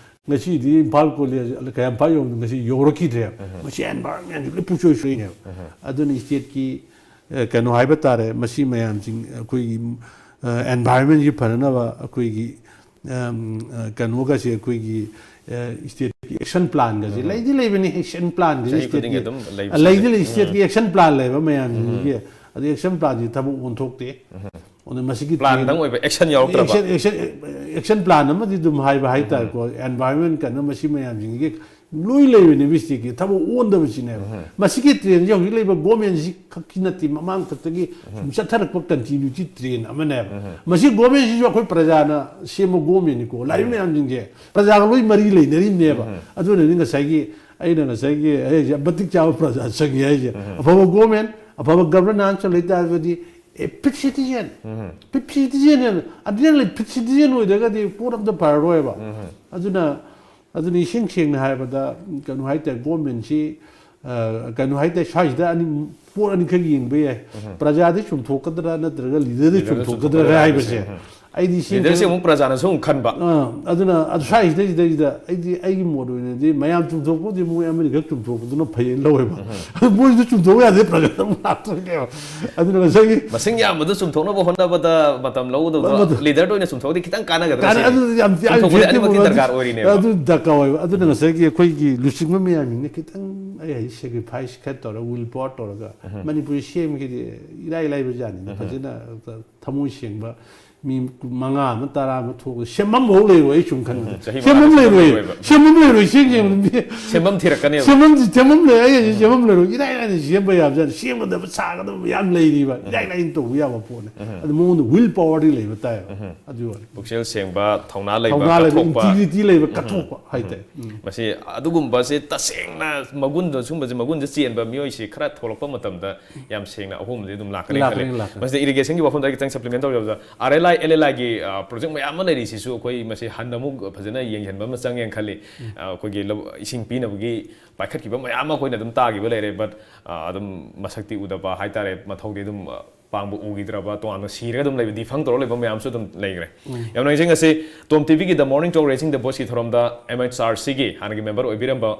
ꯉꯁꯤꯗꯤ ꯏꯝꯐꯥꯜ ꯀꯣꯂꯦꯖ ꯀꯩꯁꯥꯝꯄꯥꯠ ꯌꯧꯔꯝꯃꯤ, ꯉꯁꯤ ꯌꯧꯔꯛꯈꯤꯗ꯭ꯔꯦꯕ꯫ ꯃꯁꯤ ꯑꯦꯟꯚꯥꯏꯔꯣꯟꯃꯦꯟꯁꯤ ꯂꯣꯏ ꯄꯨꯡꯁꯣꯏ ꯁꯣꯏꯅꯦꯕ꯫ ꯑꯗꯨꯅ ꯁ꯭ꯇꯦꯠꯀꯤ, ꯑ, ꯀꯩꯅꯣ ꯍꯥꯏꯕ ꯇꯥꯔꯦ, ꯃꯁꯤ ꯃꯌꯥꯝꯁꯤꯡ ꯑꯩꯈꯣꯏꯒꯤ, ꯑ, ꯑꯦꯟꯚꯥꯏꯔꯣꯟꯃꯦꯟꯁꯤ ꯐꯅꯅꯕ ꯑꯩꯈꯣꯏꯒꯤ, ꯑꯝ, ꯑ, ꯀꯩꯅꯣꯒꯁꯦ ꯑꯩꯈꯣꯏꯒꯤ, ꯑ, ꯁ꯭ꯇꯦꯠꯀꯤ ꯑꯦꯛꯁꯟ ꯄ꯭ꯂꯥꯟꯒꯁꯦ ꯂꯩꯗꯤ ꯂꯩꯕꯅꯤ, ꯑꯦꯛꯁꯟ ꯄ꯭ꯂꯥꯟꯒꯁꯦ ꯆꯍꯤ ꯈꯨꯗꯤꯡꯒꯤ ꯁ꯭ꯇꯦꯠꯀꯤ ꯑꯗꯨꯝ ꯑ, ꯂꯩꯕꯁꯨ ꯂꯩꯗꯤ ꯂꯩ꯫ ꯂꯩ, ꯁ꯭ꯇꯦꯠꯀꯤ ꯑꯦꯛꯁꯟ ꯄ꯭ꯂꯥꯟ ꯂꯩꯕ ꯃꯌꯥꯝꯁꯤꯡꯁꯤꯒꯤ꯫ ꯑꯗꯨ ꯑꯦꯛꯁꯟ ꯄ꯭ꯂꯥꯟꯁꯤ ꯊꯕꯛ ꯑꯣꯟꯊꯣꯛꯇꯦ꯫ ꯑꯗꯨ ꯃꯁꯤꯒꯤ ꯄ꯭ꯂꯥꯟꯗꯪ ꯑꯣꯏꯕ, ꯑꯦꯛꯁꯟ ꯌꯥꯎꯔꯛꯇ꯭ꯔꯕ꯫ ꯑꯦꯛꯁꯟ, ꯑꯦꯛꯁꯟ, ꯑꯦꯛꯁꯟ ꯄ꯭ꯂꯥꯟ ꯑꯃꯗꯤ ꯑꯗꯨꯝ ꯍꯥꯏꯕ ꯍꯥꯏꯇꯥꯔꯦꯀꯣ꯫ ꯑꯦꯟꯚꯥꯏꯔꯣꯟꯃꯦꯟ ꯀꯟꯅ ꯃꯁꯤ ꯃꯌꯥꯝꯁꯤꯡꯁꯤꯒꯤ ꯂꯣꯏ ꯂꯩꯕꯅꯦꯕ ꯁ꯭ꯇꯦꯠꯀꯤ ꯊꯕꯛ ꯑꯣꯟꯗꯕꯁꯤꯅꯦꯕ꯫ ꯃꯁꯤꯒꯤ ꯇ꯭ꯔꯦꯟꯁꯤ ꯍꯧꯖꯤꯛ ꯂꯩꯕ ꯒꯣꯔꯃꯦꯟꯁꯤ ꯈꯛꯀꯤ ꯅꯠꯇꯦ, ꯃꯃꯥꯡ ꯊꯛꯇꯒꯤ ꯁꯨꯝ ꯆꯠꯊꯔꯛꯄ ꯀꯟꯇꯤꯅ꯭ꯌꯨꯇꯤ ꯇ꯭ꯔꯦꯟ ꯑꯃꯅꯦꯕ꯫ ꯃꯁꯤ ꯒꯣꯔꯃꯦꯟꯁꯤꯁꯨ ꯑꯩꯈꯣꯏ ꯄ꯭ꯔꯖꯥꯅ ꯁꯦꯝꯕ ꯒꯣꯔꯃꯦꯟꯅꯤꯀꯣ꯫ ꯂꯥꯛꯏꯕ ꯃꯌꯥꯝꯁꯤꯡꯁꯦ ꯄ꯭ꯔꯖꯥꯒ ꯂꯣꯏ ꯃꯔꯤ ꯂꯩꯅꯔꯤꯕꯅꯦꯕ꯫ ꯑꯗꯨꯅꯅꯤ ꯉꯁꯥꯏꯒꯤ ꯑꯩꯅ ꯉꯁꯥꯏꯒꯤ ꯑꯩꯁꯦ ꯃꯇꯤꯛ ꯆꯥꯕ ꯄ꯭ꯔꯖꯥ ꯆꯪꯉꯤ ꯍꯥꯏꯁꯦ꯫ ꯑꯐꯕ ꯒꯣꯔꯃꯦꯟ, ꯑꯐꯕ ꯒꯕꯔꯅꯥꯟꯁ ꯂꯩ ꯇꯥꯔꯒꯗꯤ, ꯑꯦ, ꯐꯤꯠ ꯁꯤꯇꯤꯖꯦꯟ, ꯐꯤꯠ ꯁꯤꯇꯤꯖꯦꯟ, ꯑꯗꯨꯅ ꯂꯩ, ꯐꯤꯠ ꯁꯤꯇꯤꯖꯦꯟ ꯑꯣꯏꯗ꯭ꯔꯒꯗꯤ ꯄꯣꯠ ꯑꯝꯇ ꯐꯔꯔꯣꯏꯕ꯫ ꯑꯗꯨꯅ, ꯑꯗꯨꯅ ꯏꯁꯦꯡ ꯁꯦꯡꯅ ꯍꯥꯏꯔꯕꯗ, ꯀꯩꯅꯣ ꯍꯥꯏꯇꯥꯔꯦ, ꯒꯣꯔꯃꯦꯟꯁꯤ, ꯑ, ꯀꯩꯅꯣ ꯍꯥꯏꯇꯥꯔꯦ, ꯁ꯭ꯋꯥꯏꯁꯤꯗ ꯑꯅꯤ, ꯄꯣꯠ ꯑꯅꯤꯈꯛ ꯌꯦꯡꯕ ꯌꯥꯏ꯫ ꯄ꯭ꯔꯖꯥꯗꯤ ꯆꯨꯝꯊꯣꯛꯀꯗ꯭ꯔꯥ ꯅꯠꯇ꯭ꯔꯒ ꯂꯤꯗꯔꯗꯤ ꯂꯤꯗꯔꯗ ꯆꯨꯝꯊꯣꯛꯀꯗ꯭ꯔꯥ ꯆꯨꯝꯊꯣꯛꯀꯗ꯭ꯔꯥ ꯍꯥꯏꯕꯁꯦ꯫ ꯍꯥꯏꯕꯁꯦ꯫ ꯑꯩꯗꯤ ꯁꯤ ꯂꯤꯗꯔꯁꯤ ꯑꯃꯨꯛ ꯄ꯭ꯔꯖꯥꯅꯁꯨ ꯑꯃꯨꯛ ꯈꯟꯕ꯫ ꯑꯥ, ꯑꯗꯨꯅ ꯑꯗꯨ ꯁ꯭ꯋꯥꯏꯁꯤꯗꯩꯁꯤꯗꯩꯁꯤꯗ ꯑꯩꯗꯤ ꯑꯩꯒꯤ ꯃꯣꯠ ꯑꯣꯏꯅꯗꯤ ꯃꯌꯥꯝ ꯆꯨꯝꯊꯣꯛꯄꯕꯨꯗꯤ ꯃꯣꯏ ꯑꯃꯅꯤꯈꯛ ꯆꯨꯝꯊꯣꯛꯄꯗꯨꯅ ꯐꯩꯌꯦꯅ ꯂꯧꯋꯦꯕ꯫ ꯑꯗꯨ ꯃꯣꯏꯁꯨ ꯆꯨꯝꯊꯣꯛ ꯌꯥꯗꯦ, ꯄ꯭ꯔꯖꯥꯗ ꯑꯃꯨꯛ ꯂꯥꯛꯇꯣꯏꯅꯦꯕ꯫ ꯑꯗꯨꯅ ꯉꯁꯥꯏꯒꯤ ꯃꯁꯤꯡ ꯌꯥꯝꯕꯗꯨ ꯆꯨꯝꯊꯣꯛꯅꯕ ꯍꯣꯠꯅꯕꯗ ꯃꯇꯝ ꯂꯧꯒꯗꯧꯕꯗꯣ ꯃꯗꯨ ꯀꯥꯟꯅ ꯁꯤꯅꯤ꯫ ꯑꯗꯨ ꯌꯥꯝ ꯌꯥꯝ ꯆꯨꯝꯊꯣꯛꯄꯗꯤ effective ꯑꯅꯤꯃꯛꯀꯤ ꯑꯣꯏꯕ ꯗꯔꯀꯥꯔ ꯑꯣꯏꯔꯤꯅꯦꯕ꯫ ꯑꯗꯨ ꯗꯔꯀꯥꯔ ꯑꯣꯏꯕ꯫ ꯑꯗꯨꯅ ꯉꯁꯥꯏꯒꯤ ꯑꯩꯈꯣꯏꯒꯤ ꯂꯨꯆꯤꯡꯕ ꯃꯌꯥꯝꯁꯤꯡꯅ ꯈꯤꯇꯪ ꯑꯩ ꯍꯥꯏ sacrifice ꯈꯔ ꯇꯧꯔꯒ, will power ꯇꯧꯔꯒ ꯃꯅꯤꯄꯨꯔꯁꯤ ꯁꯦꯝꯒꯦꯗꯤ ꯏꯔꯥꯏ ꯂꯥꯏꯕ ꯖꯥꯠꯅꯤꯗ꯫ ꯐꯖꯅ ꯊꯃꯣꯏ ꯁꯦꯡꯕ ꯃꯤ ꯃꯉꯥ ꯑꯃ ꯇꯔꯥ ꯑꯃ ꯊꯣꯛꯑꯒ ꯁꯦꯝꯐꯝ ꯐꯥꯎ ꯂꯩꯔꯣꯏ꯫ ꯑꯩ ꯁꯨꯝ ꯈꯟꯕꯗ ꯆꯍꯤ ꯁꯦꯝꯐꯝ ꯃꯉꯥ ꯂꯩꯔꯣꯏ꯫ ꯂꯩꯔꯣꯏꯕ꯫ ꯁꯦꯝꯐꯝ ꯂꯩꯔꯣꯏ꯫ ꯁꯦꯝ ꯁꯦꯝ ꯁꯦꯝꯐꯝ ꯊꯤꯔꯛꯀꯅꯦꯕ꯫ ꯁꯦꯝꯐꯝ ꯁꯦꯝꯐꯝ ꯂꯩ꯫ ꯑꯩ ꯍꯥꯏꯁꯦ ꯁꯦꯝꯐꯝ ꯂꯩꯔꯣꯏ꯫ ꯏꯔꯥꯏ ꯂꯥꯏꯅ ꯁꯦꯝꯕ ꯌꯥꯕꯖꯥꯠꯅꯤ꯫ ꯁꯦꯝꯒꯗꯕ ꯁꯥꯒꯗꯕ ꯃꯌꯥꯝ ꯂꯩꯔꯤꯕ꯫ ꯏꯔꯥꯏ ꯂꯥꯏꯅ ꯇꯧꯕ ꯌꯥꯕ ꯄꯣꯠꯅꯤ꯫ ꯑꯗꯨ ꯃꯉꯣꯟꯗ will powerꯗꯤ ꯂꯩꯕ ꯇꯥꯏꯕ꯫ ꯑꯗꯨ ꯑꯣꯏꯔꯗꯤ ꯄꯨꯛꯆꯦꯜ ꯁꯦꯡꯕ, ꯊꯧꯅꯥ ꯂꯩꯕ, ꯊꯧꯅꯥ ꯂꯩꯕ, ꯀꯠꯊꯣꯛꯄ꯫ Integrity ꯂꯩꯕ, ꯀꯠꯊꯣꯛꯄ ꯍꯥꯏꯇꯥꯔꯦ꯫ ꯎꯝ꯫ ꯃꯁꯤ ꯑꯗꯨꯒꯨꯝꯕꯁꯦ ꯇꯁꯦꯡꯅ ꯃꯒꯨꯟꯗꯣ, ꯁꯨꯝꯕꯁꯦ ꯃꯒꯨꯟꯁꯦ ꯆꯦꯟꯕ ꯃꯤꯑꯣꯏꯁꯤ ꯈꯔ ꯊꯣꯛꯂꯛꯄ ꯃꯇꯝꯗ ꯌꯥꯝ ꯁꯦꯡꯅ ꯑꯍꯣꯡꯕꯗꯤ ꯑꯗꯨꯝ ꯂꯥꯛꯀꯅꯤ ꯂꯥꯛꯀꯅꯤ, ꯈꯜꯂꯤ꯫ ꯂꯥꯛꯀꯅꯤ꯫ ꯃꯁꯤꯗ ꯏꯔꯤꯒꯦꯁꯟꯒꯤ ꯋꯥꯐꯝꯗ ꯑꯩ ꯈꯤꯇꯪ supplement ꯇꯧꯖꯕꯗ, ꯑꯥꯔ ꯑꯦꯜ ꯑꯥꯏ, ꯑꯦꯜ ꯑꯦꯜ ꯑꯥꯏꯒꯤ ꯄ꯭ꯔꯣꯖꯦꯛ ꯃꯌꯥꯝ ꯑꯃ ꯂꯩꯔꯤꯁꯤꯁꯨ ꯑꯩꯈꯣꯏ ꯃꯁꯤ ꯍꯟꯅ ꯑꯃꯨꯛ ꯐꯖꯅ ꯌꯦꯡꯁꯤꯟꯕ ꯑꯃ ꯆꯪꯉꯦꯅ ꯈꯜꯂꯤ꯫ ꯑ, ꯑꯩꯈꯣꯏꯒꯤ ꯂꯧ-, ꯏꯁꯤꯡ ꯄꯤꯅꯕꯒꯤ ꯄꯥꯏꯈꯠꯈꯤꯕ ꯃꯌꯥꯝ ꯑꯃ ꯑꯩꯈꯣꯏꯅ ꯑꯗꯨꯝ ꯇꯥꯈꯤꯕ ꯂꯩꯔꯦ, but, ꯑ, ꯑꯗꯨꯝ ꯃꯁꯛꯇꯤ ꯎꯗꯕ ꯍꯥꯏꯇꯥꯔꯦ, ꯃꯊꯧꯗꯤ ꯑꯗꯨꯝ, ꯑ, ꯄꯥꯡꯕ ꯎꯈꯤꯗ꯭ꯔꯕ, ꯇꯣꯉꯥꯟꯅ ꯁꯤꯔꯒ ꯑꯗꯨꯝ ꯂꯩꯕ, defunct ꯇꯧꯔ ꯂꯩꯕ ꯃꯌꯥꯝꯁꯨ ꯑꯗꯨꯝ ꯂꯩꯈ꯭ꯔꯦ꯫ ꯌꯥꯝ ꯅꯨꯡꯉꯥꯏꯖꯩ꯫ ꯉꯁꯤ ꯇꯣꯝ ꯇꯤꯚꯤꯒꯤ The Morning Talk Raising the Voiceꯀꯤ ꯊꯧꯔꯝꯗ M H R Cꯒꯤ ꯍꯥꯟꯅꯒꯤ member ꯑꯣꯏꯕꯤꯔꯝꯕ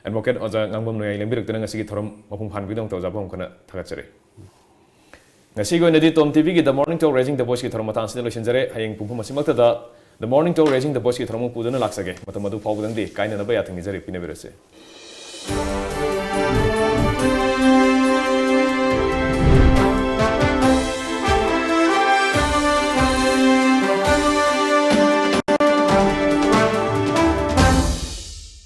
advocate ꯑꯣꯖꯥ ꯉꯥꯡꯕꯝ ꯅꯣꯌꯥꯏ ꯂꯦꯡꯕꯤꯔꯛꯇꯨꯅ ꯉꯁꯤꯒꯤ ꯊꯧꯔꯝ ꯃꯄꯨꯡ ꯐꯥꯍꯟꯕꯒꯤꯗꯃꯛꯇ ꯑꯣꯖꯥꯕꯨ ꯑꯃꯨꯛ ꯍꯟꯅ ꯊꯥꯒꯠꯆꯔꯤ꯫ ꯉꯁꯤꯒꯤ ꯑꯣꯏꯅꯗꯤ ꯇꯣꯝ ꯇꯤꯚꯤꯒꯤ The Morning Talk Raising the Voiceꯀꯤ ꯊꯧꯔꯝ ꯃꯇꯥꯡ ꯑꯁꯤꯗ ꯂꯣꯏꯁꯤꯟꯖꯔꯦ꯫ ꯍꯌꯦꯡ ꯄꯨꯡ ꯀꯨꯟ ꯑꯁꯤꯃꯛꯇꯗ The Morning Talk Raising the Voiceꯀꯤ ꯊꯧꯔꯝ ꯑꯃꯨꯛ ꯄꯨꯗꯨꯅ ꯂꯥꯛꯆꯒꯦ꯫ ꯃꯇꯝ ꯑꯗꯨ ꯐꯥꯎꯕꯗꯪꯗꯤ ꯀꯥꯏꯅꯅꯕ ꯌꯥꯊꯪ ꯅꯤꯖꯔꯤ꯫ ꯄꯤꯅꯕꯤꯔꯁꯦ꯫